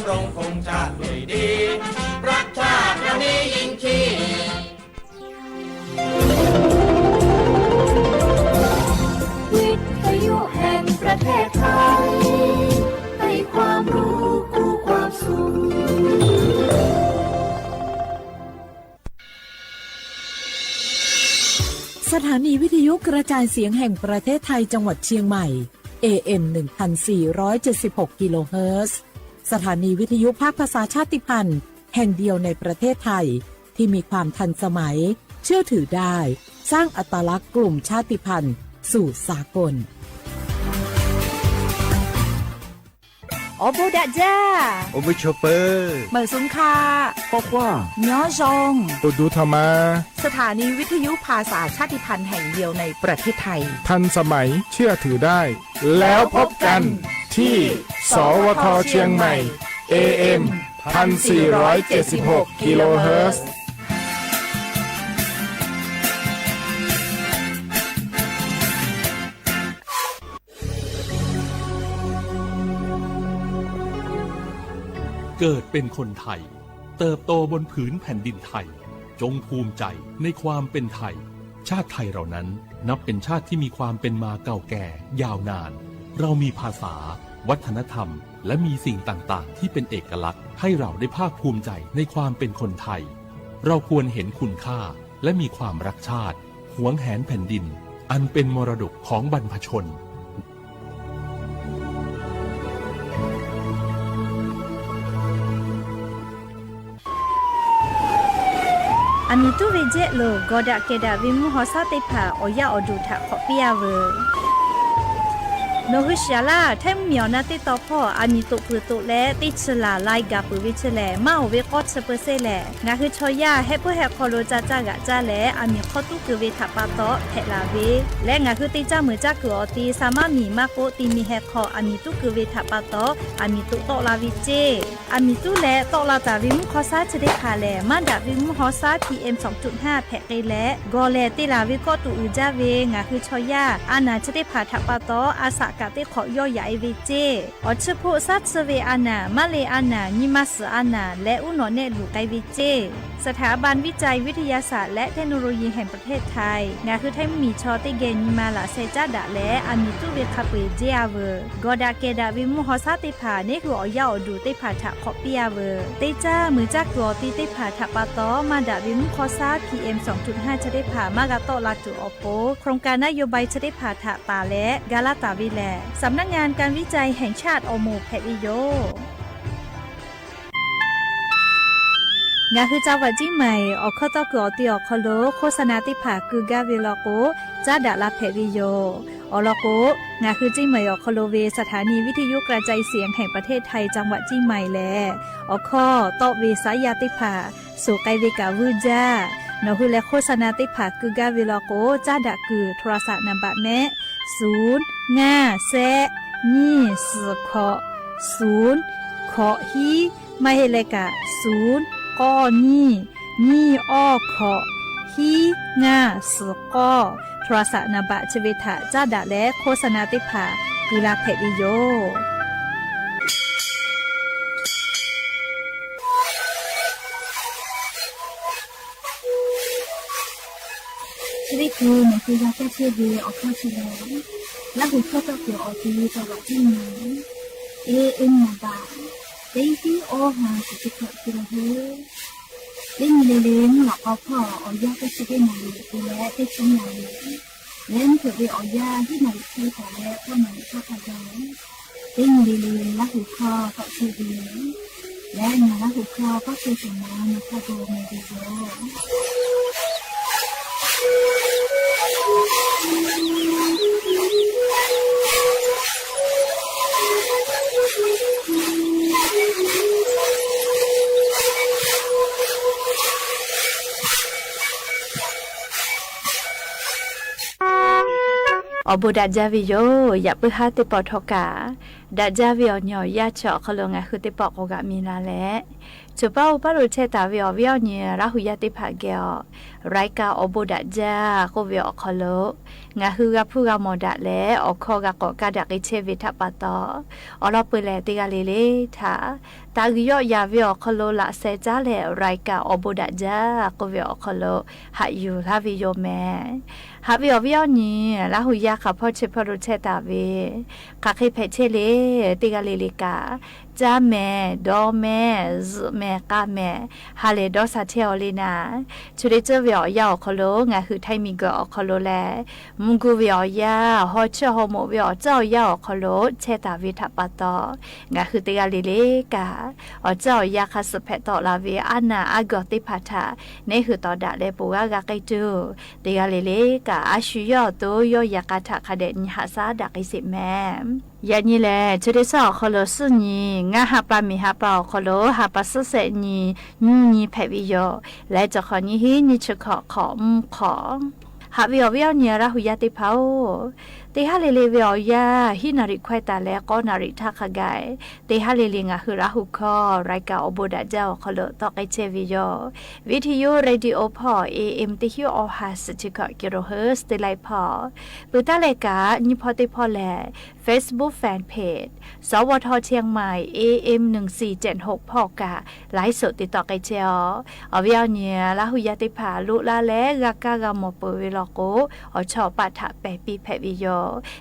รงค์ธงชาติด้วยดี รักชาติวันนี้ยิ่งชีพ วิทยุแห่งประเทศไทย ให้ความรู้คู่ความสุข สถานีวิทยุกระจายเสียงแห่งประเทศไทยจังหวัดเชียงใหม่ เอ เอ็ม หนึ่งพันสี่ร้อยเจ็ดสิบหก กิโลเฮิรตซ์ สถานีวิทยุภาคภาษาชาติพันธุ์แห่งเดียวในประเทศไทย ที่มีความทันสมัย เชื่อถือได้ สร้างอัตลักษณ์กลุ่มชาติพันธุ์สู่สากล Awˬ bon daꞈ jaˇ. Awˬ bon chaw peuˬ. Meunˍ suhˍ hk'a. K'awꞈ k'oˆ. Nyi awˬ zhonˍ. Awˬ duˬ htaꞈ ma. สถานีวิทยุภาษาชาติพันธุ์แห่งเดียวในประเทศไทย ทันสมัย เชื่อถือได้ แล้วพบกันที่ สวท เชียงใหม่ เอ เอ็ม พันสี่ร้อยเจ็ดสิบหก กิโลเฮิรตซ์ เกิดเป็นคนไทย เติบโตบนผืนแผ่นดินไทย จงภูมิใจในความเป็นไทย ชาติไทยเรานั้นนับเป็นชาติที่มีความเป็นมาเก่าแก่ยาวนาน เรามีภาษา วัฒนธรรม และมีสิ่งต่างๆ ที่เป็นเอกลักษณ์ ให้เราได้ภาคภูมิใจในความเป็นคนไทย เราควรเห็นคุณค่า และมีความรักชาติ หวงแหนแผ่นดิน อันเป็นมรดกของบรรพชน Aˬmiˍ tuˉ ve jehˆ lo gawˬ daꞈ kehˬ daꞈ ve mvuhˇ haw shaˉ teˇ hpaˍ awˬ yaˇ awˬ duˬ htaꞈ hk'awꞈ piˇ-a veuˬ. Nawˬ hui shiˍ-a laˇ, Htaiˇ mvuhˇmiˬ awˬ na teˇ taw hpawˇ aˬmiˍ toꞈ peuˬ toꞈ leh teˇ chi laˬ lai gaˬ peuˬ ve chi lehˬ, maˇ oˍ ve k'awˇ chi peu sehˇ lehˬ, ngaˬ hui chaw yaˇ hehˆ puiˉ hehˆ hk'aw lo ca caˇ g'aꞈ caˇ leh aˬmiˍ hk'awˇ tuˉ keu ve htaꞈ pa taw hpehꞈ laˬ ve, leh ngaˬ hui teˇ caˇ meuˬ caˇ kuiˬ awˬ ti sa maˇ miˬ maˇ k'oˆ, ti mi heh hk'aw aˬmiˍ tuˉ keu ve htaꞈ pa taw aˬmiˍ toꞈ tawˆ la ve ceˇ. Aˬmiˍ tuˉ leh tawˆ la taˍ ve mvuhˇ hk'aw shaˉ chi teˇ hpaˍ lehˬ, maˇ daꞈ ve mvuhˇ haw shaˉ PM สองจุดห้า hpehꞈ k'ai leh, gawˬ lehˬ te laˬ ve kawˆ tuꞈ uiˍ jaˇ ve ngaˬ hui chaw yaˇ a naˬ chi teˇ hpaˍ htaꞈ pa taw a shaꞈ kaꞈ teˇ hk'awꞈ yawˇ yaꞈ-e ve ceˇ. Awˬ chi hpoˆ shaˉ chi ve a naˬ, maˇ le a naˬ, nyi ma suhˍ a naˬ leh uˉ nawꞈ nehˆ luˬ k'ai ve ceˇ. สถาบันวิจัยวิทยาศาสตร์และเทคโนโลยีแห่งประเทศไทย ngaˬ hui Htaiˇ mvuhˇmiˬ chaw teˇ geh nyi ma laꞈ sheh caˉ daꞈ leh, aˬmiˍ tuˉ ve hk'a peu-eˬ jehˇ-a veuˬ. Gawˬ daꞈ kehˬ daꞈ ve mvuhˇ haw shaˉ teˇ hpaˍ neˇ hui awˬ yaˇ awˬ duˬ teˇ hpaˍ htaꞈ hk'awꞈ piˇ-a veuˬ. Teˇ caˇ meuˬ caˇ kuiˬ awˬ ti teˇ hpaˍ htaꞈ pa taw maˇ daꞈ ve mvuhˇ hk'aw shaˉ PM สองจุดห้า chi teˇ hpaˍ maˇ g'a tawˆ la tuˬ awˬ pon, โครงการนโยบาย chi teˇ hpaˍ htaꞈ taˍ leh ga laˇ taˍ ve lehˬ, สำนักงานการวิจัยแห่งชาติ awˬ moˍ hpehꞈ ve yoˬ. Ngaˬ hui จังหวัดเชียงใหม่ awˬ hkawˇ tawˇ kuiˬ awˬ ti awˬ hk'aw lo โฆษณา teˇ hpaˍ keu gaˇ ve law k'o, caˉ daꞈ la hpehꞈ ve yoˬ. Awˬ lawn k'o, ngaˬ hui เชียงใหม่ awˬ hk'aw lo ve สถานีวิทยุกระจายเสียงแห่งประเทศไทย จังหวัดเชียงใหม่ lehˬ, awˬ hkawˇ tawˆ ve saˉ yaˇ teˇ hpaˍ suˍ k'ai ve kaꞈ vuiˇ jaˇ. Nawˬ hui leh โฆษณา teˇ hpaˍ keu gaˇ ve law k'o, caˉ daꞈ kuiˬ โทรศัพท์ นามบัตร mehˆ, suˍ, ngaˇ, shehˆ, nyiˇ, suhˍ, hkawꞈ, suˍ, hkawꞈ hiˉ, maˇ heˆ leh kaꞈ, suˍ, k'awˇ nyiˇ, nyiˇ awˇ hkawꞈ, hiˉ ngaˇ suhˍ k'awˇ, โทรศัพท์ นามบัตร chi ve htaꞈ caˉ daꞈ leh โฆษณา teˇ hpaˍ keu la hpehꞈ ve yoˬ. Chi teˇ hkui nawˬ hui g'a kaˇ chehˇ ve awˬ hkawˇ chi lehˬ, Laˇ huˍ hkawˇ tawˆ kuiˬ awˬ ti จังหวัดเชียงใหม่ AM นามบัตร teˇ hiˉ awˇ ha suhˍ chi hkawꞈ hkui la heuˆ. Teˇ nyi le le mvuhˇ lawꞈ k'aw hpawˇ awˬ yanˇ teˇ chi teˇ naˍ riˍ te leh teˇ chi naˍ riˍ, leh mvuhˇ hpeuꞈ ve awˬ yanˇ hiˉ naˍ riˍ hk'e taˍ leh k'awˇ naˍ riˍ hk'aˇ hk'a gaˬ, teˇ nyi le le Laˇ huˍ hkawˇ tawˆ chehˇ ve yoˬ. Leh ngaˬ Laˇ huˍ hkawˇ k'awˇ chehˇ shawˍ ma ngaˬ hk'a gaˬ meh ve yoˬ. Awˬ bon daꞈ jaˇ ve yoˬ. Yaꞈ puiˉ haˉ teˇ pawˆ htawˇ kaꞈ, Daꞈ jaˇ ve awˬ nyi awˬ yanˇ chi awˬ hk'aw lo ngaˬ hui teˇ pawˆ k'awꞈ g'aꞈ mi la leh, choˬ paˇ oˇ paˇ lo chehˇ taˍ ve awˬ viˉ awˬ nyi Laˇ hu yaˇ teˇ hpaˍ geh awˬ รายการ awˬ bon daꞈ jaˇ k'oˆ ve awˬ hk'aw lo, ngaˬ hui g'a hpuˇ g'a mawˬ daꞈ leh awˬ hkawˇ g'a k'awꞈ kaˇ daꞈ k'ai chehˇ ve htaꞈ pa taw, awˬ lawn peuˬ lehˬ teˇ g'aˇ le le htaꞈ taˍ g'uiˬ yawˆ yaˍ ve awˬ hk'aw lo laꞈ sheh caˉ leh รายการ awˬ bon daꞈ jaˇ k'oˆ ve awˬ hk'aw lo haꞈ yuˬ laˇ ve yoˬ mehˍ. Haꞈ ve awˬ viˉ awˬ nyi Laˇ hu yaˇ hk'aˬ hpawˇ chi hpawˇ lo chehˇ taˍ ve, hk'aˬ hk'e hpehꞈ chehˇ le, teˇ g'aˇ le le kaꞈ, caˇ mehˍ, dawˇ mehˍ, zuhꞈ mehˍ, k'a mehˍ, ha lehˬ dawˇ sha chehˇ aw le naˍ, chi teˇ ceuˬ ve awˬ yanˇ awˬ hk'aw lo ngaˬ hui Htaiˇ miˬguiˬ awˬ hk'aw lo lehˬ, mvuhˇ guˇ ve awˬ yanˇ, haw chiˇ haw moꞈ ve awˬ tcuhˉ awˬ yanˇ awˬ hk'aw lo chehˇ taˍ ve htaꞈ pa taw, ngaˬ hui teˇ g'aˇ le le kaꞈ, awˬ tcuhˉ awˬ yanˇ hk'a suhˍ hpehꞈ tawˆ la ve aˉ naˍ aˉ gawˬ teˇ hpaˍ htaꞈ neˇ hui tawˍ daꞈ leh ponˬ g'aˇ g'a k'ai tuˬ, teˇ g'aˇ le le kaꞈ a shu yawˇ awˬ to yawˇ yaꞈ k'a htaꞈ hk'a dehꞈ nyi haꞈ shaˉ daꞈ k'ai sheˍ mehˍ. Yaꞈ nyi lehˬ, chi teˇ shaˉ awˬ hk'aw lo suhˉ nyi, ngaˇ ha pa miˬ ha pa awˬ hk'aw lo ha pa suhˉ shehˆ nyi, nyiˇ nyi hpehꞈ ve yoˬ. Leh cawˬ hk'awꞈ nyiˇ hinˉ nyiˇ chi hkawꞈ hk'awꞈ mvuhˇ hk'awꞈ Haꞈ ve awˬ viˉ awˬ nyi Laˇ hu yaˇ teˇ hpaˍ-oˬ, teˇ haˉ le le ve awˬ yanˇ hiˉ naˍ riˍ hkawehˇ taˍ leh k'awˇ naˍ riˍ htaˇ hk'a gaˬ, teˇ haˉ le le ngaˬ hui Laˇ hu hkawˇ รายการ awˬ bon daꞈ jaˇ awˬ hk'aw lo tawˆ k'ai chehˇ ve yoˬ. วิทยุ radio hpawˇ A M teˇ hinˉ awˬ ha suhˍ chi hkawꞈ กิโลเฮิรตซ์ teˇ laiˉ hpawˇ, peuˬ taˉ leh kaꞈ nyiˇ hpawˇ teˇ hpawˇ lehˬ Facebook fan page สวท เชียงใหม่ A M หนึ่งสี่เจ็ดหก hpawˇ kaꞈ ไลฟ์สด te tawˆ k'ai chehˇ aw. Awˬ viˉ awˬ nyi Laˇ hu yaˇ teˇ hpaˍ loꞈ la leh g'a kaˇ g'a mawˬ peuˬ ve law k'o, awˬ chawˇ awˬ paˆ htaꞈ pehˬ piˇ hpehꞈ ve yoˬ.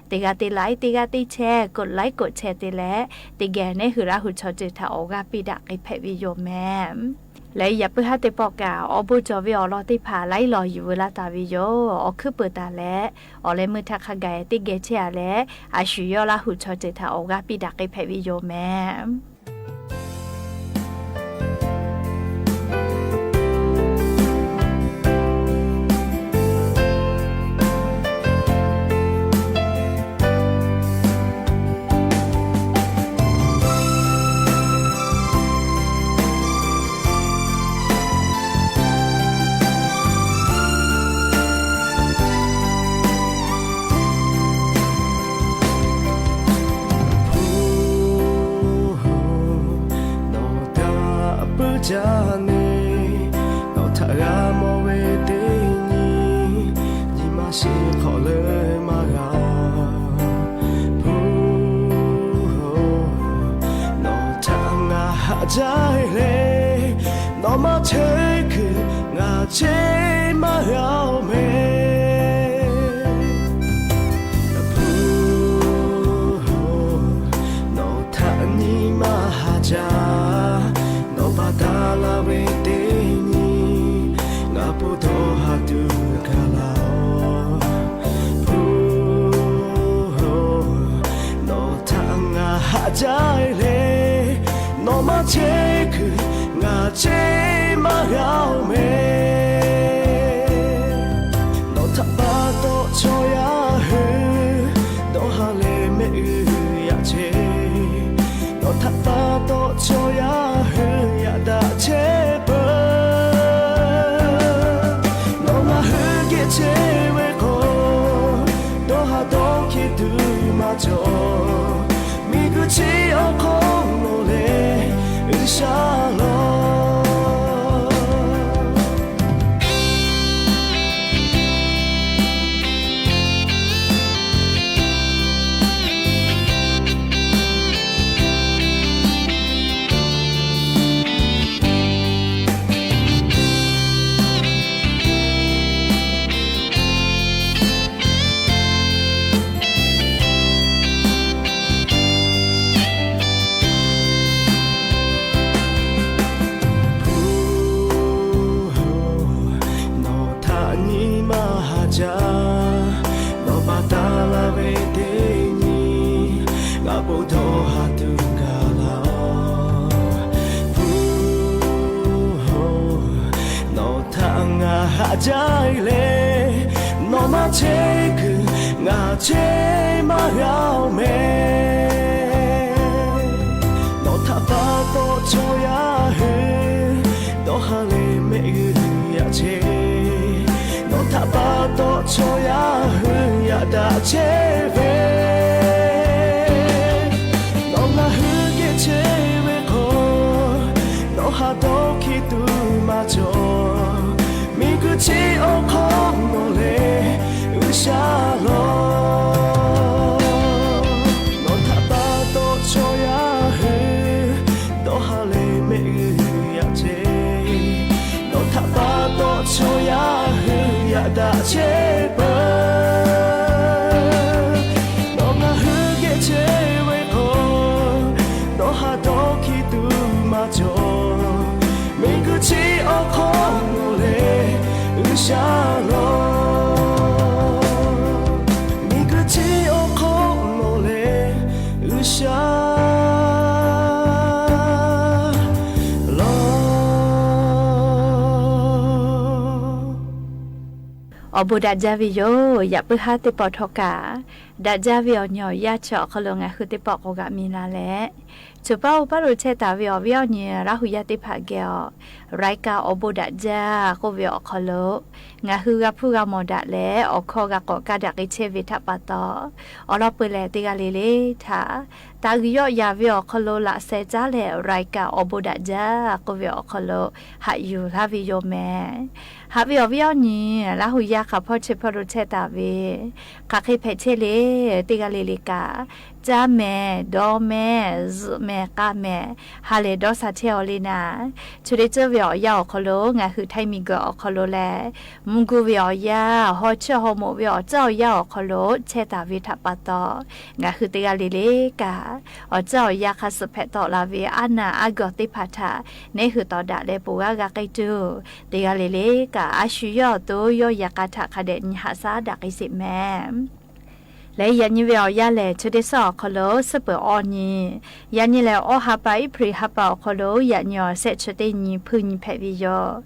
Teˇ g'aˇ te laiˉ, teˇ g'aˇ teˇ chehˇ กดไลค์ กดแชร์ te leh, teˇ geh neˇ hui Laˇ hu chaw ceuˬ htaꞈ awˬ g'aˇ piˇ daꞈ k'ai hpehꞈ ve yoˬ mehˍ. Leh yaꞈ puiˉ haˉ teˇ pawˆ kaꞈ awˬ bon cawˬ ve awˬ lawn teˇ hpaˍ laiˉ lawˬ yuˬ veu laˇ taˍ ve yoˬ. Awˬ hkuiˉ peuˬ taˍ leh, awˬ leh meuˇ htaˇ hk'a gaˬ teˇ geh chehˇ a leh, a shu yawˇ Laˇ hu chaw ceuˬ htaꞈ awˬ g'aˇ piˇ daꞈ k'ai hpehꞈ ve yoˬ mehˍ. Nawˬ htaꞈ puiˉ jaˇ neˇ, nawˬ htaꞈ g'a mawˬ ve teˇ nyi, nyi ma shiˍ hk'awꞈ leuˉ maˇ g'a. Hpu-oˬ, nawˬ htaꞈ ngaˬ haꞈ jaˇ le, nawˬ maˇ chehˇ kuiˬ ngaˬ cheˇ maˇ g'a-oˬ mehˍ. Hpu-oˬ, nawˬ htaꞈ nyi maˇ haꞈ jaˇ, nawˬ pa taw la ve teˇ nyi, ngaˬ po dawˇ ha tuˬ gaˬ la-oˬ. Hpu-oˬ, nawˬ htaꞈ ngaˬ haꞈ jaˇ le, nawˬ maˇ chehˇ kuiˬ ngaˬ cheˇ maˇ g'a-oˬ mehˍ. Nawˬ htaꞈ pa taw chaw yaˇ hui dawˇ ha leh mehˆ g'uˇ yaꞈ chehˇ. Nawˬ htaꞈ pa taw chaw yaˇ hui yaꞈ daꞈ chehˇ peuˬ. Nawˬ ngaˬ hui geh chehˇ ve k'o, dawˇ ha dawˇ hkiˇ tuˬ maˇ cawˬ. Miˬguiˬ chi awˬ hk'aw lo lehˬ, G'uiˬsha law. Hpu-oˬ, nawˬ htaꞈ nyi maˇ haꞈ jaˇ, nawˬ pa taw la ve teˇ nyi, ngaˬ po dawˇ ha tuˬ gaˬ la-oˬ. Hpu-oˬ, nawˬ htaꞈ ngaˬ haꞈ jaˇ le, nawˬ maˇ chehˇ kuiˬ ngaˬ cheˇ maˇ g'a-oˬ mehˍ. Nawˬ htaꞈ pa taw chaw yaˇ hui dawˇ ha leh mehˆ g'uˇ yaꞈ chehˇ. Nawˬ htaꞈ pa taw chaw yaˇ hui yaꞈ daꞈ chehˇ ve Chi awˬ hk'aw nawˬ lehˬ G'uiˬsha lawˬ. Nawˬ htaꞈ pa taw chaw yaˇ hui dawˇ ha leh mehˆ g'uˇ yaꞈ chehˇ. Nawˬ htaꞈ pa taw chaw yaˇ hui yaꞈ daꞈ chehˇ peuˬ. Nawˬ ngaˬ hui geh chehˇ ve k'o, dawˇ ha dawˇ hkiˇ tuˬ maˇ cawˬ. Miˬguiˬ chi awˬ hk'aw nawˬ lehˬ G'uiˬsha lawˬ. Miˬguiˬ chi awˬ hk'aw nawˬ lehˬ G'uiˬsha lawˬ. Awˬ bon daꞈ jaˇ ve yoˬ. Yaꞈ puiˉ haˉ teˇ pawˆ htawˇ kaꞈ, daꞈ jaˇ ve awˬ nyi awˬ yanˇ chi awˬ hk'aw lo ngaˬ hui teˇ pawˆ k'awꞈ g'aꞈ mi la leh, choˬ paˇ oˇ paˇ lo chehˇ taˍ ve awˬ viˉ awˬ nyi Laˇhuˍ yaˇ teˇ hpaˍ geh awˬ รายการ awˬ bon daꞈ jaˇ k'oˆ ve awˬ hk'aw lo, ngaˬ hui g'a hpuˇ g'a mawˬ daꞈ leh awˬ hkawˇ g'a k'awꞈ kaˇ daꞈ k'ai chehˇ ve htaꞈ pa taw, awˬ lawn peuˬ lehˬ teˇ g'aˇ le le htaꞈ taˍ g'uiˬ yawˆ yaˍ ve awˬ hk'aw lo laꞈ sheh caˉ leh รายการ awˬ bon daꞈ jaˇ k'oˆ ve awˬ hk'aw lo haꞈ yuˬ laˇ ve yoˬ mehˍ. Haꞈ ve awˬ viˉ awˬ nyi Laˇhuˍ yaˇ hk'aˬ hpawˇ chi hpawˇ lo chehˇ taˍ ve, hk'aˬ hk'e hpehꞈ chehˇ le, teˇ g'aˇ le le kaꞈ, caˇ mehˍ, dawˇ mehˍ, zuhꞈ mehˍ, k'a mehˍ, ha lehˬ dawˇ sha chehˇ aw le naˍ, chi teˇ ceuˬ ve awˬ yanˇ awˬ hk'aw lo ngaˬ hui Htaiˇ miˬguiˬ awˬ hk'aw lo lehˬ, mvuhˇ guˇ ve awˬ yanˇ, haw chiˇ haw moꞈ ve awˬ tcuhˉ awˬ yanˇ awˬ hk'aw lo chehˇ taˍ ve htaꞈ pa taw, ngaˬ hui teˇ g'aˇ le le kaꞈ, awˬ tcuhˉ awˬ yanˇ hk'a suhˍ hpehꞈ tawˆ la ve aˉ naˍ aˉ gawˬ teˇ hpaˍ htaꞈ neˇ hui tawˍ daꞈ leh ponˬ g'aˇ g'a k'ai tuˬ, teˇ g'aˇ le le kaꞈ a shu yawˇ awˬ to yawˇ yaꞈ k'a htaꞈ hk'a dehꞈ nyi haꞈ shaˉ daꞈ k'ai sheˍ mehˍ. Leh yaꞈ nyi ve awˬ yanˇ lehˬ, chi teˇ suhˉ awˬ hk'aw lo suhˉ peuˬ awˬ nyi, yaꞈ nyi lehˬ awˬ ha pa April ha pa awˬ hk'aw lo yaꞈ nyi awˬ shehˆ chi teˇ nyi hpuiˇ nyi hpehꞈ ve yoˬ.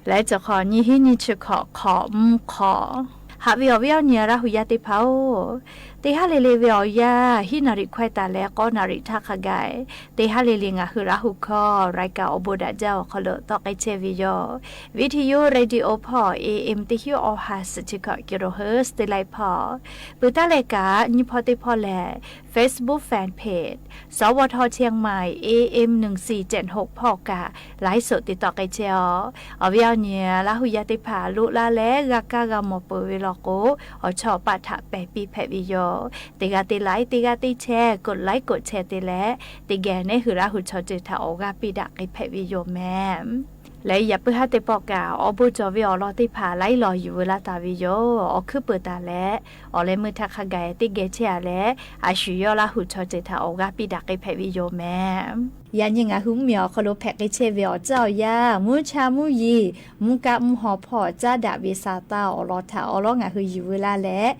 Leh cawˬ hk'awꞈ nyi hiˉ nyi chi hkawꞈ hk'awꞈ mvuhˇ hk'awꞈ. Haꞈ ve awˬ viˉ awˬ nyi Laˇhuˍ yaˇ teˇ hpaˍ-oˬ, teˇ haˉ le le ve awˬ yanˇ hiˉ naˍriˍ hkawehˇ taˍ leh k'awˇ naˍriˍ htaˇ hk'a gaˬ, teˇ haˉ le le ngaˬ hui Laˇhuˍ hkawˇ รายการ awˬ bon daꞈ jaˇ awˬ hk'aw lo tawˆ k'ai chehˇ ve yoˬ. Viˇtiˇ yuˇ radio hpawˇ A M teˇ hiˉ awˬ ha suhˍ chi hkawꞈ kiˍ roˬ heuˉ teˇ laiˉ hpawˇ, peuˬ taˉ leh kaꞈ nyi hpawˇ teˇ hpawˇ lehˬ Facebook fan page สวท เชียงใหม่ A M หนึ่งสี่เจ็ดหก hpawˇ kaꞈ ไลฟ์สด te tawˆ k'ai chehˇ aw. Awˬ viˉ awˬ nyi Laˇhuˍ yaˇ teˇ hpaˍ loꞈ la leh g'a kaˇ g'a mawˬ peuˬ ve law k'o, awˬ chawˇ awˬ paˆ htaꞈ pehˬ piˇ hpehꞈ ve yoˬ. Teˇ g'aˇ te laiˉ, teˇ g'aˇ te chehˇ, กดไลค์ กดแชร์ te leh, teˇ geh neˇ hui Laˇhuˍ chaw ceuˬ htaꞈ awˬ g'aˇ piˇ daꞈ k'ai hpehꞈ ve yoˬ mehˍ. Leh yaꞈ puiˉ haˉ teˇ pawˆ kaꞈ awˬ bon cawˬ ve awˬ lawn teˇ hpaˍ laiˉ lawˬ yuˬ veu laˇ taˍ ve yoˬ. Awˬ hkuiˉ peuˬ taˍ leh, awˬ leh meuˇ htaˇ hk'a gaˬ teˇ geh chehˇ a leh, a shu yawˇ Laˇhuˍ chaw ceuˬ htaꞈ awˬ g'aˇ piˇ daꞈ k'ai hpehꞈ ve yoˬ mehˍ. Yaꞈ nyi ngaˬ hui mvuhˇmiˬ awˬ hk'aw lo hpehꞈ k'ai chehˇ ve awˬ tcuhˉ awˬ yanˇ, mvuhˇ cha mvuhˇ yeˬ, mvuhˇ kaˆ mvuhˇ haw hpawˇ caˉ daꞈ ve sa taˇ awˬ lawn htaꞈ awˬ lawn ngaˬ hui yuˬ veu laˇ leh,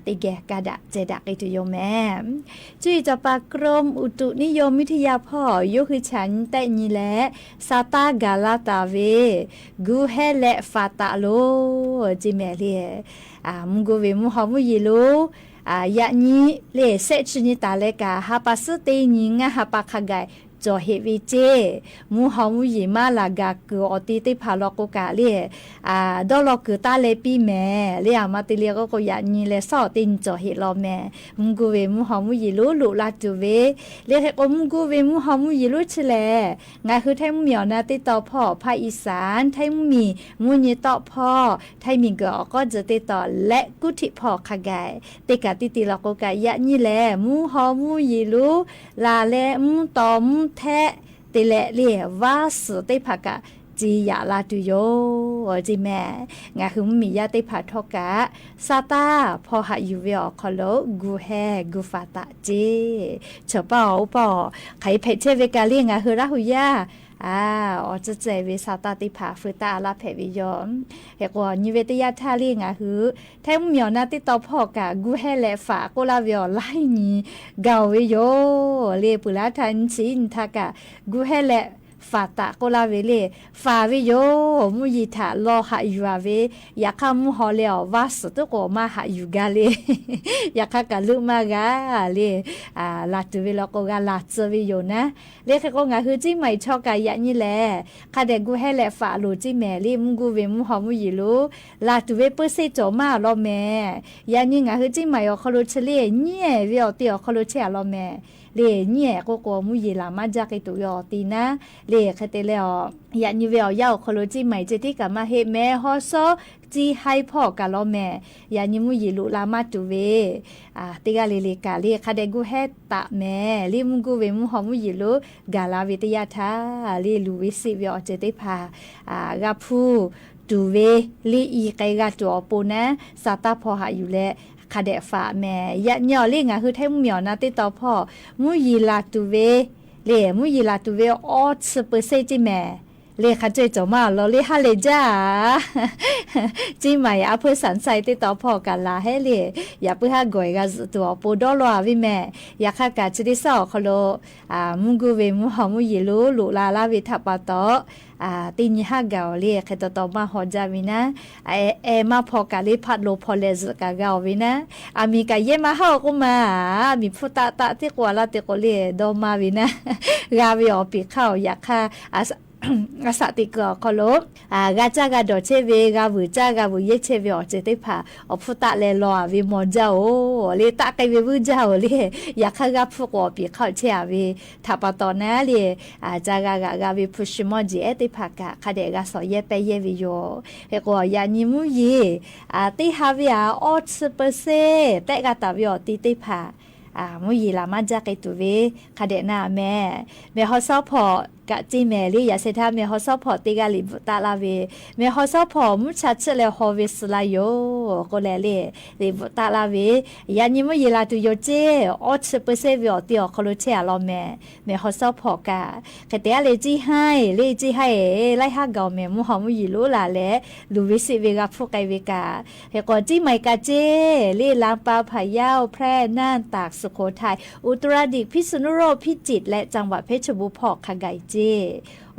teˇ geh kaˇ daꞈ ceh daꞈ k'ai tuˬ yoˬ mehˍ. Cuˇ yiˍ cawˬ paˍ กรมอุตุนิยมวิทยา hpawˇ yawˇ hui chaꞈ nyi tehˆ nyi leh, sa taˇ gaˬ la taˍ ve gu hehˇ leh faˍ taꞈ lo ceˇ mehˍ le. Mvuhˇ guˇ ve mvuhˇ haw mvuhˇ yeˬ lo, yaꞈ nyi le shehˆ chi nyi taˍ leh kaꞈ, ha pa suhˉ teˇ nyi ngaˇ ha pa hk'a gaˬ cawˬ heꞈ ve ceˇ. Mvuhˇ haw mvuhˇ yeˬ maˇ laˬ gaˬ kuiˬ awˬ te teˇ hpaˍ law k'o kaꞈ le, dawˇ law kuiˬ taˇ leh piˇ mehˍ le. Aˬ ma te le k'oˆ k'o, yaꞈ nyi leh suhˉ awˬ teˇ nyi cawˬ heꞈ law mehˍ. Mvuhˇ guˇ ve mvuhˇ haw mvuhˇ yeˬ lonˉ loꞈ la tuˬ ve, le hk'e k'o mvuhˇ guˇ ve mvuhˇ haw mvuhˇ yeˬ lonˉ chi lehˬ, ngaˬ hui Htaiˇ mvuhˇmiˬ awˬ na teˇ tawn hpawˇ ภาคอีสาน Htaiˇ mvuhˇmiˬ mvuhˇ nyi tawˆ hpawˇ, Htaiˇ miˬguiˬ awˬ k'awˇ tcuh teˇ tawn leh kuˇ htiꞈ hpawˇ hk'a gaˬ, teˇ kaꞈ teˇ te law k'o kaꞈ, yaꞈ nyi lehˬ mvuhˇ haw mvuhˇ yeˬ lonˉ laˬ leh mvuhˇ taw mvuhˇ htehˆ te leh le, vaˇ suhˍ teˇ hpaˍ kaꞈ ce yaꞈ la tuˬ yoˬ ceˇ mehˍ. Ngaˬ hui mvuhˇmiˬ yaˇ teˇ hpaˍ htawˇ kaꞈ, sa taˇ hpawˇ haꞈ yuˬ ve awˬ hk'aw lo gu hehˇ gu faˍ taꞈ ceˇ. Chaw paˇ awˬ oˇ paˇ awˬ hk'aˬ hk'e hpehꞈ chehˇ ve kaꞈ le ngaˬ hui Laˇhuˍ yaˇ awˬ tcuhˉ ceh ve sa taˇ teˇ hpaˍ feu taˇ laˇ hpehꞈ ve yoˬ. Hk'e k'o nyi ve teˇ yanˇ htaˇ le ngaˬ hui Htaiˇ mvuhˇmiˬ awˬ na teˇ tawn hpawˇ kaꞈ gu hehˇ leh faˍ k'oˆ laˇ ve awˬ laiˉ nyi gaˬ oˬ ve yoˬ le. Peuˬ laˇ htaˇ nyi chi nyi htaˇ kaꞈ gu hehˇ leh faˍ taꞈ k'oˆ laˇ ve le. Faˍ ve yoˬ. Mvuhˇ yeˬ htaꞈ law haꞈ yuˬ a ve, yaꞈ hk'aˇ mvuhˇ haw leh awˬ vaˇ suhˍ tuˉ k'o maˇ haꞈ yuˬ gaˇ le. Yaꞈ hk'aˇ kaꞈ leuˆ maˇ g'a le. Laˬ tuˬ ve law k'o g'a laˬ tcuh ve yoˬ naˉ. Le hk'e k'o ngaˬ hui Ciˇ maiˍ chaw kaꞈ yaꞈ nyi lehˬ, hk'a dehꞈ gu hehˇ leh faˍ loˍ ceˇ mehˍ le. Mvuhˇ guˇ ve mvuhˇ haw mvuhˇ yeˬ lonˉ laˬ tuˬ ve peu seˇ cawˬ maˇ awˬ lawn mehˍ. Yaꞈ nyi ngaˬ hui Ciˇ maiˍ awˬ hk'aw lo chi le nyiˉ ehˍ ve awˬ te awˬ hk'aw lo chehˇ a lawn mehˍ. le nyiˉ ehˍ k'oˆ k'o, mvuhˇ yeˬ laˬ maˇ jaˇ k'ai tuˬ ve awˬ ti naˉ le. Hk'e te leh a, yaꞈ nyi ve awˬ yanˇ awˬ hk'aw lo Ceˇ maiˍ ceh tiˉ kaꞈ maˇ heˆ meh, haw shawˉ Ceˇ haiˉ hpawˇ kaꞈ law meh. Yaꞈ nyi mvuhˇ yeˬ loꞈ la maˇ tuˬ ve teˇ g'aˇ le le kaꞈ le hk'a dehꞈ gu hehˉ taˍ meh. Le mvuhˇ guˇ ve mvuhˇ haw mvuhˇ yeˬ lo gaˬ la ve teˇ yanˇ htaˇ, le luˬ ve siˆ ve awˬ ceuˬ teˇ hpaˍ g'a hpuˇ tuˬ ve, le i k'ai g'a tuˬ awˬ pon naˉ, sa taˇ hpaw haꞈ yuˬ leh hk'a dehꞈ faꞈ meh. Yaꞈ nyi awˬ le ngaˬ hui Htaiˇ mvuhˇmiˬ awˬ na teˇ taw hpawˇ mvuhˇ yeˬ laˬ tuˬ ve le, mvuhˇ yeˬ laˬ tuˬ ve awˇ chi เปอร์เซ็นต์ ceˇ meh. Le hk'a co e cawˬ maˇ law le ha lehˬ jaˇ. Ceˇ maiˍ a hpuˇ Shaˍnˍ sai teˇ taw hpawˇ kaꞈ laˬ hehˉ le, yaꞈ puiˉ haˉ gawˬ e g'a zuhꞈ tuˬ awˬ pon dawˇ law a ve meh. Yaꞈ hk'aˇ kaꞈ chi teˇ shaˉ awˬ hk'aw lo mvuhˇ guˇ ve mvuhˇ haw mvuhˇ yeˬ lo loꞈ la laˇ ve htaꞈ pa taw, teˇ nyi haˉ gaˬ awˬ le hk'e taw taw maˇ haw jaˇ ve naˉ, eh maˇ hpaw kaꞈ le hpaˆ lo hpaw leh zuhꞈ kaꞈ g'a awˬ ve naˉ, aˬ miˍ kaꞈ yehˇ maˇ haˉ awˬ k'oˆ ma, aˬ miˍ hpfuhˇ taˆ taˆ tiˉ k'o a laˇ te k'o le dawˇ maˇ ve naˉ, g'a ve awˬ piˍ hk'aˇ awˬ yaꞈ hk'aˇ, a saꞈ teꞈ kuiˬ awˬ hk'aw lo g'a caˇ g'a dawˬ chehˇ ve, g'a vuiˬ caˇ g'a vuiˬ yehˇ chehˇ ve awˬ ceuˬ teˇ hpaˍ awˬ hpfuhˇ taˆ leh law a ve maw jaˇ oˬ le, taˆ k'ai ve vuiˬ jaˇ oˬ le. Yaꞈ hk'aˇ g'a hpfuhˇ k'o awˬ piˍ hk'aˇ chehˇ a ve htaꞈ pa taw naˉ le, caˇ g'a g'aꞈ g'a ve hpu shi mawˇ jeˬ ehˉ teˇ hpaˍ kaꞈ hk'a dehꞈ g'a shawˍ yehˇ pehˇ yehˇ ve yoˬ. Hk'e k'o yaꞈ nyi mvuhˇ yeˬ teˇ ha ve a awˇ chi เปอร์เซ็นต์ tehˆ g'a taˍ ve awˬ ti teˇ hpaˍ mvuhˇ yeˬ laˬ maˇ jaˇ k'ai tuˬ ve hk'a dehꞈ na meh. Mehˬ haw shawˉ hpawˇ kaꞈ ceˇ meh le, yaꞈ sheh htaˇ mehˬ haw shawˉ hpawˇ teˇ g'aˇ liꞈ bvuhꞈ taˆ laˇ ve, mehˬ haw shawˉ hpawˇ mvuhˇ cha chiˆ leh haw ve suh laˇ yoˬ k'oˆ leh le, liꞈ bvuhꞈ taˆ laˇ ve, yaꞈ nyi mvuhˇ yeˬ laˬ tuˬ yoˬ ceˇ, awˇ chi เปอร์เซ็นต์ ve awˬ ti awˬ hk'aw lo chehˇ a law meh. Mehˬ haw shawˉ hpawˇ kaꞈ hk'e te a le ceˇ haiˉ le ceˇ haiˉ laiˉ haˉ gaˬ awˬ meh mvuhˇ haw mvuhˇ yeˬ loꞈ la leh, luˬ ve siˆ ve g'a hpfuhˇ k'ai ve kaꞈ. Hk'e k'o ceˇ maiˍ kaꞈ ceˇ le ลำปาง พะเยา แพร่ น่าน ตาก สุโขทัย อุตรดิตถ์ พิษณุโลก พิจิตร และจังหวัดเพชรบูรณ์ hpawˇ hk'a gaˬ e ceˇ.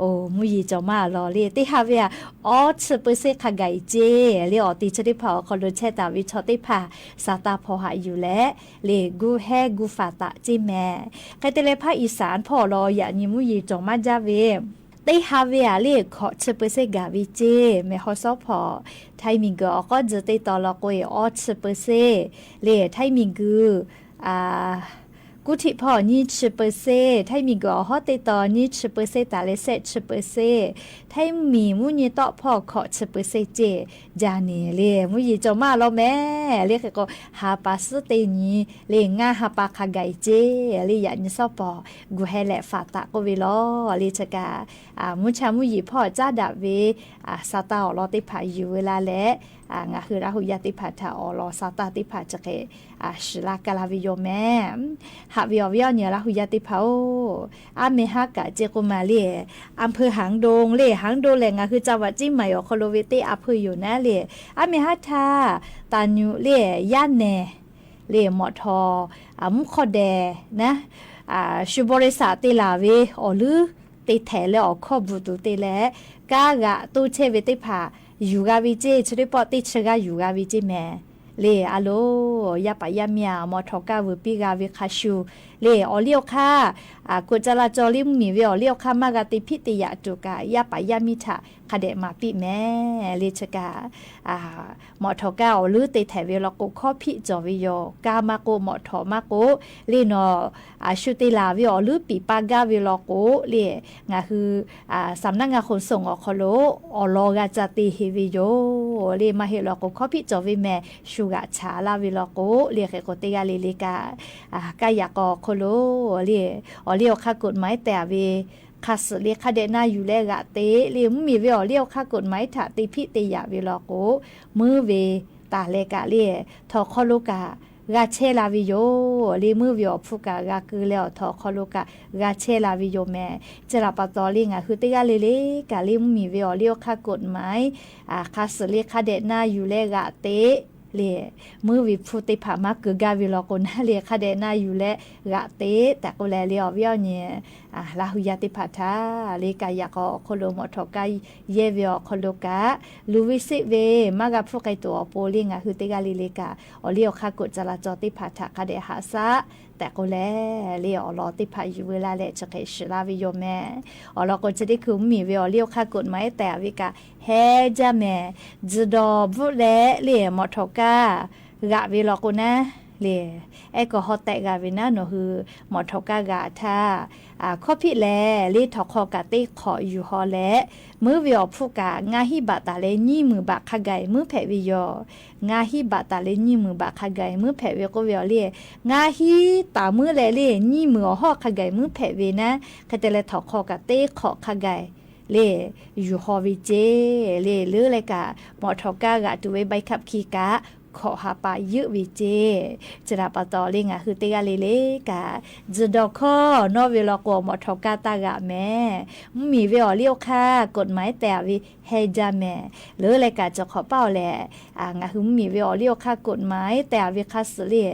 Oˬ mvuhˇ yeˬ cawˬ maˇ law le teˇ ha ve a awˇ chi เปอร์เซ็นต์ hk'a gaˬ e ceˇ le awˬ ti chi teˇ hpaˍ awˬ hk'aw lo chehˇ taˍ ve chaw teˇ hpaˍ sa taˇ hpaw haꞈ yuˬ leh le gu hehˉ gu faˍ taˍ ceˇ meh. Hk'e te leh ภาคอีสาน hpawˇ law yaꞈ nyi mvuhˇ yeˬ cawˬ maˇ jaˇ ve teˇ ha ve a le hkawꞈ chi เปอร์เซ็นต์ gaˬ ve ceˇ. Mehˬ haw shawˉ hpawˇ Htaiˇ miˬguiˬ awˬ k'awˉ tzuh teˇ taw law k'o e awˇ chi เปอร์เซ็นต์ le Htaiˇ miˬguiˬ kuˇ htiˆ hpawˇ nyiˇ chi เปอร์เซ็นต์, Htaiˇ miˬguiˬ awˬ hawˉ teˇ taw nyiˇ chi เปอร์เซ็นต์ taˍ leh shehˆ chi เปอร์เซ็นต์, Htaiˇ miˬ mvuhˇ nyi tawˆ hpawˇ hkawꞈ chi เปอร์เซ็นต์ ceˇ. Jaˇ ni le mvuhˇ yeˬ cawˬ maˇ law meh le hk'e k'o, ha pa suhˉ teˇ nyi le ngaˇ ha pa hk'a gaˬ e ceˇ le yaꞈ nyi shawˉ pawˍ gu hehˉ leh faˍ taˍ k'oˆ ve law le chi kaꞈ, mvuhˇ cha mvuhˇ yeˬ hpawˇ caˉ daꞈ ve sa taˇ awˬ lawn teˇ hpaˍ yuˬ ve la leh, ngaˬ hui Laˇ hu yaˇ teˇ hpaˍ htaꞈ awˬ lawn sa taˇ teˇ hpaˍ chi hk'e shiˍ laˇ kaˇ laˇ ve yoˬ meh. Haꞈ ve awˬ viˉ awˬ nyi Laˇ hu yaˇ teˇ hpaˍ-oˬ, aˉ meh haˉ kaꞈ ceˇ k'oˆ ma le, อำเภอหางดง le หางดง lehˬ ngaˬ hui จังหวัดเชียงใหม่ awˬ hk'aw lo ve teˇ a hpeuˇ yoˬ naˉ le, aˉ meh haˉ htaˇ taˍ nyuꞈ le yaˇ nehˬ le mawꞈ htawˍ mvuhˇ hk'awˇ dehˬ naˉ, shu บริษัท te laˬ ve awˬ leuˉ te htehꞈ leh awˬ hkawˇ bvuhꞈ tuˬ te leh, kaˇ g'aꞈ toˇ chehˇ ve teˇ hpaˍ yuˬ g'a ve ceˇ, chi teˇ pawˆ teˇ chi g'aˇ yuˬ g'a ve ceˇ meh. Le a loˬ, yaˇ paˍ yaˇ miˇ a, mawꞈ htawˍ kaˇ vuiˬ piˇ g'a ve hk'a shuˍ le, awˬ liˇ awˬ hk'aˇ กฎจราจร le mvuhˇmiˬ ve awˬ liˇ awˬ hk'aˇ maˇ g'a te hpiˆ te yaꞈ tuˬ kaꞈ, yaˇ paˍ yaˇ miˇ htaꞈ hk'a dehꞈ maˍ piˇ meh. Le chi kaꞈ mawꞈ htawˍ kaˇ awˬ leuˉ te htehꞈ ve law k'o, hkawˇ hpiˆ cawˬ ve yoˬ. Kaˇ maˇ k'oˆ, mawꞈ htawˍ maˇ k'oˆ, le nawˬ shu te laˬ ve awˬ leuˉ piˍ pa gaˇ ve law k'o le, ngaˬ hui สำนักงานขนส่ง awˬ hk'aw lo awˬ lawn g'a ca te heˍ ve yoˬ. Le maˇ heˆ law k'o, hkawˇ hpiˆ cawˬ ve meh, shu g'aꞈ chaˍ laˇ ve law k'o le, hk'e k'o teˇ g'aˇ le le kaꞈ kaˇ yaꞈ k'aw awˬ hk'aw lo le, awˬ liˇ awˬ hk'aˇ กฎหมาย tehꞈ ve hk'a suhˍ le hk'a dehꞈ na yuˬ leh g'aꞈ te le, mvuhˇmiˬ ve awˬ liˇ awˬ hk'aˇ กฎหมาย htaꞈ te hpiˆ te yaꞈ ve law k'o, meuˇ ve taˍ leh kaꞈ le, htawnˍ hk'aw lo kaꞈ g'a chehˇ la ve yoˬ. Le meuˇ ve awˬ hpfuhˇ kaꞈ g'a keu leh awˬ htawnˍ hk'aw lo kaꞈ g'a chehˇ la ve yoˬ meh. Chi htaꞈ pa taw le ngaˬ hui teˇ g'aˇ le le kaꞈ le mvuhˇmiˬ ve awˬ liˇ awˬ hk'aˇ กฎหมาย hk'a suhˍ le hk'a dehꞈ na yuˬ leh g'aꞈ te le, meuˇ ve hpfuhˇ teˇ hpaˍ maˇ keu gaˇ ve law k'o naˉ le, hk'a dehꞈ na yuˬ leh g'aꞈ te tehꞈ k'oˆ leh le, awˬ viˉ awˬ nyi Laˇ hu yaˇ teˇ hpaˍ htaꞈ le kaˇ yaꞈ k'aw awˬ hk'aw lo mawꞈ htawˍ kaˇ yehˇ ve awˬ hk'aw lo kaꞈ, luˬ ve seˆ ve maˇ g'a hpfuhˇ k'ai tuˬ awˬ pon le ngaˬ hui teˇ g'aˇ le le kaꞈ awˬ liˇ awˬ hk'aˇ กฎจราจร teˇ hpaˍ htaꞈ hk'a dehꞈ haꞈ shaˉ tehꞈ k'oˆ leh le, awˬ lawn teˇ hpaˍ yuˬ ve la leh chi hk'e shiˍ laˇ ve yoˬ meh. Awˬ lawn k'o, chi teˇ hkui mvuhˇmiˬ ve awˬ liˇ awˬ hk'aˇ กฎหมาย tehꞈ ve kaꞈ heˉ jaˇ meh. Tzuhˬ dawˬ bvuhˆ leh le mawꞈ htawˍ kaˇ g'aꞈ ve law k'o naˉ le. Ehˉ k'awꞈ haw tehꞈ g'a ve naˉ, nawˬ hui mawꞈ htawꞈ kaˇ g'aꞈ htaˇ, hkawˇ hpiˆ lehˬ le, htawnˍ hk'aw kaꞈ teˇ hk'awꞈ yuˬ haw leh, meuˉ ve awˬ hpfuhˇ kaꞈ ngaˇ hinˉ baꞈ taˍ leh nyiˇ meunˍ baꞈ hk'a gaˬ meuˉ hpehꞈ ve yoˬ. Ngaˇ hinˉ baꞈ taˍ leh nyiˇ meunˍ baꞈ hk'a gaˬ meuˉ hpehꞈ ve k'oˆ ve awˬ le, ngaˇ hinˉ taˍ meuˉ leh le nyiˇ meunˍ awˬ hawˉ hk'a gaˬ meuˉ hpehꞈ ve naˉ, hk'e te leh htawnˍ hk'aw kaꞈ teˇ hk'awꞈ hk'a gaˬ le yuˬ haw ve ceˇ le. Leuˉ leh kaꞈ mawꞈ htawꞈ kaˇ g'aꞈ tuˬ ve ใบขับขี่ kaꞈ hkawꞈ ha pa yeuˆ ve ceˇ. Chi htaꞈ pa taw le ngaˬ hui teˇ g'aˇ le le kaꞈ, tzuhˬ dawˬ hkawˇ nawˇ ve law k'o, mawꞈ htawꞈ kaˇ taˇ g'aꞈ mehˍ. Mvuhˇmiˬ ve awˬ liˇ awˬ hk'aˇ กฎหมาย tehꞈ ve heh jaˇ mehˍ. Leuˉ leh kaꞈ cawˬ hk'awꞈ paˇ awˬ lehˬ, ngaˬ hui mvuhˇmiˬ ve awˬ liˇ awˬ hk'aˇ กฎหมาย tehꞈ ve hk'a suhˍ le,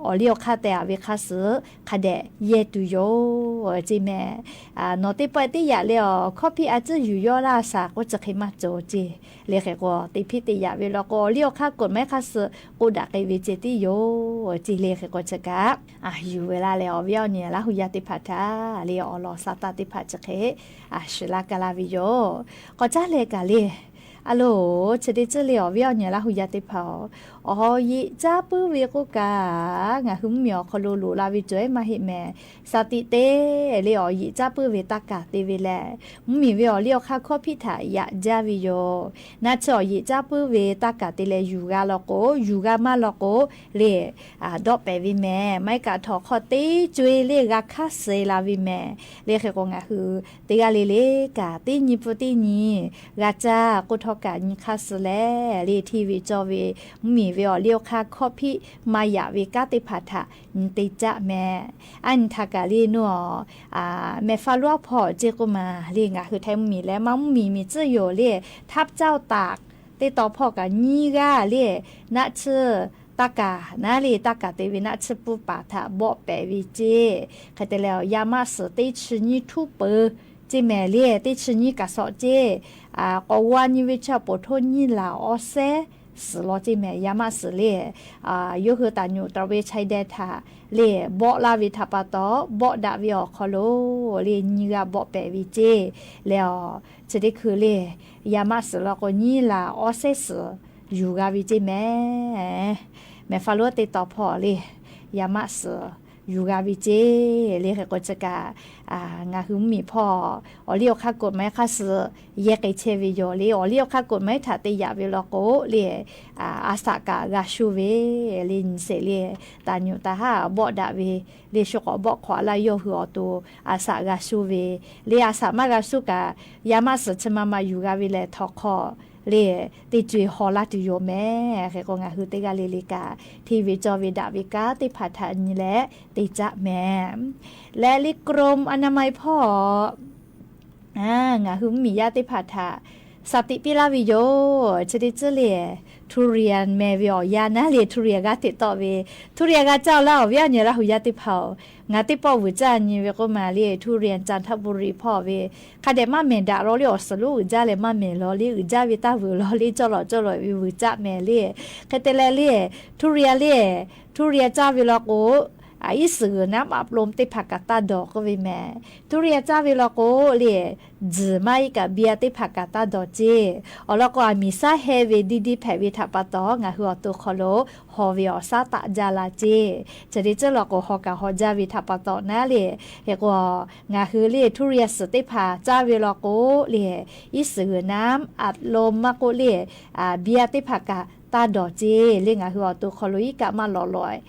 awˬ liˇ awˬ hk'aˇ tehꞈ ve hk'a suhˍ hk'a dehꞈ yehˇ tuˬ yoˬ ceˇ mehˍ. Nawˬ teˇ pawˆ teˇ yaꞈ leh awˬ hkawˇ hpiˆ a ciˉ yuˬ yawˇ laˇ shaˍ k'oˆ chi hk'e maˇ cawˬ ceˇ. Le hk'e k'o, teˇ hpiˇ teˇ yaꞈ ve law k'o, awˬ liˇ awˬ hk'aˇ กฎหมาย hk'a suhˍ k'oˆ daꞈ k'ai ve ceˇ tiˉ yoˬ ceˇ. Le hk'e k'o chi kaꞈ, yuˬ ve laˇ leh awˬ viˉ awˬ nyi Laˇ hu yaˇ teˇ hpaˍ htaꞈ le awˬ lawn sa taˇ teˇ hpaˍ chi hk'e shuˍ laˇ ka laˇ ve yoˬ. K'awꞈ caˉ leh kaꞈ le, a loˬ, chi teˇ ceuˬ le awˬ viˉ awˬ nyi Laˇ hu yaˇ teˇ hpaˍ-oˬ, awˬ yeꞈ caˉ puiˉ ve k'oˆ kaꞈ, ngaˬ hui mvuhˇmiˬ awˬ hk'aw lo loꞈ la ve cawˬ ehˉ maˇ heˆ mehˍ. Sa tiꞈ te le awˬ yeꞈ caˉ puiˉ ve taˇ kaˍ te ve lehˬ, mvuhˇmiˬ ve awˬ liˇ awˬ hk'aˇ hkawˇ hpiˆ htaꞈ yaꞈ jaˇ ve yoˬ. Naˆ tsuhˇ awˬ yeꞈ caˉ puiˉ ve taˇ kaˍ te leh yuˬ g'a law k'o, yuˬ g'a maˇ law k'o, le dawˆ pehˍ ve mehˍ. Maˇ heˆ kaꞈ htawnˍ hk'aw teˇ co-e le g'a hkaˉ suh la ve mehˍ. Le hk'e k'o ngaˬ hui teˇ g'aˇ le le kaꞈ teˇ nyi pfuhˇ teˇ nyi g'a caˇ k'oˆ htawˇ kaꞈ nyi hk'aˇ suh leh le hteˇ ve cawˇ ve mvuhˇmiˬ ve awˬ liˇ awˬ hk'aˇ hkawˇ hpiˆ maˇ yaꞈ ve kanˉ teˇ hpaˍ htaꞈ nyi te caˆ mehˍ. A nyi htaꞈ kaꞈ le nawˬ mehˬ fa lonˉ aˉ hpawˇ ceˇ k'oˆ maˬ le, ngaˬ hui Htaiˇ mvuhˇmiˬ leh maˇ mvuhˇmiˬ miˬ tcuhˉ yoˬ le, ทับเจ้าตาก teˇ taw hpawˇ kaꞈ nyiˇ g'aˇ le, naˆ tsuhˇ taˇ kaˍ naˉ le, taˇ kaˍ te ve naˆ tsuhˇ puˇ paˍ htaꞈ bawˆ pehˍ ve ceˇ. Hk'e te leh yaˇ maˆ suhˍ teˇ chi nyiˇ htuˉ peuˬ ceˇ mehˍ le, teˇ chi nyiˇ kaꞈ sawꞈ ceˇ. K'awꞈ g'aw nyi ve chi awˬ poˍ htoˇ nyiˇ laˬ awˇ sehˉ suhˍ law ceˇ mehˍ. Yaˇ maˆ suhˍ le, yawˇ hui taˍ nyuꞈ tawˍ ve ชายแดน htaꞈ le bawˆ laˇ ve htaꞈ pa taw, bawˆ daꞈ ve awˬ hk'aw lo le nyiˇ g'aˇ bawˆ pehˍ ve ceˇ. Leh awˬ chi teˇ hkui le, yaˇ maˆ suhˍ law k'o nyiˇ laˬ awˇ sehˉ suhˍ yuˬ g'a ve ceˇ mehˍ. Mehˬ fa lonˉ teˇ taw hpawˇ le, yaˇ maˆ suhˍ yuˬ g'a ve ceˇ. Le hk'e k'o chi kaꞈ, ngaˬ hui mvuhˇmiˬ hpawˇ awˬ liˇ awˬ hk'aˇ กฎหมาย hk'aˇ suhˍ yehˇ k'ai chehˇ ve yoˬ le. Awˬ liˇ awˬ hk'aˇ กฎหมาย htaꞈ te yaꞈ ve law k'o le, a shaꞈ kaꞈ g'a shuˇ ve le, nyi sheˍ le, taˍ nyuꞈ taˍ haˉ bawˆ daꞈ ve le, shu k'awꞈ bawˆ hk'awꞈ laˇ yawˇ hui awˬ to a shaꞈ g'a shuˇ ve le. A shaꞈ maˇ g'a shuˇ kaꞈ, yaˇ maˆ suhˍ chi ma ma yuˬ g'a ve lehˬ, htawnˍ hk'aw le teˇ co-e haw laˇ tuˬ yoˬ mehˍ. Hk'e k'o ngaˬ hui teˇ g'aˇ le le kaꞈ hteˇ ve cawˇ ve daꞈ ve kanˉ teˇ hpaˍ htaꞈ nyi leh te caˆ mehˍ. Leh le กรมอนามัย hpawˇ ngaˬ hui mvuhˇmiˬ yaˇ teˇ hpaˍ htaꞈ sa tiꞈ piˇ laˇ ve yoˬ. Chi teˇ ceuˬ le, ทุเรียน meh ve awˬ yanˇ naˉ le, ทุเรียน g'aˇ hteꞈ tawˆ ve, ทุเรียน g'a caˇ-oˬ laˇ awˬ viˉ awˬ nyi Laˇ hu yaˇ teˇ hpaˍ-oˬ, ngaˬ teˇ pawˆ vuiˬ caˇ nyi ve k'oˆ maˬ le, ทุเรียน จันทบุรี hpawˇ ve hk'a dehꞈ maˇ mehˍ daꞈ law le, awˬ suhˍ lonˉ uiˍ jaˇ leh maˇ mehˍ law le, uiˍ jaˇ ve taˇ vuiˬ law le, cawˇ lawꞈ cawˇ lawꞈ ve vuiˬ caˆ mehˍ le. Hk'e te leh le, ทุเรียน le, ทุเรียน caˇ ve law k'o, iˉ suhˍ g'uiˬ naˉ อัดลม teˇ hpaˍ kaꞈ taˇ dawˬ k'oˆ ve mehˍ. ทุเรียน caˇ ve law k'o le, tzuhˬ maˇ iˉ kaꞈ เบียร์ teˇ hpaˍ kaꞈ taˇ dawˬ ceˇ. Awˬ lawn k'o, aˬ miˍ shaˉ heh ve diˇ diˇ hpehꞈ ve htaꞈ pa taw, ngaˬ hui awˬ to hk'aw lo haw ve awˬ shaˉ taˆ jaˇ la ceˇ. Chi teˇ ceuˬ law k'o, haw kaꞈ haw jaˇ ve htaꞈ pa taw naˉ le, hk'e k'o, ngaˬ hui le ทุเรียน suhˍ teˇ hpaˍ caˇ ve law k'o le, iˉ suhˍ g'uiˬ naˉ อัดลม maˇ k'oˆ le, เบียร์ teˇ hpaˍ kaꞈ taˇ dawˬ ceˇ le. Ngaˬ hui awˬ to hk'aw lo iˉ kaˆ maˇ lawꞈ lawꞈ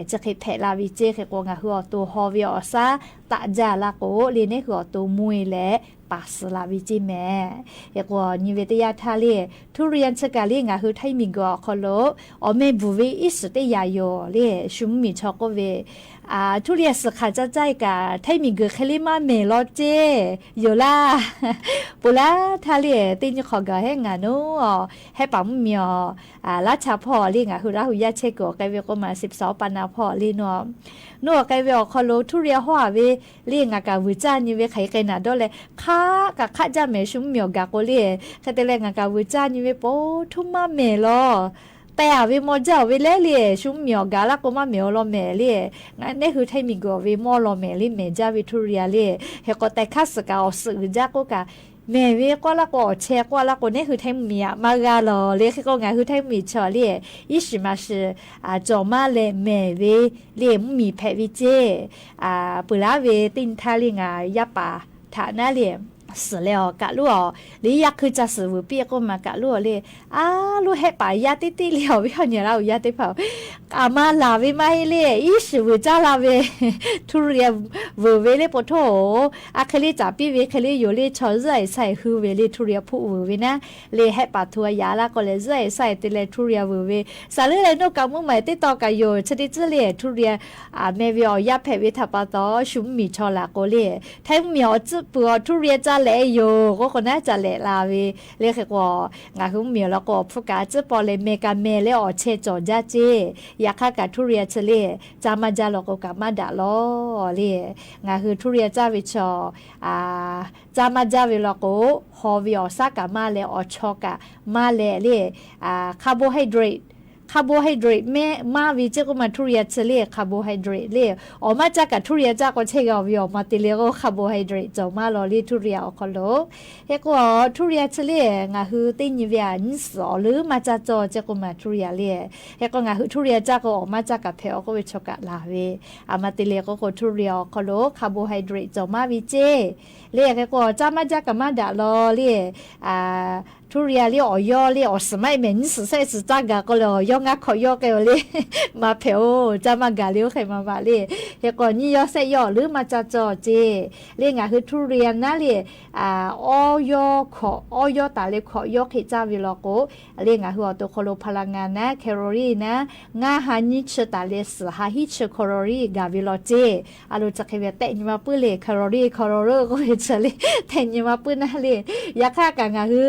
chi hk'e hpehꞈ la ve ceˇ. Hk'e k'o, ngaˬ hui awˬ to haw ve awˬ shaˉ taˆ jaˇ la k'o le, neˉ hui awˬ to mvuhˇ-e leh paˍ suhˍ la ve ceˇ mehˍ. Hk'e k'o, nyi ve teˇ yanˇ htaˇ le, ทุเรียน chi kaꞈ le ngaˬ hui Htaiˇ miˬguiˬ awˬ hk'aw lo awˬ meh bvuhˬ ve iˉ suhˍ teˇ yanˇ yoˬ le. Shu mvuhˇmiˬ chaw k'oˆ ve, ทุเรียน suhˍ hk'aˬ caˇ caˇ e kaꞈ, Htaiˇ miˬguiˬ hk'e le maˇ mehˍ law ceˇ yoˬ laˇ. Peuˬ laˇ htaˇ le, teˇ nyi hk'awꞈ gaˬ hehˉ ngaˬ naˉ, hehˉ paˍ mvuhˇmiˬ awˬ laˇ cha hpawˇ le, ngaˬ hui Laˇ hu yaˇ chehˇ kuiˬ awˬ k'ai ve k'oˆ maˬ, สิบสอง ปันนา hpawˇ le, naw, naw awˬ k'ai ve awˬ hk'aw lo ทุเรียน hawˉ-a ve le, ngaˬ kaꞈ vuiˬ caˇ nyi ve hk'aˬ hk'e k'ai naˍ dawˇ leh, hk'aˆ kaꞈ hk'aˆ jaˇ mehˍ, shu mvuhˇmiˬ awˬ gaˬ k'o le. Hk'e te leh ngaˬ kaꞈ vuiˬ caˇ nyi ve po htuˇ maˇ mehˍ law. Teh-a ve maw jaˇ-oˬ ve leh le, shu mvuhˇmiˬ awˬ gaˬ laˇ k'o maˇ mehˍ awˬ lawn mehˍ le. Ngaˬ neˉ hui Htaiˇ miˬguiˬ awˬ ve mawˇ law mehˍ le, mehˍ jaˇ ve ทุเรียน le. Hk'e k'o, teh hkaˇ suhˍ kaꞈ awˬ suhˍ g'uiˬ jaˇ k'oˆ kaꞈ, Mehˬ ve k'oˆ laˇ k'o, awˬ chehˇ k'oˆ laˇ k'o, neˉ hui htaiˇ mvuhˇmiˬ aꞈ maˇ g'a lawˬ le. Hk'e k'o ngaˬ hui htaiˇ mvuhˇmiˬ chaw le, iˉ shiˍ maˍ shiˍ cawˬ maˇ leh mehˬ ve le, mvuhˇmiˬ hpehꞈ ve ceˇ. Peuˬ laˉ ve teˇ nyi htaˇ le ngaˬ yaˇ paˍ htaꞈ naˉ le, suhˍ leh awˬ kaꞈ loˉ awˬ le, yaˇ hkui ca suhˍ vuiˬ piˇ k'oˆ maˬ kaꞈ loˉ awˬ le, a loˉ hehˆ paˍ yaˇ teˇ teˇ le awˬ viˉ awˬ nyi Laˇ huˍ yaˇ teˇ hpaˍ-oˬ, k'aꞈ maˇ laˬ ve maˇ heˆ le, iˉ shiˍ vuiˬ caˇ la ve, Htuˇriꞈ vuiˬ ve le po htoˇ-oˬ, a hk'e le caˍ piˇ ve hk'e le yoˬ le, chaw zuhˆ-e sha-e hui ve le Htuˇriꞈ hpfuhˆ vuiˬ ve naˉ le, hehˆ paˍ htu a yaꞈ laˇ k'o leh zuhˆ-e sha-e te leh Htuˇriꞈ vuiˬ ve, saˍ leuˉ leh noˆ kaꞈ mvuhˇ maˍ teˇ taw kaꞈ yoˬ, chi teˇ tcuhˉ le Htuˇriꞈ meh ve awˬ yaˇ hpehꞈ ve htaꞈ pa taw, shu mvuhˇmiˬ chaw laˬ k'o le, htaiˇ mvuhˇmiˬ awˬ tcuhˆ peuˬ awˬ Htuˇriꞈ caˇ lehꞈ yoˬ k'oˆ k'o naˉ ca lehꞈ la ve le. Hk'e k'o, ngaˬ hui mvuhˇmiˬ awˬ lawn k'o awˬ hpfuhˇ kaꞈ tcuhˉ paw leh meh kaꞈ meh leh awˬ chehˇ cawˬ jaˇ ceˇ. Yaꞈ hk'aˇ kaꞈ Htuˇriꞈ chi le, caˇ maˇ jaˇ law k'o kaꞈ maˇ daꞈ lawˬ le. Ngaˬ hui Htuˇriꞈ caˇ ve chaw caˇ maˇ jaˇ ve law k'o, haw ve awˬ shaˉ kaꞈ maˇ leh awˬ chaw kaꞈ maˇ leh le, carbohydrate, carbohydrate mehˆ maˇ ve ceˇ k'oˆ maˬ Htuˇriꞈ chi le carbohydrate le, awˬ maˇ caˇ kaꞈ Htuˇriꞈ caˇ k'o chehˇ g'a ve awˬ ma te le k'o carbohydrate cawˬ maˇ law le Htuˇriꞈ awˬ hk'aw lo. Hk'e k'o, Htuˇriꞈ chi le ngaˬ hui teˇ nyi ve a nyiˇ suhˍ awˬ leuˉ maˇ caˇ cawˇ ceˇ k'oˆ maˬ Htuˇriꞈ le. Hk'e k'o ngaˬ hui Htuˇriꞈ caˇ k'o awˬ maˇ caˇ kaꞈ hpehꞈ-aw k'oˆ ve chaw kaꞈ laˬ ve, a ma te le k'oˆ k'o Htuˇriꞈ awˬ hk'aw lo carbohydrate cawˬ maˇ ve ceˇ le. Hk'e k'o caˇ maˇ jaˇ kaꞈ maˇ daꞈ law le. Htuˇriꞈ le awˬ yawˇ le awˬ suhˍ maˇ heˆ mehˍ, nyiˇ suhˍ shehˆ suhˍ caˇ gaˬ k'o le awˬ yawˇ ngaˇ hkawꞈ yawˇ k'ai-o le, maˇ hpehꞈ-oˬ, caˇ maˇ gaˬ le oˇ hk'e maˇ maꞈ le. Hk'e k'o nyiˇ yawˇ shehˆ yawˇ awˬ leuˉ maˇ caˇ cawˇ ceˇ le. Ngaˬ hui Htuˇriꞈ naˉ le, awˇ yawˇ hkawꞈ awˇ yawˇ taˍ leh hkawꞈ yawˇ hk'e caˇ ve law k'o le, ngaˬ hui awˬ to hk'aw lo hpaˍ laꞈ ngaˬ naˉ calorie naˉ, ngaˇ ha nyiˇ chi taˍ leh suhˍ ha hiˉ chi calorie gaˬ ve law ceˇ. A lo chi hk'e ve tehˆ nyi ma puiˉ le calorie calorie k'oˆ ve chi le, tehˆ nyi ma puiˉ naˉ le. Yaꞈ hk'aˇ kaꞈ ngaˬ hui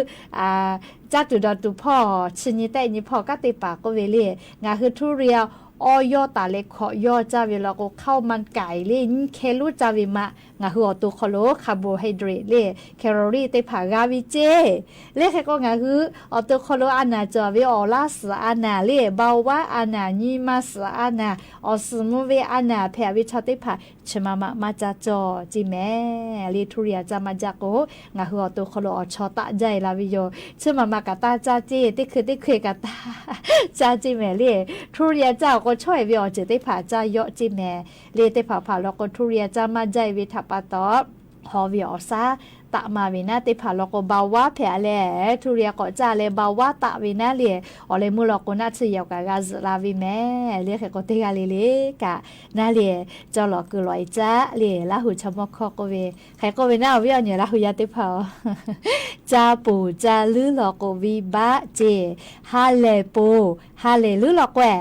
caˇ tuˬ dawˬ tuˬ hpawˇ chi nyi tehˆ nyi hpawˇ kanˉ te paˍ k'oˆ ve le, ngaˬ hui Htuˇriꞈ awˇ yawˇ taˍ leh hkawꞈ yawˇ caˇ ve law k'o ข้าวมันไก่ le nyiˇ hkeh lonˉ caˇ ve maꞈ ngaˬ hui awˬ to hk'aw lo carbohydrate le calorie teˇ hpaˍ g'a ve ceˇ. Le hk'e k'o ngaˬ hui awˬ to hk'aw lo a naˍ cawˬ ve awˬ laˇ suhˍ a naˍ le เบาหวาน a naˍ, nyi ma suhˍ a naˍ, awˬ suhˍ mvuh ve a naˍ hpehꞈ ve chaw teˇ hpaˍ chi ma maꞈ maˇ caˇ cawˇ ceˇ mehˍ le. Htuˇriꞈ caˇ maˇ jaˇ k'o ngaˬ hui awˬ to hk'aw lo awˬ chaw taˆ jaˇ-e la ve yoˬ. Chi ma maꞈ kaꞈ taˇ caˇ ceˇ, teˇ hkui teˇ hkui kaꞈ taˇ caˇ ceˇ mehˍ le. Htuˇriꞈ caˇ awˬ k'o chawˇ-e ve awˬ ceuˬ teˇ hpaˍ caˇ yawˆ ceˇ mehˍ le. Teˇ hpaˍ hpaˍ law k'o Htuˇriꞈ caˇ maˇ jaˇ-e ve htaꞈ pa taw, haw ve awˬ shaˉ taˆ ma ve naˉ teˇ hpaˍ law k'o เบาหวาน hpehꞈ leh, Htuˇriꞈ k'awꞈ caˇ leh เบาหวาน taˆ ve naˉ le, awˬ leh meuˇ law k'o naˆ tsuhˇ yehˬ kaꞈ g'a zuhꞈ la ve mehˍ le. Hk'e k'o teˇ g'aˇ le le kaꞈ naˉ le, cawˇ lawꞈ kuiˬ lawꞈ-e caˇ le Laˇ huˍ chaw mawˇ hkawˇ k'oˆ ve, hk'e k'oˆ ve naˉ awˬ viˉ awˬ nyi Laˇ huˍ yaˇ teˇ hpaˍ-oˬ, caˇ ponˬ caˇ leuˉ law k'o venˇbaˆ ceˇ, ha lehˬ ponˬ ha lehˬ leuˉ law k'o-e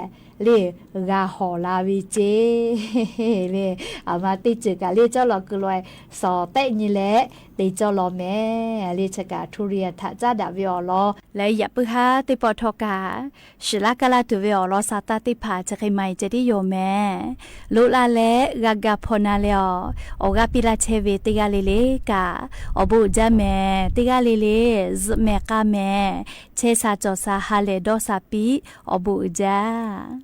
le g'a hawˬ la ve ceˇ le. A ma teˇ ceuˬ kaꞈ le cawˇ lawꞈ kuiˬ lawꞈ-e shawˍ tehˆ nyi leh te cawˇ law mehˍ le. Chi kaꞈ Htuˇriꞈ htaꞈ caˉ daꞈ ve awˬ lawn leh yaꞈ puiˉ haˉ teˇ pawˆ htawˇ kaꞈ shiˍ laˇ kaˇ laˇ tuˬ ve awˬ lawn sa taˇ teˇ hpaˍ chi hk'e maˍ-e ceh tiˉ yoˬ mehˍ. Loꞈ la leh g'a ga hpaw na leh awˬ, awˬ g'aˇ piˇ laˇ chehˇ ve teˇ g'aˇ le le kaꞈ awˬ bon uiˍ jaˇ mehˍ. Teˇ g'aˇ le le zuhꞈ mehˍ k'a mehˍ. Chehˇ sha cawˬ sha ha lehˬ dawˇ sha piˇ, awˬ bon uiˍ jaˇ.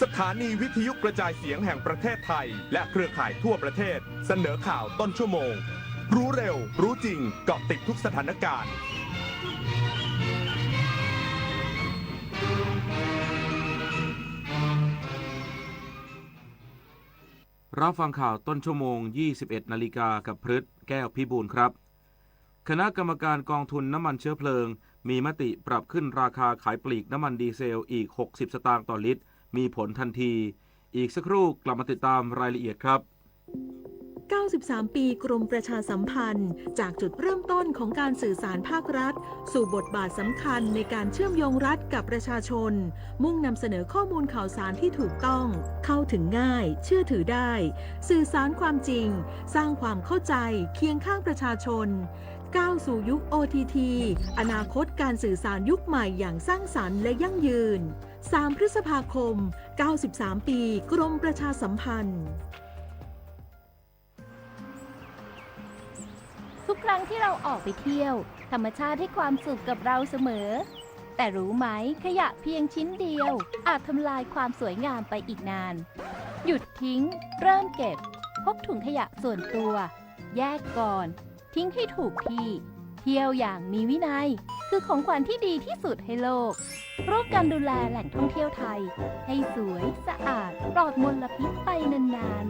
สถานีวิทยุกระจายเสียงแห่งประเทศไทยและเครือข่ายทั่วประเทศ เสนอข่าวต้นชั่วโมง รู้เร็ว รู้จริง เกาะติดทุกสถานการณ์ รับฟังข่าวต้นชั่วโมง ยี่สิบเอ็ดนาฬิกา กับพฤษ แก้วพิบูลครับ คณะกรรมการกองทุนน้ำมันเชื้อเพลิง มีมติปรับขึ้นราคาขายปลีกน้ำมันดีเซลอีก หกสิบสตางค์ต่อลิตร มีผลทันที อีกสักครู่กลับมาติดตามรายละเอียดครับ เก้าสิบสาม ปีกรมประชาสัมพันธ์ จากจุดเริ่มต้นของการสื่อสารภาครัฐ สู่บทบาทสำคัญในการเชื่อมโยงรัฐกับประชาชน มุ่งนำเสนอข้อมูลข่าวสารที่ถูกต้อง เข้าถึงง่าย เชื่อถือได้ สื่อสารความจริง สร้างความเข้าใจ เคียงข้างประชาชน ก้าวสู่ยุค โอ ที ที อนาคตการสื่อสารยุคใหม่อย่างสร้างสรรค์และยั่งยืน สาม พฤษภาคม เก้าสิบสาม ปี กรมประชาสัมพันธ์ ทุกครั้งที่เราออกไปเที่ยว ธรรมชาติให้ความสุขกับเราเสมอ แต่รู้ไหม ขยะเพียงชิ้นเดียว อาจทำลายความสวยงามไปอีกนาน หยุดทิ้ง เริ่มเก็บ พกถุงขยะส่วนตัว แยกก่อน ทิ้งให้ถูกที่ เที่ยวอย่างมีวินัย คือของขวัญที่ดีที่สุดให้โลก ร่วมกันดูแลแหล่งท่องเที่ยวไทย ให้สวย สะอาด ปลอดมลพิษไปนาน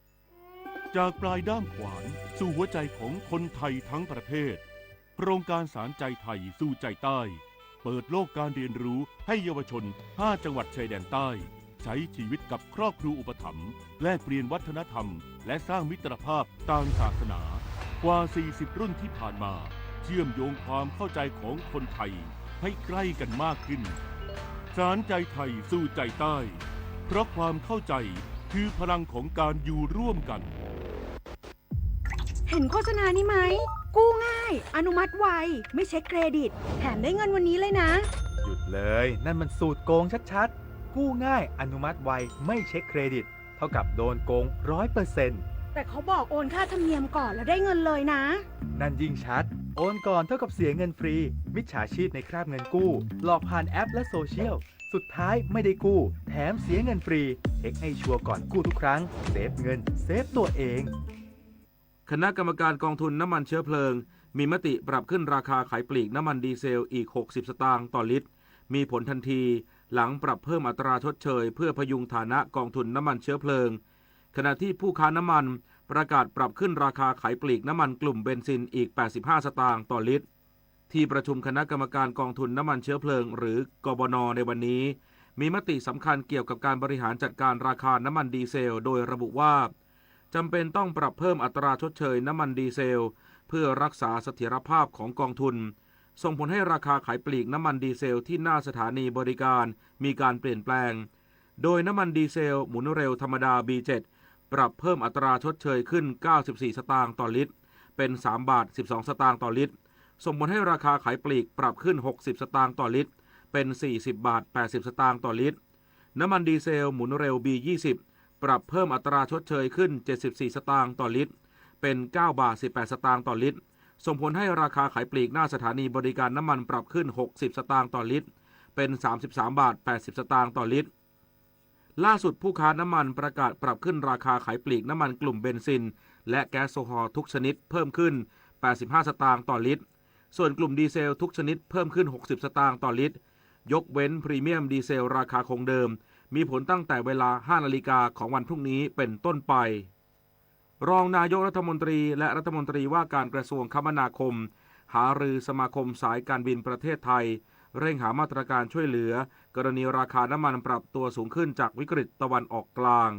ๆ จากปลายด้ามขวานสู่หัวใจของคนไทยทั้งประเทศ โครงการสารใจไทยสู่ใจใต้ เปิดโลกการเรียนรู้ให้เยาวชน ห้า จังหวัดชายแดนใต้ ใช้ชีวิตกับครอบครัวอุปถัมภ์ แลกเปลี่ยนวัฒนธรรม และสร้างมิตรภาพต่างศาสนา กว่า สี่สิบ รุ่นที่ผ่านมา เชื่อมโยงความเข้าใจของคนไทยให้ใกล้กันมากขึ้น สารใจไทยสู่ใจใต้ เพราะความเข้าใจคือพลังของการอยู่ร่วมกัน เห็นโฆษณานี้ไหม กู้ง่าย อนุมัติไว ไม่เช็คเครดิต แถมได้เงินวันนี้เลยนะ หยุดเลย นั่นมันสูตรโกงชัดๆ กู้ง่าย อนุมัติไว ไม่เช็คเครดิต เท่ากับโดนโกง ร้อยเปอร์เซ็นต์ แต่เขาบอกโอนค่าธรรมเนียมก่อนแล้วได้เงินเลยนะ นั่นยิ่งชัด โอนก่อนเท่ากับเสียเงินฟรี มิจฉาชีพในคราบเงินกู้ หลอกผ่านแอปและโซเชียล สุดท้ายไม่ได้กู้ แถมเสียเงินฟรี เช็คให้ชัวร์ก่อนกู้ทุกครั้ง เซฟเงิน เซฟตัวเอง คณะกรรมการกองทุนน้ำมันเชื้อเพลิง มีมติปรับขึ้นราคาขายปลีกน้ำมันดีเซลอีก หกสิบสตางค์ต่อลิตร มีผลทันที หลังปรับเพิ่มอัตราชดเชยเพื่อพยุงฐานะกองทุนน้ำมันเชื้อเพลิง ขณะที่ผู้ค้าน้ำมันประกาศปรับขึ้นราคาขายปลีกน้ำมันกลุ่มเบนซินอีก แปดสิบห้าสตางค์ต่อลิตร ที่ประชุมคณะกรรมการกองทุนน้ำมันเชื้อเพลิง หรือ กบน ในวันนี้ มีมติสำคัญเกี่ยวกับการบริหารจัดการราคาน้ำมันดีเซล โดยระบุว่า จำเป็นต้องปรับเพิ่มอัตราชดเชยน้ำมันดีเซล เพื่อรักษาเสถียรภาพของกองทุน ส่งผลให้ราคาขายปลีกน้ำมันดีเซลที่หน้าสถานีบริการมีการเปลี่ยนแปลง โดยน้ำมันดีเซลหมุนเร็วธรรมดา บี เจ็ด ปรับเพิ่มอัตราชดเชยขึ้น เก้าสิบสี่สตางค์ต่อลิตร เป็น สามบาท สิบสองสตางค์ต่อลิตร ส่งผลให้ราคาขายปลีกปรับขึ้น หกสิบสตางค์ต่อลิตร เป็น สี่สิบบาท แปดสิบสตางค์ต่อลิตร น้ำมันดีเซลหมุนเร็ว บี ยี่สิบ ปรับเพิ่มอัตราชดเชยขึ้น เจ็ดสิบสี่สตางค์ต่อลิตร เป็น เก้าบาท สิบแปดสตางค์ต่อลิตร ส่งผลให้ราคาขายปลีกหน้าสถานีบริการน้ำมันปรับขึ้น หกสิบสตางค์ต่อลิตร เป็น สามสิบสามบาท แปดสิบสตางค์ต่อลิตร ล่าสุดผู้ค้าน้ำมันประกาศปรับขึ้นราคาขายปลีกน้ำมันกลุ่มเบนซิน และแก๊สโซฮอล์ทุกชนิดเพิ่มขึ้น แปดสิบห้าสตางค์ต่อลิตร ส่วนกลุ่มดีเซลทุกชนิดเพิ่มขึ้น หกสิบสตางค์ต่อลิตร ยกเว้นพรีเมียมดีเซลราคาคงเดิม มีผลตั้งแต่เวลา ห้านาฬิกาของวันพรุ่งนี้เป็นต้นไป รองนายกรัฐมนตรีและรัฐมนตรีว่าการกระทรวงคมนาคม หารือสมาคมสายการบินประเทศไทย เร่งหามาตรการช่วยเหลือ กรณีราคาน้ำมันปรับตัวสูงขึ้นจากวิกฤตตะวันออกกลาง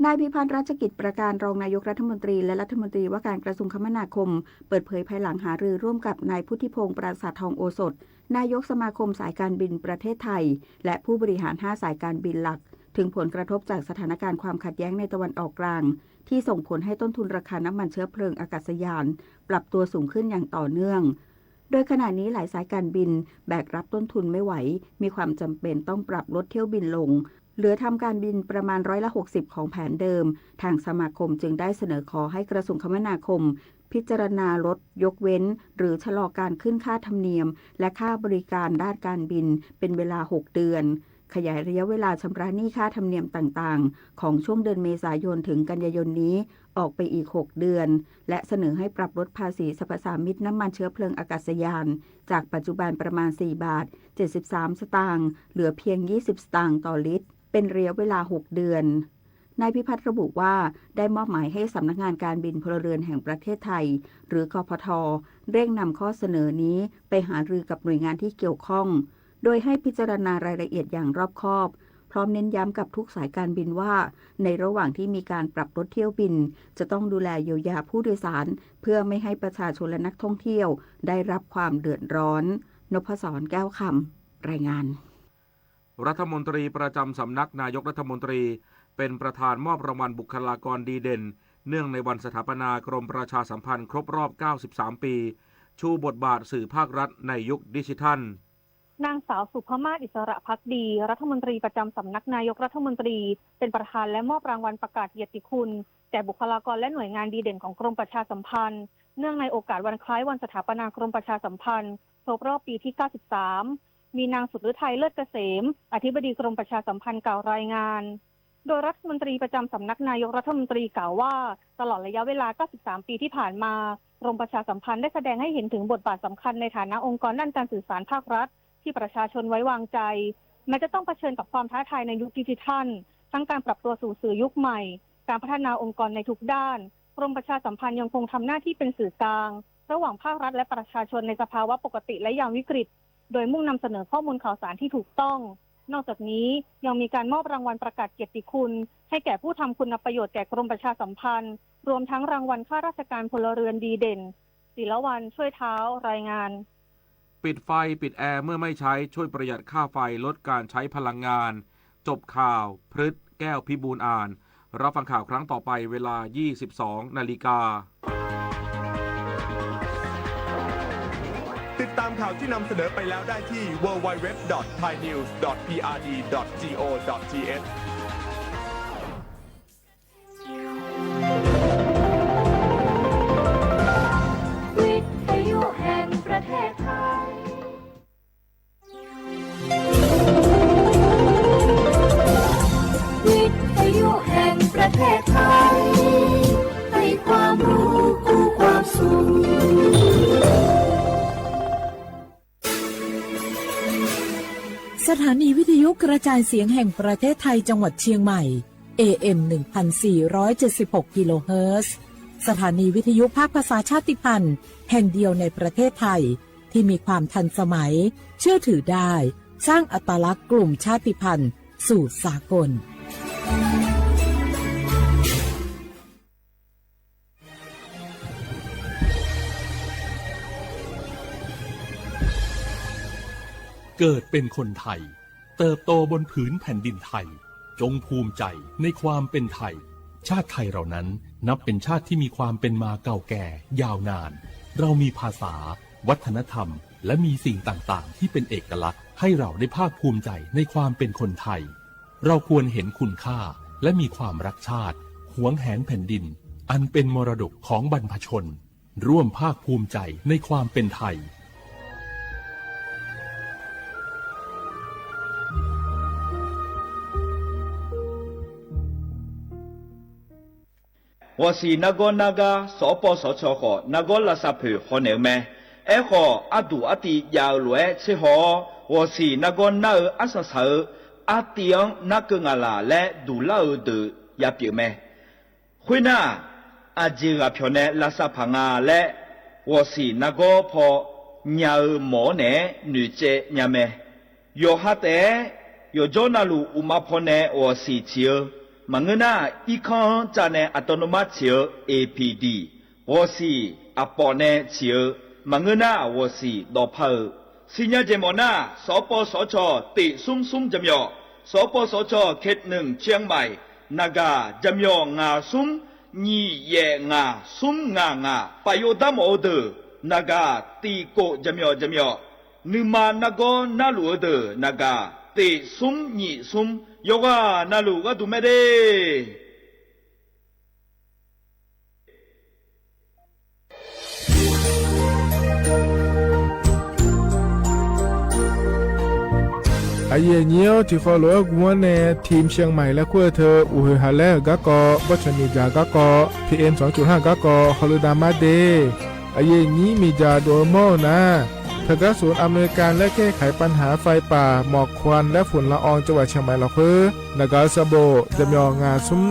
นายพิพัฒน์ รัชกิจประการ รองนายกรัฐมนตรีและรัฐมนตรีว่าการกระทรวงคมนาคม เปิดเผยภายหลังหารือร่วมกับนายพุทธิพงษ์ ปราสาททองโอสถ นายกสมาคมสายการบินประเทศไทย และผู้บริหารห้าสายการบินหลัก ถึงผลกระทบจากสถานการณ์ความขัดแย้งในตะวันออกกลาง ที่ส่งผลให้ต้นทุนราคาน้ำมันเชื้อเพลิงอากาศยาน ปรับตัวสูงขึ้นอย่างต่อเนื่อง โดยขณะนี้หลายสายการบินแบกรับต้นทุนไม่ไหว มีความจำเป็นต้องปรับลดเที่ยวบินลง เหลือทำการบินประมาณร้อยละหกสิบของแผนเดิม ทางสมาคมจึงได้เสนอขอให้กระทรวงคมนาคม พิจารณาลดยกเว้น หรือชะลอการขึ้นค่าธรรมเนียม และค่าบริการด้านการบินเป็นเวลาหกเดือน ขยายระยะเวลาชำระหนี้ค่าธรรมเนียมต่างๆ ของช่วงเดือนเมษายนถึงกันยายนนี้ออกไปอีก หก เดือน และเสนอให้ปรับลดภาษีสรรพสามิตน้ำมันเชื้อเพลิงอากาศยาน จากปัจจุบันประมาณ สี่ บาท เจ็ดสิบสาม สตางค์ เหลือเพียง ยี่สิบ สตางค์ต่อลิตร เป็นระยะเวลา หก เดือน นายพิพัฒน์ระบุว่า ได้มอบหมายให้สำนักงานการบินพลเรือนแห่งประเทศไทย หรือกพท เร่งนำข้อเสนอนี้ไปหารือกับหน่วยงานที่เกี่ยวข้อง โดยให้พิจารณารายละเอียดอย่างรอบคอบ พร้อมเน้นย้ำกับทุกสายการบินว่า ในระหว่างที่มีการปรับลดเที่ยวบิน จะต้องดูแลเยียวยาผู้โดยสาร เพื่อไม่ให้ประชาชนและนักท่องเที่ยวได้รับความเดือดร้อน นพศร แก้วคำ รายงาน รัฐมนตรีประจำสำนักนายกรัฐมนตรี เป็นประธานมอบรางวัลบุคลากรดีเด่น เนื่องในวันสถาปนากรมประชาสัมพันธ์ครบรอบ เก้าสิบสาม ปี ชูบทบาทสื่อภาครัฐในยุคดิจิทัล นางสาว สุภมาศ อิสระภักดี รัฐมนตรีประจำสำนักนายกรัฐมนตรี เป็นประธานและมอบรางวัลประกาศเกียรติคุณ แก่บุคลากรและหน่วยงานดีเด่นของกรมประชาสัมพันธ์ เนื่องในโอกาสวันคล้ายวันสถาปนากรมประชาสัมพันธ์ ครบรอบปีที่ เก้าสิบสาม มีนางสุดฤทัย เลิศเกษม อธิบดีกรมประชาสัมพันธ์ กล่าวรายงาน โดยรัฐมนตรีประจำสำนักนายกรัฐมนตรีกล่าวว่า ตลอดระยะเวลา เก้าสิบสาม ปีที่ผ่านมา กรมประชาสัมพันธ์ได้แสดงให้เห็นถึงบทบาทสำคัญในฐานะองค์กรด้านการสื่อสารภาครัฐ ที่ประชาชนไว้วางใจ แม้จะต้องเผชิญกับความท้าทายในยุคดิจิทัล ทั้งการปรับตัวสู่สื่อยุคใหม่ การพัฒนาองค์กรในทุกด้าน กรมประชาสัมพันธ์ยังคงทำหน้าที่เป็นสื่อกลาง ระหว่างภาครัฐและประชาชนในสภาวะปกติและยามวิกฤต โดยมุ่งนำเสนอข้อมูลข่าวสารที่ถูกต้อง นอกจากนี้ยังมีการมอบรางวัลประกาศเกียรติคุณ ให้แก่ผู้ทำคุณประโยชน์แก่กรมประชาสัมพันธ์ รวมทั้งรางวัลข้าราชการพลเรือนดีเด่น ศิลวัลย์ ช่วยเท้า รายงาน ปิดไฟ ปิดแอร์เมื่อไม่ใช้ ช่วยประหยัดค่าไฟ ลดการใช้พลังงาน จบข่าว พฤษ แก้วพิบูลย์อ่าน รับฟังข่าวครั้งต่อไปเวลา ยี่สิบสอง นาฬิกา ติดตามข่าวที่นำเสนอไปแล้วได้ที่ ดับเบิลยู ดับเบิลยู ดับเบิลยู ดอท ไทยนิวส์ ดอท พีอาร์ดี ดอท จี โอ ดอท ที เอช วิทยุแห่งประเทศไทย วิทยุแห่งประเทศไทย ให้ความรู้คู่ความสุข สถานีวิทยุกระจายเสียงแห่งประเทศไทยจังหวัดเชียงใหม่ เอ เอ็ม หนึ่งพันสี่ร้อยเจ็ดสิบหก กิโลเฮิรตซ์ สถานีวิทยุภาคภาษาชาติพันธุ์แห่งเดียวในประเทศไทย ที่มีความทันสมัย เชื่อถือได้ สร้างอัตลักษณ์กลุ่มชาติพันธุ์สู่สากล เกิดเป็นคนไทย เติบโตบนผืนแผ่นดินไทย จงภูมิใจในความเป็นไทย ชาติไทยเรานั้นนับเป็นชาติที่มีความเป็นมาเก่าแก่ยาวนาน เรามีภาษา วัฒนธรรม และมีสิ่งต่างๆ ที่เป็นเอกลักษณ์ ให้เราได้ภาคภูมิใจในความเป็นคนไทย เราควรเห็นคุณค่า และมีความรักชาติ หวงแหนแผ่นดิน อันเป็นมรดกของบรรพชน ร่วมภาคภูมิใจในความเป็นไทย G'awˬ shiˍ naˇ gawˇ naˇ gaˇ, sawˍ pawˇ sawˍ chaw k'awꞈ naˇ gawˇ laˇ sha hpeuꞈ haw nehˬ-eu meh. Ehˉ k'awꞈ, aˉ duˬ aˉ ti yaꞈ-eu loꞈ-ehˉ chehˇ haw, g'awˬ shiˍ naˇ gawˇ naˇ-eu aˉ shaˍ shaˍ-eu aˉ ti-anˉ naˉ keu ngaˬ laˬ leh duˬ laˇ-eu deuꞈ yaˇ piˇ-euˬ meh. Hk'oˆ naˆ, aˬ jeˬ g'aˬ hpyaw neh laˇ sha hpaˍ nga leh, g'awˬ shiˍ naˇ gawˇ hpaw nya-eu mawˬ-awˉ nehˬ nuˬ ceh nya meh. Yawˬ ha tehꞈ, yawˬ jawˇ naˆ luˬ uꞈ ma hpaw neh g'awˬ shiˍ ciˍ-eu, maˬ ngeuˇ naˆ iˉ hkanˇ caˇ neh aˬ taw naw maˇ ciˍ-eu A P D, g'awˬ shiˍ aˬ pawꞈ neh ciˍ-eu, maˬ ngeuˇ naˆ g'awˬ shiˍ dawˬ hpaˇ-eu. Suh nyaˇ jehˬ mawˬ naˆ, sawˍ pawˇ sawˍ chaw teꞈ suˉ suˉ jaˇ myaw, sawˍ pawˇ sawˍ chaw เขตหนึ่ง เชียงใหม่ naˍ gaˬ jaˇ myaw ngaˬ suˉ nyiˇ yehˬ ngaˬ suˉ ngaˬ ngaˬ, paˍ yoˬ daˇ mawˬ-o deuˬ naˍ gaˬ tiꞈ koꞈ jaˇ myaw jaˇ myaw, nuˬ ma naˇ gawˇ naˇ luˬ-eu deuˬ naˍ gaˬ teꞈ suˉ nyiˇ suˉ, yawˇ g'aˇ naˇ luˬ g'aˇ duˬ meh deˇ. Aˬ yehˬ nyi-oˬ, tiꞈ hk'aw loꞈ-aˉ gu mawˉ neh, Team Chiang Mai leh hk'oˆ-a hteu, uˬ hoeˬ haˍ lehˉ-euˬ gaˇ k'aw, bawˇ chaw miˬ jaˬ gaˇ k'aw, P M sawˉ cuˬ haˇ gaˇ k'aw, haw leh daꞈ maˇ deˇ. Aˬ yehˬ nyi miˬ jaˬ dawˬ-eu mawˇ-oˬ naˍ, htaꞈ gaˇ suhˍ America leh kehˉ hk'aiˍ ปัญหาไฟป่า หมอกควันและฝุ่นละออง จังหวัดเชียงใหม่ lawˬ hk'oˆ, naˍ gaˬ-euˬ saˍ boꞈ, jaˬ myaw ngaˬ suhˉ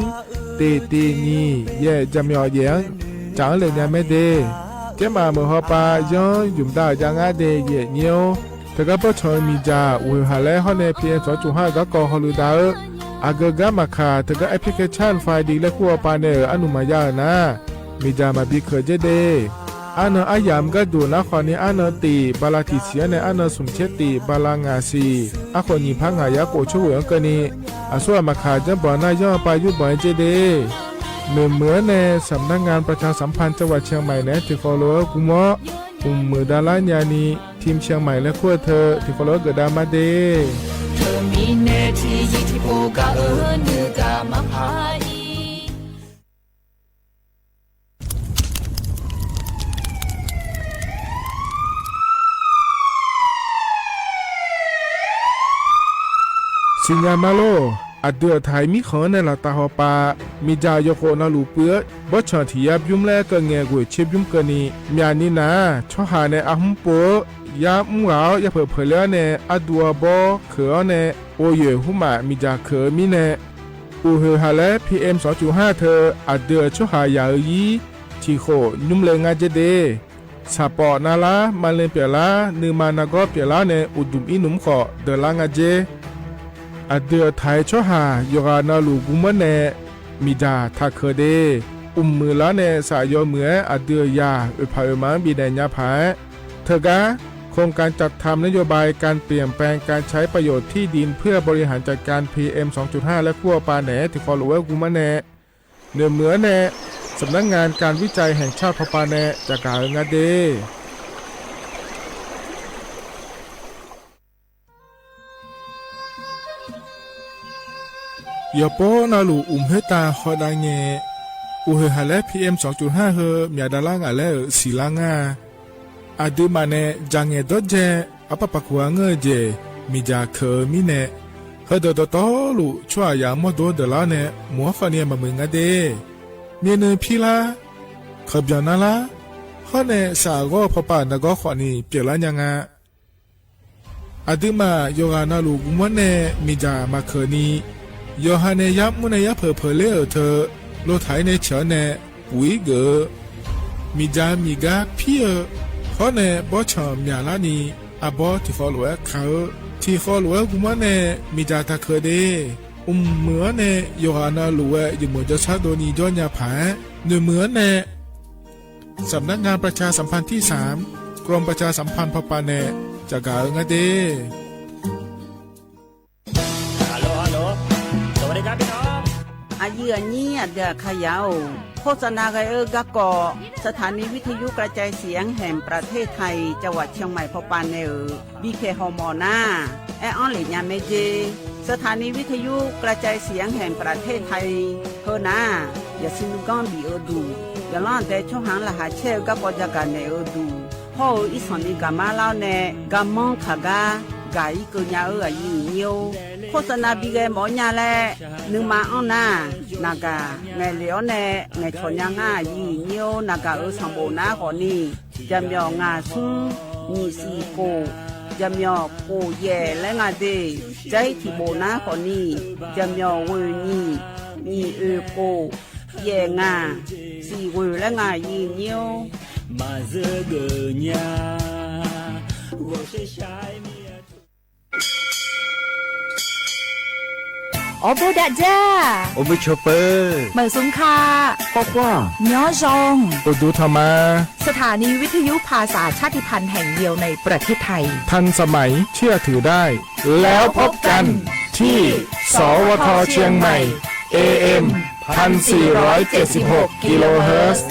teꞈ teꞈ nyi yehˬ jaˬ myaw yehˬ-anˉ caꞈ-anˉ leh nyi mehˉ deˇ. Kehˉ maˬ meuˬ haw pa yawˇ yonˍ daꞈ jaˇ ngaˇ deˇ yehˬ nyi-oˬ, htaꞈ gaˇ bawˇ chaw miˬ jaˬ uˬ hoeˬ haˍ lehˉ hawˉ neh P M sawˉ cuˬ haˇ gaˇ k'aw haw leh daꞈ-eu, aˬ geu gaˇ maˬ hk'aˬ htaꞈ gaˇ application file diˬ leh k'oˆ-a pa neh-euˬ aˉ nuˬ maˍ yaˇ-euˬ naˍ, miˬ jaˬ maˍ biˇ hkeuꞈ jeˇ deˇ. Aˉ naw aˉ yaꞈ mvuhˇ gaˇ duˬ naˉ hk'awꞈ nyi aˉ naw teꞈ ba la tiꞈ shiˍ-anˉ neh aˉ naw suhˍ chehˇ teꞈ ba la ngaˬ shiˍ, aˉ k'oꞈ nyi hpaˇ ngaˬ yaˇ k'oˍ chawˇ g'uiˬ-anˉ keu ni, aˬ suˉ aˬ maˬ hk'aˬ jaˇ bawˬ naˇ yawˇ pa yuˇ bawˬ-e jeˇ deˇ. Nuˬ meuˬ-anˉ neh สำนักงานประชาสัมพันธ์จังหวัดเชียงใหม่ neh tiꞈ hk'aw loꞈ-aˉ gu mawˉ, uˍ meuˍ daꞈ laˇ nyi-a nyi, Team Chiang Mai leh hk'oˆ-a hteu, tiꞈ hk'aw loꞈ-aˉ geuꞈ daꞈ maˇ deˇ. Siˍ nyi ma loˬ, aˬ dui aˬ htaiˍ miˉ hk'awꞈ-anˉ neh laˬ taˍ haw pa, miˬ jaˬ yawˬ k'oꞈ na luˬ pui-aˉ, bawˇ chaw htiꞈ yaˇ biˇ mvuhˇ leh keu ngeh g'oˬ cheˇ biˇ mvuhˇ keu ni, myaꞈ nyi naˍ, chaw haˍ neh a hmvuhˇ po-aˉ, yaˇ mvuhˇ g'a-aˉ yaˇ hpeuꞈ hpeuꞈ leh-aˉ neh aˉ du a bawˇ hkeuꞈ-aˉ neh, o yeˬ huˉ maꞈ miˬ jaˬ hkeuꞈ-eu miˉ neh, uˬ hoeˬ haˍ lehˉ P M sawˉ cuˬ haˇ hteu, aˬ dui aˬ chaw haˍ yaꞈ-eu yiˉ, htiˍ hk'oꞈ nyi mvuhˇ leh ngaˇ jeˇ deˇ. Saˍ pawˍ na laˇ, ma leh pyaˍ laˇ, nuˇ ma na gawˇ pyaˍ laˇ neh, uˍ duˬ iˉ nuꞈ mvuhˇ hk'awꞈ deuˬ laˇ ngaˇ jeˇ. Aˬ dui aˬ htaiˍ chaw haˍ yawˬ g'a na luˬ gu mawˉ neh, miˬ jaˬ htaꞈ hkeuꞈ deˇ. Uˍ meuˍ laˇ neh saꞈ yaw meuˍ-ehˉ aˬ dui aˬ yaˬ uiˍ hpaˍ uiˍ ma-anˉ biˇ neh nyi hpaˍ-ehˉ. Htaꞈ gaˇ โครงการจัดทำนโยบายการเปลี่ยนแปลงการใช้ประโยชน์ที่ดินเพื่อบริหารจัดการ P M sawˉ cuˬ haˇ leh hk'oˆ-a pa neh tiꞈ hk'aw loꞈ-aˉ gu mawˉ neh, nuˬ meuˬ-anˉ neh สำนักงานการวิจัยแห่งชาติ haw pa neh caꞈ gaˬ-eu ngaˇ deˇ. Yawˬ pawˆ na luˬ uˍ meuˍ heˉ taˇ haw daꞈ ngeh, uˬ hoeˬ haˍ lehˉ P M sawˉ cuˬ haˇ hui myaꞈ daꞈ laˇ ngaˬ leh-euˬ shiˍ laˇ ngaˇ. Aˬ dui maꞈ neh jaˬ ngeh dawˇ jehˇ, aˉ paˆ paˍ kuˬ a ngeuˇ jehˬ, miˬ jaˬ hkeuꞈ-eu miˉ neh, hui dawˬ dawˬ tawˉ loꞈ chaw aˬ yaꞈ mawˇ dawˇ deuˬ laˇ neh, mawˬ aˉ hk'awꞈ nyi maˍ meuˍ ngaˇ deˇ. Miˬ nuiˬ hpiˇ laˇ, hk'aˬ byaˬ na laˇ, hawˉ neh saꞈ g'awˇ hpaw pa na gawˇ hk'awꞈ ni pyeˬ laˇ nyi ngaˇ. Aˬ dui maꞈ yawˬ g'a na luˬ gu mawˉ neh miˬ jaˬ maˍ hkeuꞈ ni, yawˬ ha neh yaˇ mvuhˇ neh yaˇ hpeuꞈ hpeuꞈ leh-euˬ hteu, lo htaiˍ neh chaꞈ neh, puˍ iˉ geuꞈ-eu, miˬ jaˬ miˬ gaˇ hpiˇ-eu, hawˉ neh bawˇ chaw myaꞈ laˇ ni, a bawˇ tiꞈ hk'aw loꞈ-ehˉ hkanˍ-eu, tiꞈ hk'aw loꞈ-ehˉ gu mawˉ neh miˬ jaˬ htaꞈ hkeuꞈ deˇ. Uˍ meuˍ-anˉ neh yawˬ g'a na luˬ-eh yehˬ meuˍ jaw shaˉ do ni jawˇ nyi hpaˍ-ehˉ, nuˬ meuˍ-anˉ neh สำนักงานประชาสัมพันธ์ที่สาม กรมประชาสัมพันธ์ haw pa neh caꞈ gaˬ-eu ngaˇ deˇ. Aˬ yehˬ aˬ nyi aˬ dui aˬ hk'a yaꞈ-oˬ, โฆษณา g'a-eu gaˇ k'aw, สถานีวิทยุกระจายเสียงแห่งประเทศไทย จังหวัดเชียงใหม่ haw pa neh-euˬ biˇ hkeh haw mawˬ naˉ, ehˉ anˉ liꞈ nyi mehˉ jeˇ. สถานีวิทยุกระจายเสียงแห่งประเทศไทย hui naˉ, yaꞈ suh nuˇ ganˇ biˬ-eu duˬ, yaꞈ lanˉ deh chawˇ haˍ laꞈ haˍ chehˇ-eu gaˇ k'aw jaˇ gaˬ nehˬ-euˬ duˬ, hawˉ-eu iˉ shawˍ nyi gaˬ maˇ laˇ-oˆ neh, ga mawˇ hk'aˬ gaˇ gaˬ iˉ keu nyi-a-euˬ aˬ yehˬ nyi-oˬ. โฆษณา biˇ g'a mawˬ nyi leh, nuˇ ma anˉ naˉ, naˬ gaˬ ngehˬ liꞈ-awˉ neh ngehˬ chawꞈ nyi ngaˇ aˬ yehˬ nyi-oˬ. Naˬ gaˬ-euˬ shaˍ boꞈ naˉ k'awꞈ ni, jaˬ myaw ngaˬ suhˉ nyi shiˍ k'oˍ, jaˬ myaw k'oˍ yehˬ leh ngaˇ deˇ. Caiˉ tiꞈ boꞈ naˉ k'awꞈ ni, jaˬ myaw g'oˬ nyi, nyi oˬ k'oˍ, yehˬ ngaˬ, shiˍ g'oˬ leh ngaˇ aˬ yehˬ nyi-oˬ. Maˬ zuhˆ geuˬ nyi-a, g'oˬ shehˍ shaiˉ miˇ-a. Awˬ bon daꞈ jaˇ. Awˬ bon chaw peuˬ. Meunˍ sung hkaˆ, k'awꞈ k'oˆ, ညီဇုံ, အိုဒူထီၣ်မး. สถานีวิทยุภาษาชาติพันธุ์แห่งเดียวในประเทศไทย ทันสมัย เชื่อถือได้ แล้วพบกันที่ สวท เชียงใหม่ เอ เอ็ม พันสี่ร้อยเจ็ดสิบหก กิโลเฮิรตซ์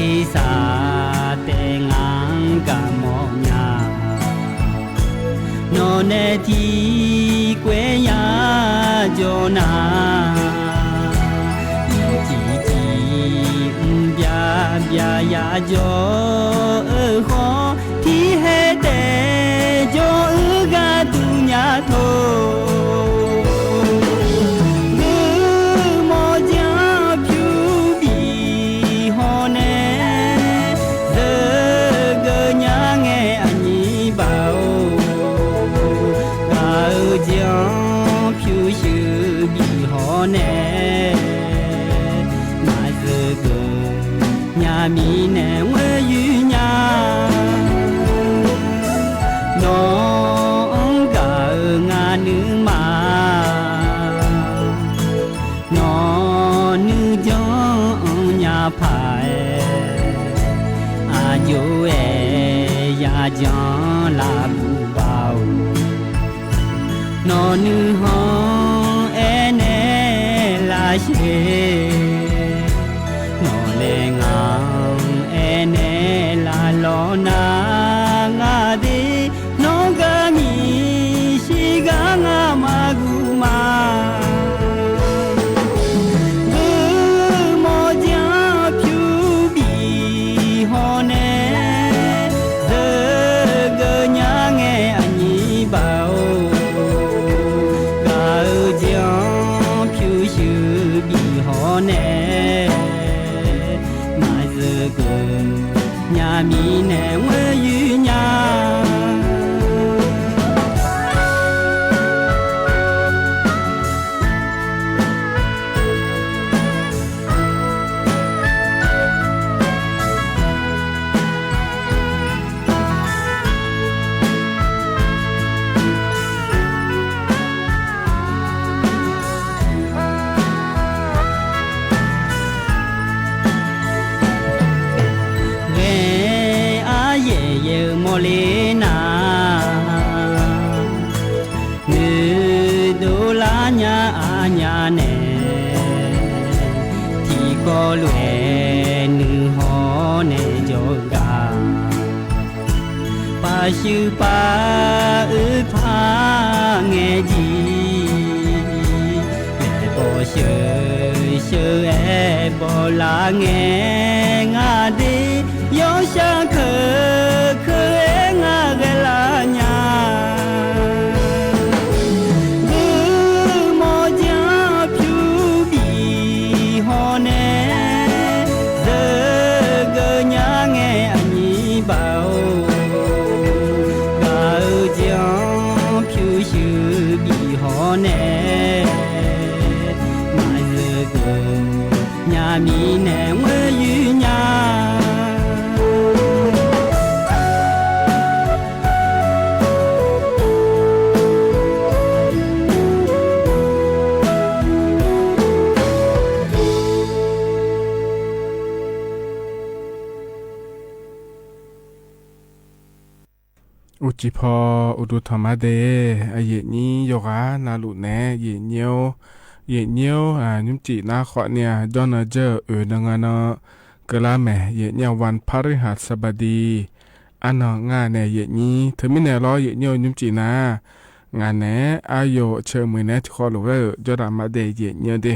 G'uiˬsha tehꞈ ngaˬ kaꞈ mawˬ nya. Nawˬ nehˬ tiˉ k'awehˇ yaˇ jaw naˍ, ciˍ ciˍ byaˇ byaˇ yaˇ jaw, hk'aw htiˇ heˆ tehꞈ jaw uiˍ g'a tuˬ nya htoꞈ. G'uiˬ mawˬ jaˇ hpyuˇ biˇ haw nehˬ, zuhꞈ geuꞈ nyaˇ ngeh a nyi baˬ-oˬ. G'uiˬ jaˇ hpyuˇ shuˍ biˇ haw nehˬ, maˇ zuhꞈ geuꞈ nyaˇ miˬ nehˬ ngeuˇ yuˬ nya. Nawˬ gaˬ-eu ngaˬ nuˇ ma, nawˬ nuˇ jaˇ nya hpaˍ eˬ, a joˬ eˬ yaˇ jaˇ la buˬ baˬ-oˬ. Nawˬ nuˇ haw ehˉ nehˉ laˇ sheˍ, nawˬ lehˬ ngaˬ ehˉ nehˉ laˇ lawˬ na, ngaˬ deˇ nawˬ g'a miˬ shiˍ g'aˇ ngaˬ maˇ gu ma. G'uiˬ mawˬ jaˇ hpyuˇ biˇ haw nehˬ, zuhꞈ geuꞈ nyaˇ ngeh a nyi baˬ-oˬ. G'uiˬ jaˇ hpyuˇ shuˍ biˇ haw nehˬ, maˇ zuhꞈ geuꞈ nyaˇ miˬ nehˬ ngeuˇ yuˬ nya. Geh aˉ yehˬ yehˬ mawˬ le naˍ, g'uiˬ doˇ laˇ nyaˇ a nyaˇ nehˬ, tiꞈ kawˆ loꞈ-ehˍ nuˇ haw nehˬ jaw gaˬ. Paˍ shuˍ paˍ uiˍ hpaˇ ngeh jiˇ, lehˬ bawˬ sheuˍ sheuˍ ehˉ bawˬ la ngeh ngaˬ deˇ, yawˇ shaˉ hkeuꞈ hkeuꞈ ehˉ ngaˬ g'aˇ la nya. G'uiˬ mawˬ jaˇ hpyuˇ biˇ haw nehˬ, zuhꞈ geuꞈ nyaˇ ngeh a nyi baˬ-oˬ. G'uiˬ jaˇ hpyuˇ shuˍ biˇ haw nehˬ, maˇ zuhꞈ geuꞈ nyaˇ miˬ nehˬ ngeuˇ yuˬ nya. Oˇ ceuˬ hpaw uˍ duˬ htaꞈ maˇ de, yehˬ nyiˉ yawˇ g'aˇ na luꞈ nehˬ, yehˬ nyiˉ-oˬ, yehˬ nyiˉ-oˬ, nyiˇ ciˍ naˉ hk'awꞈ nehˬ, jawˇ na jaˇ uiˍ na ngaˬ na keu laˇ mehˍ, yehˬ nyiˉ-a van hpaˇ riˇ haˍ saˍ baˍ diˍ, aˉ naw ngaˇ nehˬ yehˬ nyiˉ. Hteˇ miˉ nehˬ lawˇ yehˬ nyiˉ-oˬ, nyiˇ ciˍ naˉ, ngaˬ nehˬ aˉ yawˇ chehˇ mui nehˬ htiꞈ hk'aw loˍ ve, jawˇ daꞈ maˇ de yehˬ nyiˉ-oˬ de.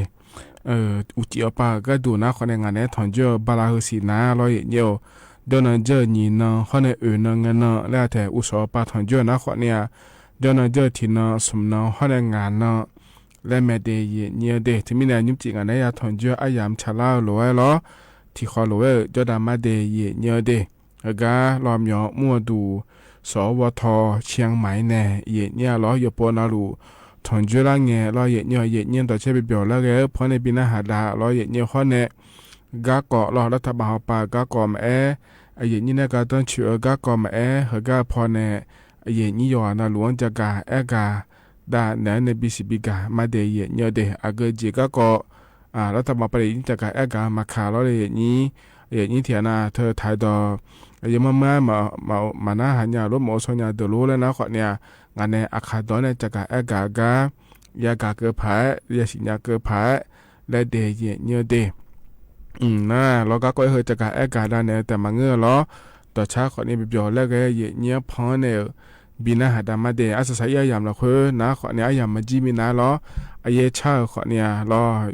Uˍ ciˍ awˬ pa g'aˇ duˬ naˉ hk'awꞈ nehˬ, ngaˬ nehˬ htawnˍ juˇ baˬ la hui shiˍ naˉ lawˇ yehˬ nyiˉ-oˬ. Jawˇ na jaˇ nyi na hawˉ nehˬ uiˍ na ngaˬ na leh, a hteꞈ uˍ shawˍ awˬ pa htawnˍ juˇ naˉ hk'awꞈ nehˬ-a, jawˇ na jaˇ tiˍ na sum na hawˉ nehˬ ngaˬ na leh meh de yehˬ nyiˉ-oˬ de. Hteˇ miˉ nehˬ nyiˇ ciˍ ngaˬ nehˬ yaˇ htawnˍ juˇ aˉ yaꞈ mvuhˇ cha laˇ loˍ-e lawˇ, htiꞈ hk'aw loˍ ve, jawˇ daꞈ maˇ de yehˬ nyiˉ-oˬ de. G'aˇ lawˇ mvuhˇ awˬ duˬ, sawˍ awˬ thaw Chiang Mai nehˬ yehˬ nyiˉ-a lawˇ yawˇ paw na luˬ htawnˍ juˇ laˇ ngeh lawˇ yehˬ nyiˉ-oˬ. Yehˬ nyiˉ dawˬ chehˇ ve byawˬ laˇ geh hpawˇ nehˬ biˇ naˉ haˍ daꞈ lawˇ yehˬ nyiˉ hawˉ nehˬ, gaˇ k'awꞈ lawˇ laˇ htaˇ baˬ awˬ pa gaˇ k'awꞈ maˍ ehˉ, yehˬ nyiˉ nehˬ gaˇ dawˇ chi-e gaˇ k'awꞈ maˍ ehˉ, hk'e gaˇ hpawˇ nehˬ, yehˬ nyiˉ yawˬ a na luˬ-anˉ ca gaˬ ehˉ gaˬ daꞈ nehˬ nehˬ biˇ shiˍ biˇ gaˬ maˇ de yehˬ nyiˉ-oˬ de. A geu jeˬ gaˇ k'awꞈ laˇ htaˇ baˬ pa lehˬ, yehˬ nyiˉ ca gaˬ ehˉ gaˬ maˇ hkanˍ lawˇ leh yehˬ nyiˉ, yehˬ nyiˉ hteˇ a na hteu htaiˍ dawˬ, yehˬ maˇ maˇ maˍ naˉ haˍ nyi loˉ maꞈ awˬ shaw nyi deuˬ loˉ leh naˉ hk'awꞈ nehˬ-a, ngaˬ nehˬ a hk'aˬ dawˬ nehˬ ca gaˬ ehˉ gaˬ gaˇ, yaˇ gaˬ keu hpaˍ ehˉ, yaˇ shiˍ nyi keu hpaˍ ehˉ leh de yehˬ nyiˉ-oˬ de. naˉ lawˬ gaˇ k'oˆ, yawˇ hui ca gaˬ ehˉ gaˬ daꞈ nehˬ tehꞈ maˍ ngeuˇ lawˬ. Dawˬ chaˇ hk'awꞈ nyi beˬ byawˬ leh g'aˇ yehˬ nyi aˉ hpawˇ nehˬ uiˍ, biˇ naˆ haˍ daꞈ maˇ deˬ. A shaˍ shaˍ iˉ a yamˬ lawˬ hk'oˆ naˉ hk'awꞈ nyi a yamˬ maˇ jiˇ miˇ naˉ lawˬ. A yehˬ chaˇ hk'awꞈ nyi a lawˬ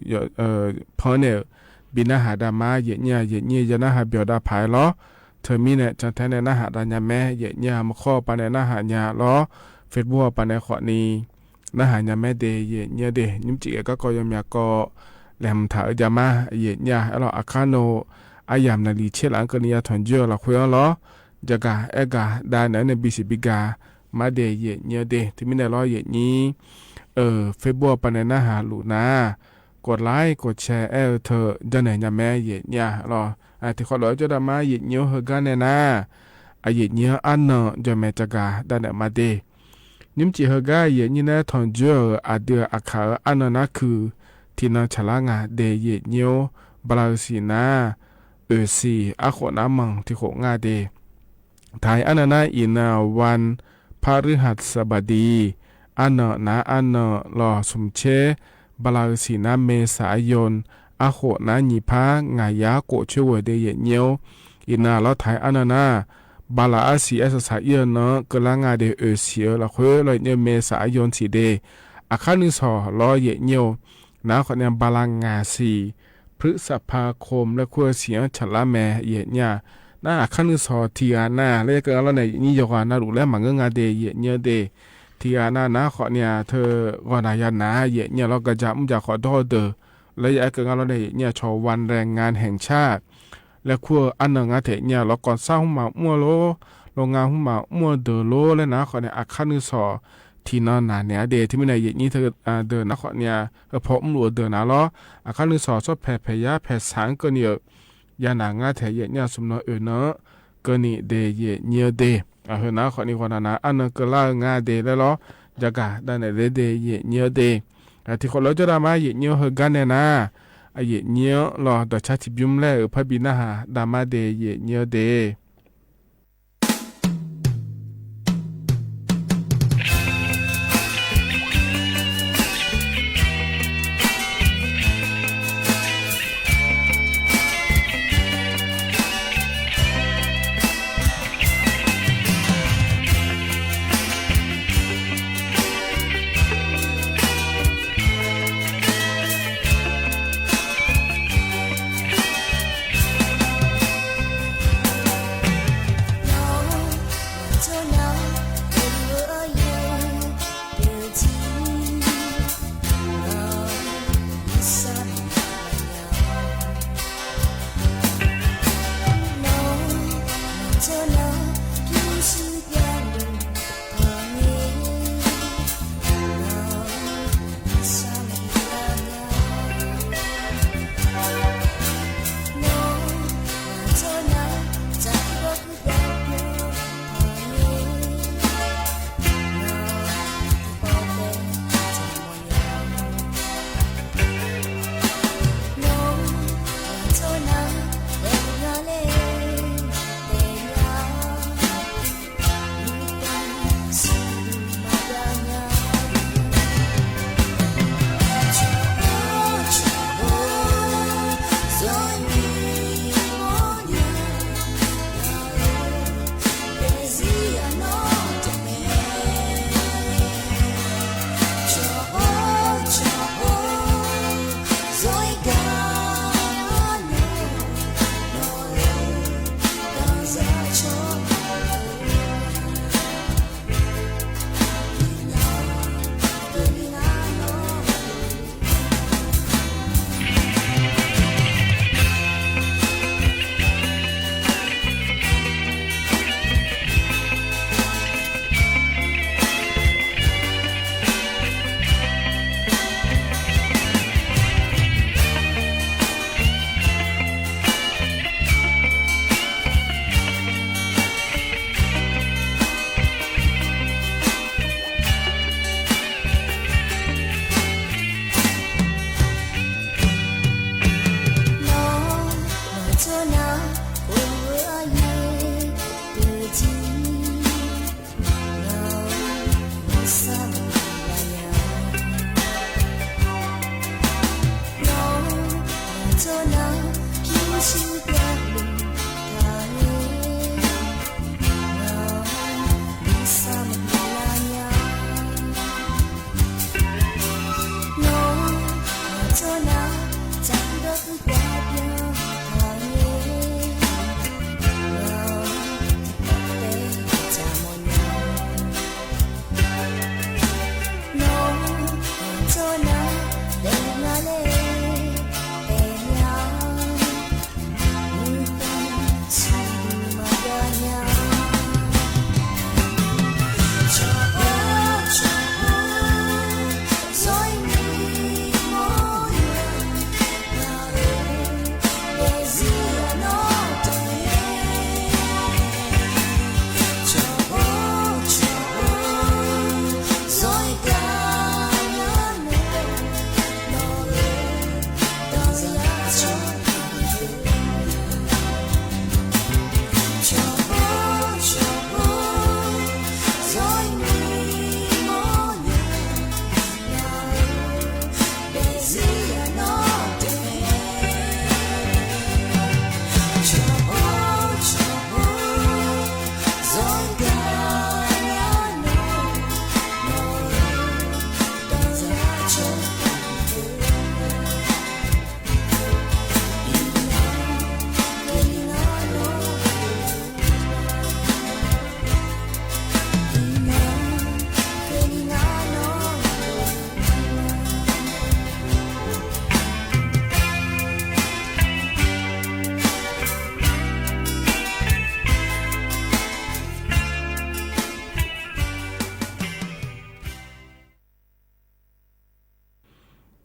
hpawˇ nehˬ uiˍ, biˇ naˆ haˍ daꞈ maˇ yehˬ nyi a, yehˬ nyi yaˇ naˉ haˍ byawˬ daꞈ hpaiˍ lawˬ. Teuˬ miˇ nehˬ caˬ hteˇ nehˬ naˉ haˍ daꞈ nyi a mehˉ yehˬ nyi a, mvuhˇ hk'awˇ pa nehˬ naˉ haˍ nyi a lawˬ. Facebook pa nehˬ hk'awꞈ nyi naˉ haˍ nyi a mehˉ deˬ yehˬ nyi a deˬ. Nyiˇ mvuhˇ ciˍ geh kaˉ kawˇ yaw miˬ a kawˆ lehˬ mvuhˇ htaꞈ uiˍ jaˇ maˇ yehˬ nyi a lawˬ. A hk'aˇ nawˬ a yamˬ naˍ liˍ chehˇ laꞈ keu nyi yaˇ htawnˍ juˇ a lawˬ hk'oˆ a lawˬ. Ca gaˬ ehˉ gaˬ daꞈ nehˬ nehˬ biˇ shiˍ biˇ gaˬ maˇ deˬ yehˬ nyi a deˬ. Teuˬ miˇ nehˬ lawˬ yehˬ nyi Facebook pa nehˬ naˉ haˍ loꞈ naˉ, k'awꞈ laiˉ k'awꞈ chehˇ ehˉ teuˬ jaˇ nehˬ nyi a mehˉ yehˬ nyi a lawˬ. Teˇ hk'awꞈ lawˬ cawˇ daꞈ maˇ yehˬ nyi oˇ hui gaˇ nehˬ naˉ, a yehˬ nyi aˉ naˆ jawˬ mehˍ ca gaˬ daꞈ nehˬ maˇ deˬ. Nyiˇ mvuhˇ ciˍ hui gaˇ yehˬ nyi nehˉ htawnˍ juˇ a, a dui a hk'aˬ aˉ naˆ naˉ hkui hti naˆ chaˬ laˇ ngaˬ deˬ yehˬ nyi oˇ. Ba la uiˍ shiˍ naˉ, oˍ shiˍ aˉ k'oˆ naˉ maˬ teˇ k'oˆ ngaˇ deˬ. Htaiˍ aˉ naˆ naˉ iˍ naˆ van hpaˇ ruiˇ haˍ saˍ baˍ diˍ, aˉ naˆ naˉ aˉ naˆ lawˬ sum chehˇ, ba la uiˍ shiˍ naˉ meh saˍ a yonˍ aˉ k'oˆ naˉ nyi hpaˇ ngaˬ yaˇ k'oˆ chehˇ ve deˬ yehˬ nyi oˇ. Iˍ naˆ lawˬ htaiˍ aˉ naˆ naˉ, ba la aˉ shiˍ ehˉ saˍ saˍ iˉ a naˆ keu laˇ ngaˇ deˬ oˍ shiˍ a lawˬ hk'oˆ lawˬ yehˬ nyi meh saˍ a yonˍ shiˍ deˬ. A hk'aˇ nuˇ shawˍ lawˬ yehˬ nyi oˇ. Naˉ hk'awꞈ nyi a ba la ngaˬ shiˍ, hpuiˉ saˍ hpa hkoˍ leh hkuˇ shiˍ aˉ chaˬ laˇ meh yehˬ nyi a. Naˉ a hk'aˇ nuˇ shawˍ tiˍ g'a naˉ leh keu a lawˬ nehˬ yehˬ nyi yawˬ g'a naˉ loꞈ leh maˬ ngeuˇ ngaˇ deˬ yehˬ nyi a deˬ. Tiˍ g'a naˉ naˉ hk'awꞈ nyi a teuˬ g'awˬ naˬ yaˇ naˉ yehˬ nyi a lawˬ gaˬ jaˇ mvuhˇ jaˇ hk'awꞈ dawˇ deuˬ. Leh yaꞈ ehˉ keu ngaˇ lawˬ nehˬ yehˬ nyi a chaw van reh ngaˇ heˍ chaˇ leh hkuˇ aˉ naˆ ngaˇ hteꞈ nyi a lawˬ k'awꞈ shaˉ huˉ maˍ mvuhˇ a loˬ, lo ngaˇ huˉ maˍ mvuhˇ a deuˬ loˬ leh naˉ hk'awꞈ nyi a hk'aˇ nuˇ shawˍ tiˍ naˉ naˬ nehˬ a deˬ. Teuˬ miˇ nehˬ yehˬ nyi teuˬ deuˬ naˉ hk'awꞈ nyi a hpawˇ mvuhˇ loꞈ deuˬ naˉ lawˬ. A hk'aˇ nuˇ shawˍ shawˉ hpehꞈ hpehꞈ yaˇ hpehꞈ shaˍ keu nyi a, yaˇ naˬ ngaˇ hteꞈ yehˬ nyi a sum naw oˍ naˆ keu nyi deˬ yehˬ nyi a deˬ. A hui naˉ hk'awꞈ nyi g'awˬ naˬ naˉ aˉ naˆ keu laˇ ngaˇ deˬ leh lawˬ. Ca gaˬ daꞈ nehˬ deˬ deˬ yehˬ nyi a deˬ. Teˇ hk'awꞈ lawˬ cawˇ daꞈ maˇ yehˬ nyi oˇ hui gaˇ nehˬ naˉ, a yehˬ nyi lawˬ dawˬ chaˇ tiꞈ biˇ mvuhˇ leh uiˍ hpaˇ biˇ naˆ haˍ daꞈ maˇ deˬ yehˬ nyi a deˬ.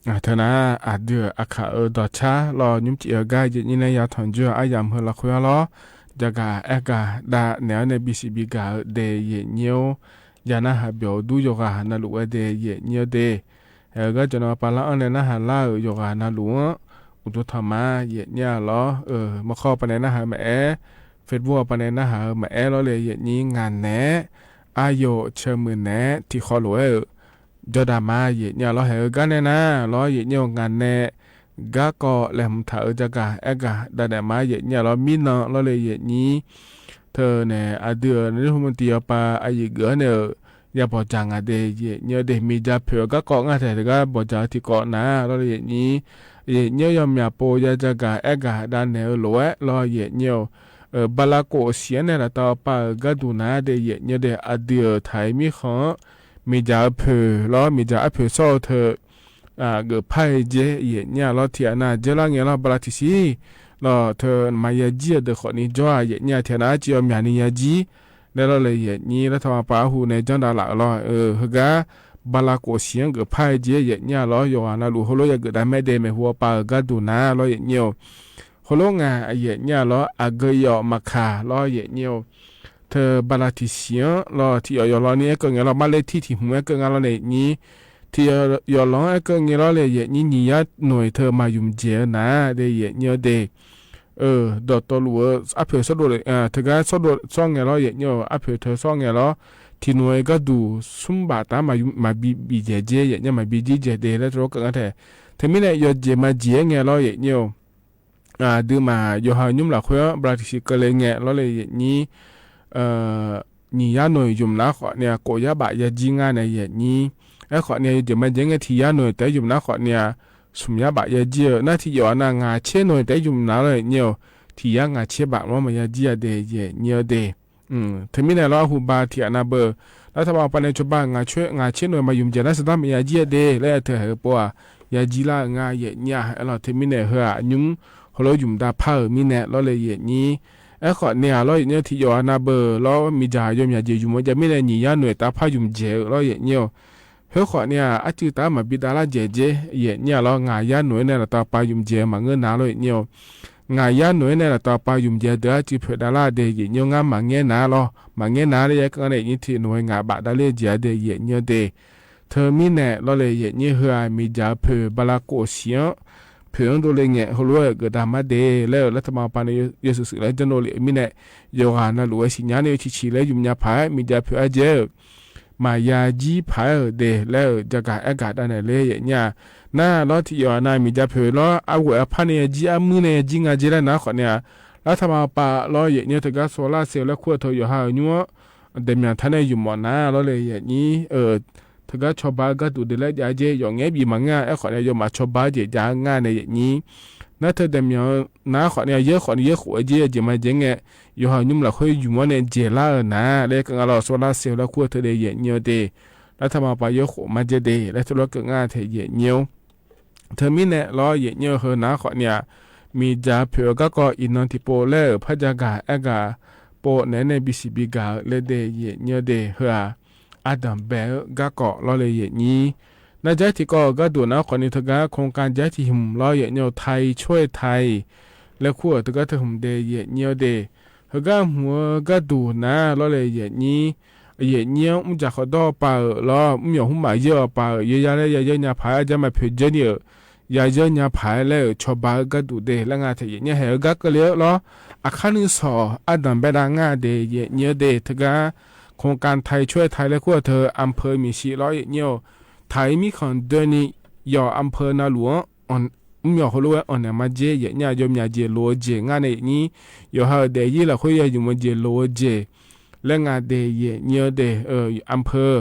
Aˬ, hteˇ naˉ, aˬ dui aˬ hkaꞈ-euˬ dawˬ chaˇ lawˬ nyiˇ ciˉ-a gaˇ yehˬ nyi leh yaˇ htawnˍ juˇ aˉ yaꞈ meuˇ la hk'oˆ yaˇ lawˬ, jaˇ gaˬ ehˉ gaˬ daꞈ nehˬ-a nehˬ biˇ shiˍ biˇ gaˬ-eu deh yehˬ nyi-oˬ. Yaˇ naˆ haꞈ byawˬ duˉ yawˬ g'aˬ na luꞈ-e deh yehˬ nyi-a deh. G'aˇ cawˬ na pa laˇ anˇ leh naˆ haꞈ laˇ-euˬ yawˬ g'aˬ na luꞈ-anˉ, uˬ duˇ htaꞈ maˍ yehˬ nyi-a lawˬ. Mvuhˇ hk'aw pa neh naˆ haꞈ maꞈ ehˉ, Facebook pa neh naˆ haꞈ maꞈ ehˉ lawˬ leh yehˬ nyi ngaˬ nehˬ, aˉ yoˬ chi meuˬ nehˬ tiꞈ hk'aw loꞈ-e-euˬ. Jawˇ daꞈ maˍ yehˬ nyi-a lawˬ hehꞈ-eu gaˇ neh naˉ lawˬ yehˬ nyi-oˬ ngaˬ nehˬ, gaˇ k'awꞈ leh mvuhˇ htaꞈ-euˬ jaˇ gaˬ ehˉ gaˬ daꞈ nehˬ maˍ yehˬ nyi-a lawˬ miˉ naˆ lawˬ leh yehˬ nyi. Hteˇ nehˬ aˬ dui-a nehˬ liˇ hpu mvuhˇ tiˍ yaw pa a yeˬ geuꞈ-a nehˬ-euˬ, yaˇ bawˬ jaˬ ngaˬ deh yehˬ nyi-a deh miˬ jaˇ hpeuꞈ-a gaˇ k'awꞈ ngaˇ hteꞈ teˇ g'aˇ bawˬ jaˬ tiꞈ k'awꞈ naˍ lawˬ leh yehˬ nyi. Yehˬ nyi-oˬ yawˇ myaꞈ po yaˇ jaˇ gaˬ ehˉ gaˬ daꞈ nehˬ-eu loꞈ-ehˉ lawˬ yehˬ nyi-oˬ. Baˍlaˍ k'oˍ shiˍ-anˉ nehˬ laˬ taˍ-a pa-euˬ gaˇ duˬ naˍ deh yehˬ nyi-a deh aˬ dui-euˬ htaiˍ miˉ hk'anˇ miˬ jaˬ-eu hpeuꞈ lawˬ miˬ jaˬ aˉ hpeuꞈ sawˉ-eu hteuꞈ geuꞈ hpaˇ-e jehˇ yehˬ nyi-a lawˬ hteꞈ aꞈ na jehˇ laˇ ngeh lawˬ baˍlaˍ tiꞈ shiˍ lawˬ hteꞈ maˍ yaˇ jiˇ-a deuˬ hk'awꞈ nyi jawˇ-a yehˬ nyi-a hteꞈ naˉ ci yaw myaꞈ nyi yaˇ jiˇ leh lawˬ leh yehˬ nyi laˇ htaꞈ ma pa aˉ hu neh jaˇ daꞈ laꞈ-euˬ lawˬ. Heuˬ gaˇ Baˍlaˍ k'oˍ shiˍ-anˉ geuꞈ hpaˇ-e jehˇ yehˬ nyi-a lawˬ yawˬ g'aˬ na luꞈ hk'aw lo yaˇ geuꞈ daꞈ mehˆ deh mehˬ hu-a pa-euˬ gaˇ duˬ naˍ lawˬ yehˬ nyi-oˬ. Hk'aw lo ngaˬ yehˬ nyi-a lawˬ aˬ geu yawꞈ maˍ hkanˍ lawˬ yehˬ nyi-oˬ. Hteˇ baˍlaˍ tiꞈ shiˍ-anˉ lawˬ hteꞈ yawꞈ yawꞈ law nyi ehˉ keu ngeh lawˬ maˇ leh htiˇ htiꞈ hmuꞈ ehˉ keu ngaˇ lawˬ leh yehˬ nyi. Hteꞈ yawꞈ yawꞈ law ehˉ keu ngeh lawˬ leh yehˬ nyi nyiˬ yaˇ nawˬ-eˬ hteˇ maˍ yonˍ jehˬ-eu naˍ deh yehˬ nyi-a deh. Dawˬ taw luˬ-eu aˉ hpeuꞈ sawˉ do le hteˇ gaˇ sawˉ do sawˉ ngeh lawˬ yehˬ nyi-oˬ aˉ hpeuꞈ hteˇ sawˉ ngeh lawˬ. Tiꞈ nawˬ-eˬ gaˇ duˬ suˉ baꞈ taˍ maˍ biˇ biˇ jehˬ jehˇ yehˬ nyi maˍ biˇ jiˇ jehˬ deh leh to lo kaꞈ ngaˇ hteꞈ. Hteˇ miˉ leh yawˬ jehˬ maˇ jehˬ-ehˉ ngeh lawˬ yehˬ nyi-oˬ. Aˬ dui maˬ yawˬ ha nyiˇ mvuhˇ laˬ hk'oˆ-a baˍlaˍ tiꞈ shiˍ keu leh ngeh lawˬ leh yehˬ nyi nyiˬ yaˇ nawˬ-eˬ yonˍ naˉ hk'awꞈ nyi-a k'oꞈ yaˇ baꞈ yaˇ jiˇ ngaˇ neh yehˬ nyi. Ehˉ hk'awꞈ nyi-a yawˬ jehˬ maˇ jehˬ ngeh hteˇ yaˇ nawˬ-eˬ tehꞈ yonˍ naˉ hk'awꞈ nyi-a suˍ yaˇ baꞈ yaˇ jiˇ-eu naˉ hteˇ yawˬ-a na ngaˬ chehˇ nawˬ-eˬ tehꞈ yonˍ naˉ lawˬ yehˬ nyi-oˬ. Hteˇ yaˇ ngaˬ chehˇ baꞈ lawˬ maˍ yaˇ jiˇ-a deh yehˬ nyi-a deh. Hteˇ miˉ neh lawˬ aˬ hu ba hteꞈ aꞈ na beuˬ. Laˇ htaꞈ ma pa neh chaw ba ngaˬ chehˇ nawˬ-eˬ maˇ yonˍ jehˬ naˉ suˍ daˇ maˍ yaˇ jiˇ-a deh leh hteˇ hehꞈ po-a yaˇ jiˇ laˇ ngaˇ yehˬ nyi-a lawˬ. Hteˇ miˉ neh heuˬ-a nyi mvuhˇ hk'aw lo yonˍ daꞈ hpaˇ-euˬ miˉ neh lawˬ leh yehˬ nyi. Ehˉ hk'awꞈ nyi-a lawˬ yehˬ nyi hteꞈ yawˬ-a na beuˬ lawˬ miˬ jaˬ yawˇ myaꞈ jehˬ yonˍ-a jaˇ miˉ neh nyiˬ yaˇ nawˬ-eˬ taˍ hpaˇ yonˍ jehˬ-eu lawˬ yehˬ nyi-oˬ. Heuˉ hk'awꞈ nyi-a aˉ ceuˬ taˍ maˍ biˇ daꞈ laˇ jehˬ jehˇ yehˬ nyi-a lawˬ ngaˬ yaˇ nawˬ-eˬ neh laˬ taˍ pa yonˍ jehˬ maˍ ngeuˇ naˉ lawˬ yehˬ nyi-oˬ. Ngaˬ yaˇ nawˬ-eˬ neh laˬ taˍ pa yonˍ jehˬ deuˬ aˉ ceuˬ hpeuꞈ daꞈ laˇ deh yehˬ nyi ngaˇ maˍ ngehˉ naˉ lawˬ maˍ ngehˉ naˉ leh yaˇ keu ngaˇ neh yehˬ nyi hteꞈ nawˬ-eˬ ngaˬ baꞈ daꞈ leh jehˬ-a deh yehˬ nyi-a deh. Hteˇ miˉ neh lawˬ leh yehˬ nyi heuˬ-a miˬ jaˬ hpeuꞈ baˍlaˍ k'oˍ shiˍ-anˉ hpeuꞈ-anˉ do leh ngeh hk'aw lo-e geuꞈ daꞈ maˇ deh leh-euˬ laˇ htaꞈ ma pa neh yawˇ suhˍ suhˍ leh jaˇ nawˬ leh miˉ neh yawˬ g'aˬ na loꞈ-e shiˍ nyi-a neh chi chi leh yonˍ nyi hpaˍ miˬ jaˬ hpeuꞈ-a jehˬ-euˬ. maˍ ya jiˇ hpaˍ-eˬ de leh, jaˇ gaˬ ehˉ gaˬ daꞈ nehˬ le yehˬ nyi-a. Naˉ lawˉ tiꞈ yaw a na miˬ jaˇ hpeuꞈ lawˉ, a g'oꞈ a hpaˇ ne jiˇ, a meuˇ ne jiˇ nga jeˇ leh naˉ hk'awꞈ ne-a. Laˇ htaˇ ma pa lawˉ yehˬ nyi-a, teˇ g'aˇ sawˍ laˇ sehˍ leh hkunˉ a hteu yawˬ ha awˬ nyi-a, dehꞈ myanˍ htaˇ neˇ yuˬ mawꞈ naˉ lawˉ leh yehˬ nyi, teˇ g'aˇ chaw ba g'aˇ duˬ de leh jaˇ jeˇ, yawˬ ngehˉ biˬ maˬ ngaˇ ehˉ hk'awꞈ ne, yawˇ maˬ chaw ba jeˬ jaˇ ngaˇ nehˬ yehˬ nyi. Naˉ hteu dehꞈ myanˍ naˉ hk'awꞈ ne-a, yehˬ hk'awꞈ ne yehˬ k'oꞈ e jeˇ, yehˬ jeˬ maˇ jeˇ ngeh, yawˬ ha awˬ nyi mvuhˇ laˬ hk'oˆ yuˬ mawꞈ nehˬ jeˬ laˇ-e naˉ leh, ka nga law sawˍ laˇ sehˍ leh hkunˉ a hteu de yehˬ nyi-a de. Laˇ htaˇ ma pa yehˬ k'oꞈ maˇ jeˇ de leh, hteu lawˉ keu ngaˇ htehꞈ yehˬ nyi-oˬ. Hteu miˉ nehˬ lawˉ yehˬ nyi-a, heu naˉ hk'awꞈ ne-a, miˬ jaˇ hpeuꞈ awˬ gaˇ k'aw iˍ naw tiꞈ po leh-euˬ hpaˇ jaˇ gaˬ ehˉ gaˬ po nehˬ neˇ biˇ shiˍ biˇ gaˬ-eu leh de yehˬ nyi-a de, heu-a, a danˍ behˬ-eu gaˇ k'aw lawˉ leh yehˬ nyi. Naˇ jaˇ tiꞈ k'aw g'aˇ duˬ naˉ hk'awꞈ ne, teˇ g'aˇ โครงการ jaˇ tiꞈ hmq lawˉ yehˬ nyi-oˬ, Htaiˍ chaweh Htaiˍ leh hkunˉ a teˇ g'aˇ hteu hmq de yehˬ nyi-a de. Heu gaˇ hmq-eu gaˇ duˬ naˉ lawˉ leh yehˬ nyi, yehˬ nyi-a mvuhˇ jaˇ hk'awꞈ dawˇ pa-euˬ lawˉ, mvuhˇ miˬ awˬ huˉ maˬ yeunˇ awˬ pa-euˬ, yehˬ yaˇ leh yaˇ yeunˇ nya hpaˍ-eˬ, a jaˇ maˬ hpeuꞈ jeˇ ni-euˬ, yaˇ yeunˇ nya hpaˍ-eˬ leh-euˬ chaw ba-eu gaˇ duˬ de leh ngaˇ htehꞈ yehˬ nyi hehꞈ-eu gaˇ keu le-a lawˉ. Aˬ hk'aˇ nuˇ shawˍ a danˍ behˬ daꞈ ngaˇ de yehˬ nyi-a de, teˇ g'aˇ โครงการ Htaiˍ chaweh Htaiˍ leh hkunˉ a hteu อำเภอ miˬ shiˍ lawˉ yehˬ nyi-oˬ, Htaiˍ miˉ hkanˍ dawˇ ni, yawˬ อำเภอ na luˬ-anˉ mvuhˇ miˬ awˬ hk'aw lo-e awˬ nehˬ maˇ jeˇ yehˬ nyi-a, yawˇ mvuhˇ miˬ jeˬ loˍ-eu jeˬ ngaˇ nehˬ yehˬ nyi, yawˬ ha awˬ dehꞈ yiˇ laˬ hk'oˆ yaˇ yuˬ mawꞈ jeˬ loˍ-eu jeˬ leh ngaˇ de yehˬ nyi-a de, อำเภอ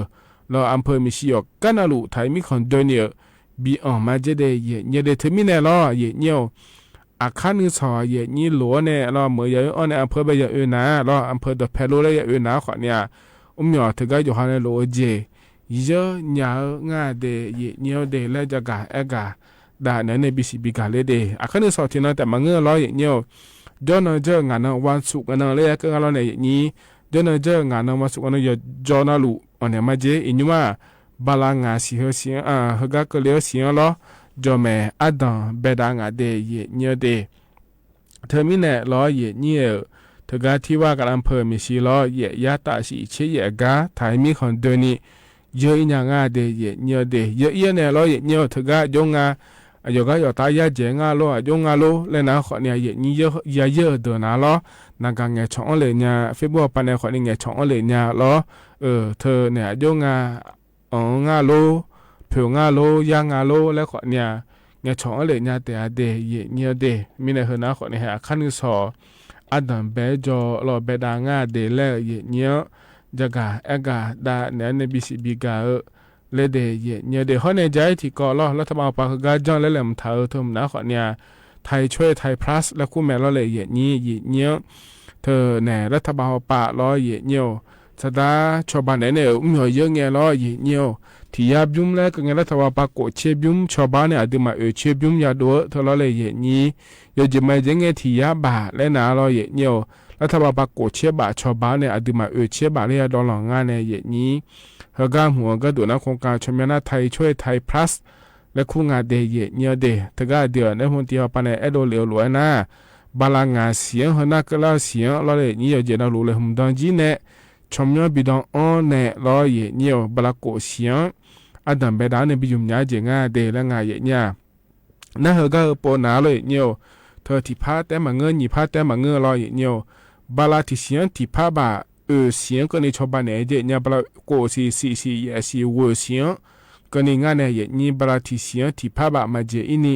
lawˬ อำเภอ miˬ shiˍ yawˬ kanˉ na luˬ Htaiˍ miˉ hkanˍ dawˇ ni-euˬ biˇ awˬ maˇ jeˇ de yehˬ nyi-a de. Hteu miˉ nehˬ lawˉ yehˬ nyi-oˬ, aˬ hk'aˇ nuˇ shawˍ yehˬ nyi loˍ-a nehˬ lawˉ, meuꞈ yaˇ-oˬ awˬ nehˬ อำเภอ behˬ yaꞈ oe naˉ lawˉ, อำเภอ dawˬ hpehꞈ lo leh yaꞈ oe naˉ hk'awꞈ ne-a, mvuhˇ miˬ awˬ teˇ g'aˇ yawˬ ha leh loˍ-eu jeˬ yeunˇ nya-eu ngaˇ de yehˬ nyi-a de leh jaˇ gaˬ ehˉ gaˬ daꞈ nehˬ neˇ biˇ shiˍ biˇ gaˬ le de. Aˬ hk'aˇ nuˇ shawˍ tiꞈ na tehꞈ maˍ ngeuˇ lawˉ yehˬ nyi-oˬ, jawˇ na jawˇ ngaˬ na วันศุกร์ ngaˬ na leh yaˇ keu g'a lawˉ nehˬ yehˬ nyi, jawˇ na jawˇ ngaˬ na วันศุกร์ ngaˬ na yawˬ jaw na luˬ awˬ nehˬ maˇ jeˇ. Iˍ nyi maˇ ba la ngaˬ shiˍ heu shiˍ-anˉ, heu gaˇ keu le-a shiˍ-anˉ lawˉ, jawˬ mehˍ a danˍ behˬ daꞈ ngaˇ de yehˬ nyi-a de. Hteu miˉ nehˬ lawˉ yehˬ nyi-euˬ, teˇ g'aˇ ที่ว่าการอำเภอ miˬ shiˍ lawˉ yehˬ yaˇ taꞈ shiˍ cheˉ yehˬ gaˇ Htaiˍ miˉ hkanˍ dawˇ ni yeunˇ iˉ nya ngaˇ de yehˬ nyi-a de. Yeunˇ iˉ-a nehˬ lawˉ yehˬ nyi-oˬ, teˇ g'aˇ a jaˇ ngaˇ, yawˬ g'aˇ yawˬ taˇ yaˇ jehˬ ngaˇ lo, a jaˇ ngaˇ lo leh naˉ hk'awꞈ ne-a yehˬ nyi yaˇ yeunˇ dawˬ naˉ lawˉ, naˍ gaˬ ngehˬ chawꞈ-anˉ le nya, Facebook awˬ pa nehˬ hk'awꞈ ne ngehˬ chawꞈ-anˉ le nya lawˉ, hteu nehˬ a jaˇ ngaˇ, awˬ ngaˇ lo, hpeuꞈ ngaˇ lo, yaˇ ngaˇ lo leh hk'awꞈ ne-a, ngehˬ chawꞈ-anˉ le nya tehꞈ a de yehˬ nyi-a de. Miˉ nehˬ heu naˉ hk'awꞈ ne hehꞈ aˬ hk'aˇ nuˇ shawˍ a danˍ behˬ jaw lawˉ behˬ daꞈ ngaˇ de leh yehˬ nyi-a, jaˇ gaˬ ehˉ gaˬ daꞈ nehˬ neˇ biˇ shiˍ biˇ gaˬ-eu leh de yehˬ nyi-a de. Hawˉ nehˬ jaˇ tiꞈ k'awꞈ lawˉ, laˇ htaˇ ma pa heu gaˇ janˇ leh lehˬ mvuhˇ htaꞈ-eu hteu mvuhˇ naˉ hk'awꞈ ne-a, Htaiˍ chaweh Htaiˍ plus leh hkunˉ mehˍ lawˉ leh yehˬ nyi, yehˬ nyi-a, hteu nehˬ laˇ htaˇ ma pa lawˉ yehˬ nyi-oˬ, saˍ daˇ chaw ba nehˬ neˇ-euˬ mvuhˇ miˬ awˬ yeunˇ ngeh lawˉ yehˬ nyi-oˬ. Htiꞈ yaˇ byuˇ leh keu ngeh laˇ htaˇ ma pa k'oꞈ chehˇ byuˇ chaw ba nehˬ a duˬ maˬ uiˍ chehˇ byuˇ yaˇ doꞈ-eu hteu lawˉ leh yehˬ nyi, yawˬ jeˬ maˬ jeˬ ngeh htiꞈ yaˇ baˬ leh naˉ lawˉ yehˬ nyi-oˬ. Laˇ htaˇ ma pa k'oꞈ chehˇ baˬ chaw ba nehˬ a duˬ maˬ uiˍ chehˇ baˬ leh yaˇ dawˇ lawˬ ngaˇ nehˬ yehˬ nyi. Heu gaˇ mvuhˇ awˬ gaˇ duˬ naˉ โครงการ chaw myanˇ naˉ Htaiˍ chaweh Htaiˍ plus leh hkunˉ ngaˇ de yehˬ nyi-a de. Teˇ g'aˇ a diˬ awˬ nehˉ hpu tiꞈ awˬ pa nehˬ ehˉ dawˇ le-o loꞈ-e naˉ, ba la ngaˬ shiˍ-anˉ heu naˉ keu laˇ shiˍ-anˉ lawˉ leh nyi, yawˬ jeˬ na loꞈ leh hmq dan jiˉ nehˆ, chaw myanˇ biˇ dawˇ-anˉ nehˆ lawˉ yehˬ nyi-oˬ. Ba la k'oꞈ shiˍ-anˉ a danˍ behˬ daꞈ-anˉ neˇ biˇ yuˬ mvuhˇ nyi-a jeˬ ngaˇ de leh ngaˇ yehˬ nyi-a. Naˉ heu gaˇ hui po naˉ lawˉ yehˬ nyi-oˬ, hteu tiꞈ hpaˇ tehˉ maˬ ngeuˇ nyiˬ hpaˇ tehˉ maˬ ngeuˇ lawˉ yehˬ nyi-oˬ. Ba la tiꞈ shiˍ-anˉ tiꞈ hpaˇ baˬ uiˍ shiˍ-anˉ keu ni chaw ba nehˬ jeˬ nyi-a, ba la k'oꞈ shiˍ shiˍ shiˍ yehˬ shiˍ g'oˬ shiˍ-anˉ keu ni ngaˇ nehˬ yehˬ nyi. Ba la tiꞈ shiˍ-anˉ tiꞈ hpaˇ baˬ maˬ jeˬ iˉ ni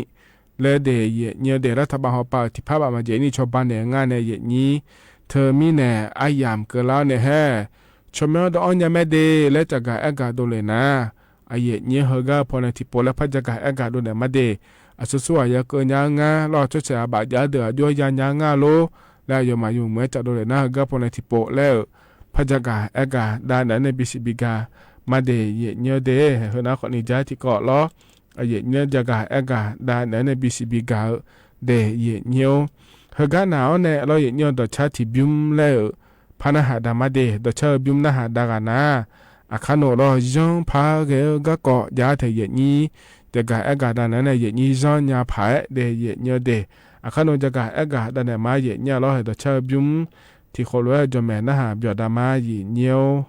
leh de yehˬ nyi-a de. Laˇ htaˇ ma pa tiꞈ hpaˇ baˬ maˬ jeˬ iˉ ni chaw ba nehˬ ngaˇ nehˬ yehˬ nyi. Hteu miˉ nehˬ a yamꞈ keu laˇ-oˬ nehˬ hehˉ, chaw myanˇ dawˇ-anˉ nya mehˆ de leh ca gaˬ ehˉ gaˬ dawˇ leh naˉ, a yehˬ nyi heu gaˇ hui paw nehˬ tiꞈ po leh hpaˇ ca gaˬ ehˉ gaˬ dawˇ nehˬ maˇ de. A shu suhˉ a yaˇ keu nya ngaˇ lawˉ, chaw chehˬ a baꞈ jaˇ deuˬ a jaˇ yaˇ nya ngaˇ lo leh a yawˬ maˍ yawˬ meuˬ ehˉ ca dawˇ leh naˉ, heu gaˇ hui paw nehˬ tiꞈ po leh-euˬ hpaˇ ca gaˬ ehˉ gaˬ daꞈ nehˬ neˇ biˇ shiˍ biˇ gaˬ maˇ de yehˬ nyi-a de. Heu naˉ hk'awꞈ ne jaˇ tiꞈ k'awꞈ lawˉ, a yehˬ nyi jaˇ gaˬ ehˉ gaˬ daꞈ nehˬ neˇ biˇ shiˍ biˇ gaˬ-eu de yehˬ nyi-oˬ. Heu gaˇ naˬ-awˉ nehˆ lawˉ yehˬ nyi-oˬ, dawˬ chaˇ tiꞈ byuˇ leh-euˬ hpaˇ naˉ haꞈ daꞈ maˇ de. Dawˬ chaˇ-eu byuˇ naˉ haꞈ daꞈ g'a naˉ, aˬ hk'aˇ nawˬ lawˬ yanˇ hpaˇ geh-eu gaˇ k'awꞈ jaˇ htehꞈ yehˬ nyi, ca gaˬ ehˉ gaˬ daꞈ nehˬ neˇ yehˬ nyi yanˇ nya hpaˍ-ehˉ de yehˬ nyi-a de. Aˬ hk'aˇ nawˬ ca gaˬ ehˉ gaˬ daꞈ nehˬ maˇ yehˬ nyi-a lawˉ, dawˬ chaˇ-eu byuˇ tiꞈ hk'aw lo-e jawˬ mehˍ naˉ haꞈ byawˬ daꞈ maˇ yehˬ nyi-oˬ.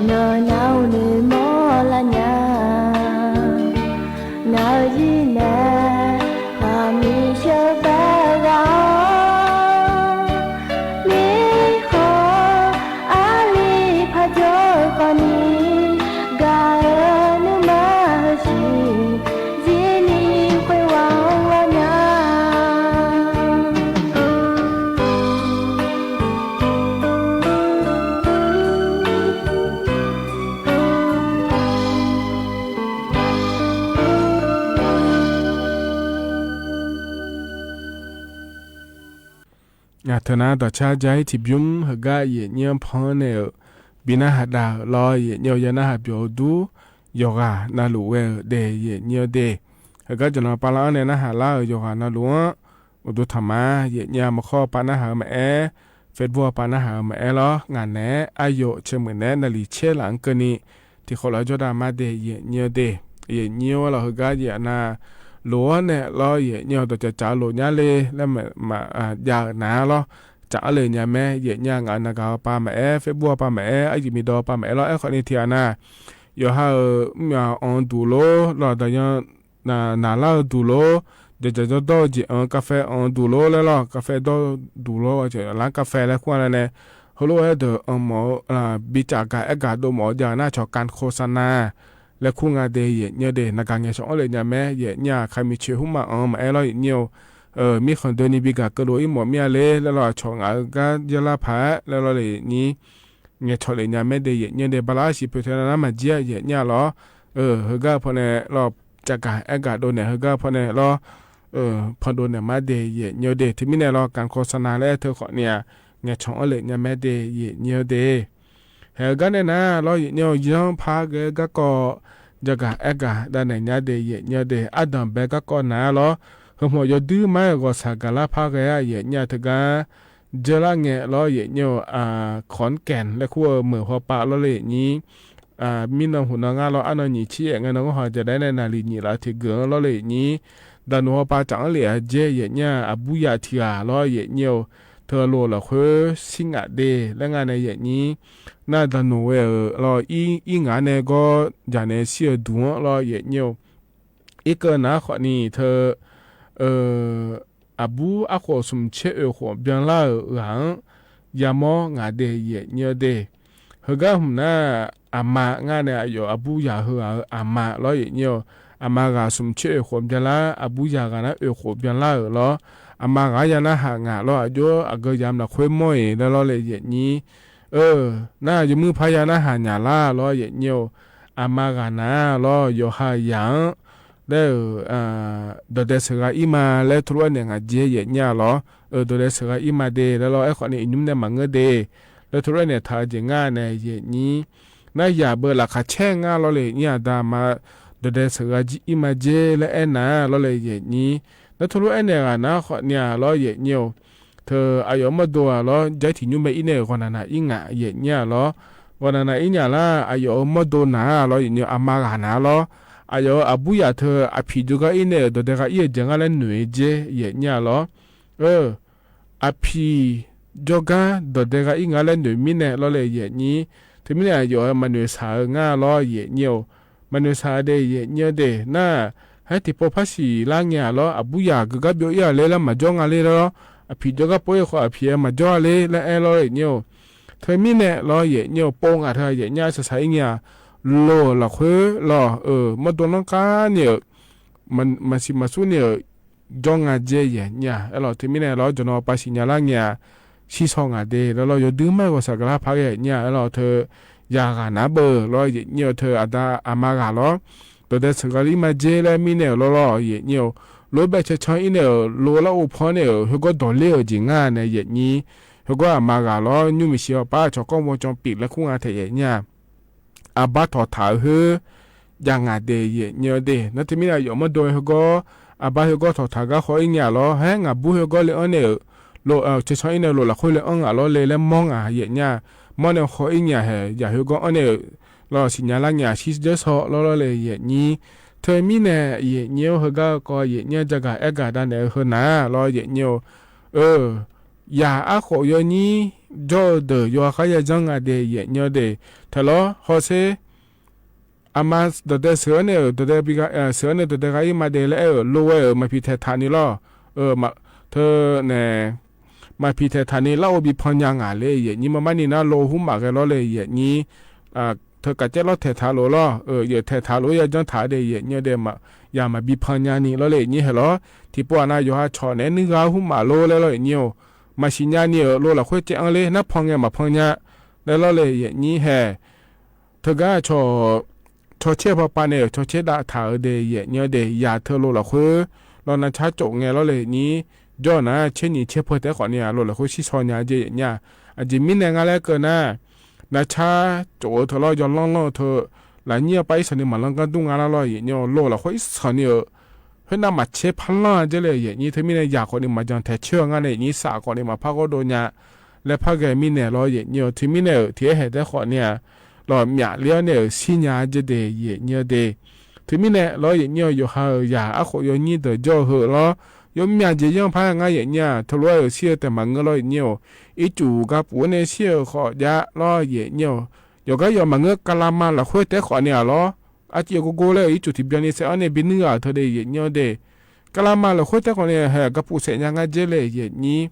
Nawˬ naˬ-oˬ, nawˬ mawˇ laˇ nyaˇ. Ngaˬ hui yiˇ nehˬ, a miˬ shehˍ baˆ g'a oˬ. Miˬ hk'aw aˉ liˇ hpaˇ jawˇ k'awꞈ nyi, gaˬ-e nuˇ maˇ hui shiˍ, yiˇ liˇ hk'oˆ wa laˇ nyaˇ. Ngaˬ htawˇ naˉ dawˬ chaˇ jaˇ iˉ tiꞈ byuˉ heuˬ gaˇ yehˬ nyiˇ hpaw neˬ-euˬ, biˇ naˉ haꞈ daꞈ-euˬ law yehˬ nyiˇ-oˬ, yaˇ naˉ haꞈ pyawˬ-oˬ duˉ, yawˬ g'aˬ na loꞈ g'a-euˬ deh yehˬ nyiˇ-oˬ deh. Heuˬ gaˇ jawˬ naw pa laˇ-anˉ neh naˉ haꞈ laˇ-euˬ yawˬ g'aˬ na loꞈ-anˉ, uˍ duˬ htaꞈ maˍ yehˬ nyiˇ-a mvuhˇ hk'awˇ pa naˉ haꞈ-eu maˍ-ehˉ, Facebook pa naˉ haꞈ-eu maˍ-ehˉ law. Ngaˬ nehˬ aˉ yoꞈ chi meuꞈ nehˉ naˬ liˍ chehˇ laꞈ-anˉ keu ni, teˇ hk'awꞈ law jawˇ daꞈ maˇ deh yehˬ nyiˇ-oˬ deh. Yehˬ nyiˇ-oˬ law heuˬ gaˇ yehˬ na loꞈ-anˉ nehˬ law yehˬ nyiˇ-oˬ dawˬ caˍ caˍ loꞈ nyaˇ le leh maꞈ jaˇ-euˬ naˍ law. Caꞈ-anˉ le nyi mehˉ yehˬ nyiˇ-a ngaˬ hui naˬ gaˬ-a pa maˍ-ehˉ, Facebook pa maˍ-ehˉ, aˉ yuˬ miˬ dawˬ pa maˍ-ehˉ law. Ehˉ hk'awꞈ ni htaꞈ-a naˍ, yawˬ ha-euˬ mvuhˇ miˬ-a awˬ duˬ lo law daꞈ yaw naˍ laˇ-eu duˬ lo, jaˬ jaˬ dawˇ dawˇ jeˬ awˬ ka feh awˬ duˬ lo leh law, ka feh dawˇ duˬ lo, laˉ ka feh leh hkunˉ-a leh neh, heuˬ lo-ehˉ deuˬ awˬ mawˬ biˇ caꞈ gaˬ ehˉ gaˬ do mawˬ jaˇ naˉ chaw การโฆษณา leh hkunˉ nga deh yehˬ nyiˇ-oˬ deh. Naˬ gaˬ ngeh shawˍ-anˉ le nyi mehˉ yehˬ nyiˇ-a hk'a miˬ cheuˬ huˉ maˬ awˬ maˍ-ehˉ law yehˬ nyiˇ-oˬ. Miˇ hk'aˬ deh ni biˇ gaˬ keu lo iˉ mawˬ miˇ-a le leh law, a chaw ngaˬ hui gaˇ jaˇ laˇ hpaˍ-ehˉ leh law le nyi ngeh chawꞈ le nyi mehˉ deh yehˬ nyiˇ-oˬ deh. Ba laˇ shiˍ peuˬ hte na naˉ maˬ jiˇ-a yehˬ nyiˇ-a law. Heuˬ gaˇ hpawˇ neh law, caꞈ gaˬ ehˉ gaˬ do nehˬ heuˬ gaˇ hpawˇ neh law, hpawˇ do nehˬ maˇ deh yehˬ nyiˇ-oˬ deh. Hteˇ miˇ neh law การโฆษณา leh hteˇ hk'awꞈ ni-a ngeh chawˍ-anˉ le nyi mehˉ deh yehˬ nyiˇ-oˬ deh. Hehˬ heuˬ gaˇ neh naˉ law yehˬ nyiˇ-oˬ, yanˇ hpaˇ geh gaˇ kawˆ jaˇ gaˬ ehˉ gaˬ daꞈ nehˬ nyi deh yehˬ nyiˇ-oˬ deh. Aˉ danˬ beh gaˇ kawˆ naˉ law, heuˬ hmawꞈ yaw duiˉ maˇ g'awˬ shaˍ gaˬ laˇ hpaˇ geh-a yehˬ nyiˇ-a hteˇ gaˇ jeuˇ laˇ ngeh law yehˬ nyiˇ-oˬ. ขอนแก่น leh hkunˉ-eu meuˬ haw pa law le nyi miˇ naw hoꞈ naw ngaˇ law, aˉ naw nyi chiˉ yehˬ ngaˬ naw g'awˇ haw jaˬ daꞈ nehˬ naˬ liˍ nyi laꞈ hteꞈ geuˬ-anˉ law le nyi. Daꞈ noˬ haw pa caꞈ-anˉ le-a jehˇ yehˬ nyiˇ-a, a buˇ yaꞈ htiꞈ-a law yehˬ nyiˇ-oˬ. Hteˇ lo laˬ hk'oˆ siˉ ngaꞈ deh leh ngaˬ neh yehˬ nyi naˉ daꞈ noˬ ve-euˬ law, iˉ ngaˬ neh g'awˇ jaˬ neh siˉ-eu duˬ-anˉ law yehˬ nyiˇ-oˬ. Iˉ keu naˉ hk'awꞈ ni hteˇ a buˉ aˉ k'oꞈ sum chehˇ oˬ k'oꞈ byan laˇ-euˬ g'aˬ-anˉ yaˇ mawˇ ngaˬ deh yehˬ nyiˇ-oˬ deh. Heuˬ gaˇ hmeuꞈ naˉ, aˬ ma ngaˇ neh a yawˬ a buˇ yaꞈ hui g'aˬ-eu aˬ ma law yehˬ nyiˇ-oˬ. Aˬ ma g'aˬ sum chehˇ oˬ k'oꞈ byan laˇ, a buˇ yaꞈ g'aˬ naˉ oˬ k'oꞈ byan laˇ-euˬ law. Aˬ ma g'aˬ yaˇ naˉ haꞈ ngaˬ law, a joˉ a geu yaꞈ mvuhˇ naˬ hk'oˆ mawˇ-eˬ leh law le yehˬ nyi. Naˉ yawˇ meuˇ hpaˇ yaˇ naˉ haꞈ ngaˬ laˇ law yehˬ nyiˇ-oˬ. Aˬ ma g'aˬ naˉ law yawˬ ha yaꞈ-anˉ leh dawˬ deh suhˍ g'a iˉ ma leh hteˇ lo-ehˉ nehˬ ngaˬ jehˇ yehˬ nyiˇ-a law. Dawˬ deh suhˍ g'a iˉ ma deh leh law, ehˉ hk'awꞈ neh i nuˇ neh maˬ ngeuˇ deh leh hteˇ lo-ehˉ nehˬ htaꞈ jeˬ ngaˇ neh yehˬ nyi naˉ yaꞈ beuꞈ laꞈ hk'aˬ chehˇ ngaˇ law le nyi-a. Daꞈ ma dawˬ deh suhˍ g'a jiˇ iˉ ma jehˇ leh ehˉ naˉ law le yehˬ nyi. Naˉ hteˇ lo-ehˉ nehˬ g'aˬ naˉ hk'awꞈ nyi-a law yehˬ nyiˇ-oˬ. Hteˇ a yawˬ mawˇ do-a law, jaiˉ tiꞈ nyiˇ meh iˉ nehˬ g'awˬ naˬ naˬ iˉ ngaˬ yehˬ nyi-a law. G'awˬ naˬ naˬ iˉ nyi-a laˇ, a yawˬ mawˇ do naˬ law yehˬ nyi-oˬ. Aˬ ma g'aˬ naˉ law, a yawˬ a buˇ yaꞈ hteˇ a hpiꞈ jaw gaˇ iˉ nehˬ dawˬ deh g'a iˉ-e jehˬ ngaˇ leh noˬ-e jehˇ yehˬ nyi-a law. Aˬ hpiꞈ jaw gaˇ dawˬ deh g'a iˉ ngaˇ leh noˬ miˉ neh law le yehˬ nyi. Hteˇ miˉ neh a yawˬ maˍ noeˬ shaˍ-eu ngaˇ law yehˬ nyi-oˬ. Maˍ noeˬ shaˍ deh yehˬ nyi-oˬ deh naˉ, haiˉ tiꞈ paw hpaˇ shiˍ laˇ nyi-a law, a buˇ yaꞈ g'uiˬ gaˇ byawˇ iˉ-a le leh maˬ jawˇ ngaˇ le leh law, a hpiꞈ jaw gaˇ paw iˉ hk'aw a hpiꞈ maˬ jawˇ-a le leh ehˉ law yehˬ nyi-oˬ. Hteˇ miˉ neh law yehˬ nyi-oˬ, paw ngaˬ hteˇ yehˬ nyi-a shaˍ shaˍ iˉ nyi-a loˬ laˬ hk'oˆ law, mawˇ do naˉ k'aˉ nyi-euˬ maˍ shiˍ maˍ suˉ nyi-euˬ jawˇ ngaˇ jehˇ yehˬ nyi-a. Ehˉ law hteˇ miˉ neh law jawˬ naw pa shiˍ nyi laˇ nyi-a, shiˉ shaw ngaˬ deh leh law, yawˬ duiˉ maˇ g'awˬ shaˍ gaˬ laˇ hpaˇ geh nyi-a. Ehˉ law hteˇ yaꞈ g'aˬ naˉ beuˬ law yehˬ nyi-oˬ. Hteˇ a da aˬ ma g'aˬ law, dawˬ deh suhˍ g'a le iˉ ma jehˇ leh miˉ neh-euˬ law law yehˬ nyi-oˬ. Loˉ behˆ chehˇ chaw iˉ neh-euˬ lo laˇ-oˬ hpawˇ neh-euˬ heuˬ g'awˇ dawˬ le-euˬ jeˬ ngaˇ neh yehˬ nyi. Heuˬ g'awˇ aˬ ma g'aˬ law, nyi miˬ shiˍ awˬ paˉ chaw kawˇ maw caw piˍ leh hkunˉ ngaˇ hteꞈ yehˬ nyi-a. A baˇ tawˍ htaꞈ hui jaˇ ngaˬ deh yehˬ nyi-oˬ deh. Naˉ hteˇ miˉ neh a yawˬ mawˇ do heuˬ g'awˇ, a baˇ heuˬ g'awˇ tawˍ htaꞈ gaˇ hk'aw iˉ nyi-a law, hehˉ ngaˬ buˇ heuˬ g'awˇ le anˉ neh-euˬ lo chehˇ chaw iˉ neh lo laˬ hk'oˆ le anˉ ngaˬ law le leh mawˇ ngaˬ yehˬ nyi-a. Mawˇ neh hk'aw iˉ nyi-a hehˬ yaꞈ heuˬ g'awˇ anˉ neh-euˬ law shiˍ nyi laˇ nyi-a, shiˉ jawˇ shaw law law le yehˬ nyi. Hteˇ miˉ neh yehˬ nyi-oˬ, heuˬ gaˇ k'aw yehˬ nyi jaˇ gaˬ ehˉ gaˬ daꞈ nehˬ hui naˉ law yehˬ nyi-oˬ. Yaꞈ aˉ k'oꞈ yaw nyi jawˇ-eu deuˬ yawˇ ha k'aˉ yaˇ yanˇ ngaˬ de yehˬ nyi-a de. Htaꞈ lawˉ hawˉ sheˉ, a ma dawˬ deh suhˍ-aˉ neˇ-euˬ dawˬ deh, suhˍ-aˉ neˇ dawˬ deh g'a iˉ ma de leh-euˬ lo-e-euˬ maˍ piˍ htehꞈ htaꞈ ni lawˇ. Hteˇ nehˬ, maˍ piˍ htehꞈ htaꞈ ni laˇ-o, bi hpaw nya ngaˬ le yehˬ nyi ma maˇ ni naˉ lo huˉ maˬ g'a lawˇ le yehˬ nyi. Hteˇ kaꞈ cehˇ lawˇ htehꞈ htaꞈ loˍ lawˇ, yehˬ htehꞈ htaꞈ loˍ yaˇ janˇ htaꞈ de yehˬ nyi de, yaꞈ maˍ bi hpaw nya ni lawˇ le yehˬ nyi hehꞈ lawˉ. Htiꞈ pa a na yawˬ ha chawꞈ nehˉ nuˇ g'a huˉ maˬ lo le lawˇ yehˬ nyi-oˬ. Maˍ shiˍ nya ni-euˬ lo laˬ hk'oˆ cehˇ anˇ le naˉ hpaw ngeh maˍ hpaw nya le lawˇ le yehˬ nyi hehꞈ. Hteˇ gaˇ chaw chehˇ hpaw pa nehˬ-euˬ chaw chehˇ daꞈ htaꞈ-eu de yehˬ nyi-a de, yaꞈ hteˇ lo laˬ hk'oˆ lawˇ na chaˉ cawˬ ngeh lawˇ le nyi. Jawˇ naˉ chehˇ nyi chehˇ hpaw tehˉ hk'awꞈ ni-a lo laˬ hk'oˆ shiˉ shaw nya jeˇ yehˬ nyi-a. A jeˬ miˇ nehˬ ngaˬ leh keu naˉ, na chaˉ cawˬ-eu htawˇ lawˇ yaw lawˇ lawˇ htawˇ, laꞈ nyiˉ awˬ pa iˉ shaˍ ni maˍ laˇ gaˇ duˇ ngaˬ laˇ lawˇ yehˬ nyi-oˬ. Lo laˬ hk'oˆ iˉ shaˍ ni-euˬ heuˆ naˆ maˍ chehˇ hpaˇ laˇ jeˇ le yehˬ nyi. Hteˇ miˇ nehˬ yaꞈ k'awꞈ ni maˍ jaˇ htehꞈ chehˇ-a ngaˇ ne yehˬ nyi, shaꞈ k'awꞈ ni maˍ hpaˇ g'awˇ do nya leh hpaˇ geh miˇ nehˬ lawˇ yehˬ nyi-oˬ. Hteˇ miˇ nehˬ-euˬ hteˇ ehˉ hehꞈ tehˉ hk'awꞈ ni-a lawˇ myaꞈ liˇ-aˉ nehˬ-euˬ shiˉ nya jeˇ de yehˬ nyi-a de. Hteˇ miˇ nehˬ lawˇ yehˬ nyi-oˬ, yawˬ ha-euˬ yaꞈ aˉ k'oꞈ yaw nyiˇ deuˬ jawˇ heuˆ lawˇ, yawˇ myaꞈ jeˬ yanˇ hpaˇ ngaˇ yehˬ nyi-a. Hteˇ lo-aˉ-euˬ shiˉ-eu tehꞈ maˍ ngeuˆ lawˇ yehˬ nyi-oˬ. Iˉ cuˬ g'a puˍ-aˉ nehˬ shiˉ-eu hk'awꞈ jaˇ lawˇ yehˬ nyi-oˬ. Yawˬ gaˇ yawˬ maˍ ngeuˆ ka la ma laˬ hk'oˆ tehˉ hk'awꞈ ni-a lawˇ, a ciˉ yawˬ go go leh iˉ cuˬ tiꞈ byaˇ ni shehˍ aˉ nehˬ bi nuˇ g'a htawˇ de yehˬ nyi-a de. Ka la ma laˬ hk'oˆ tehˉ hk'awꞈ ni hehꞈ ga puˍ shehˍ nya ngaˇ jeˇ le yehˬ nyi.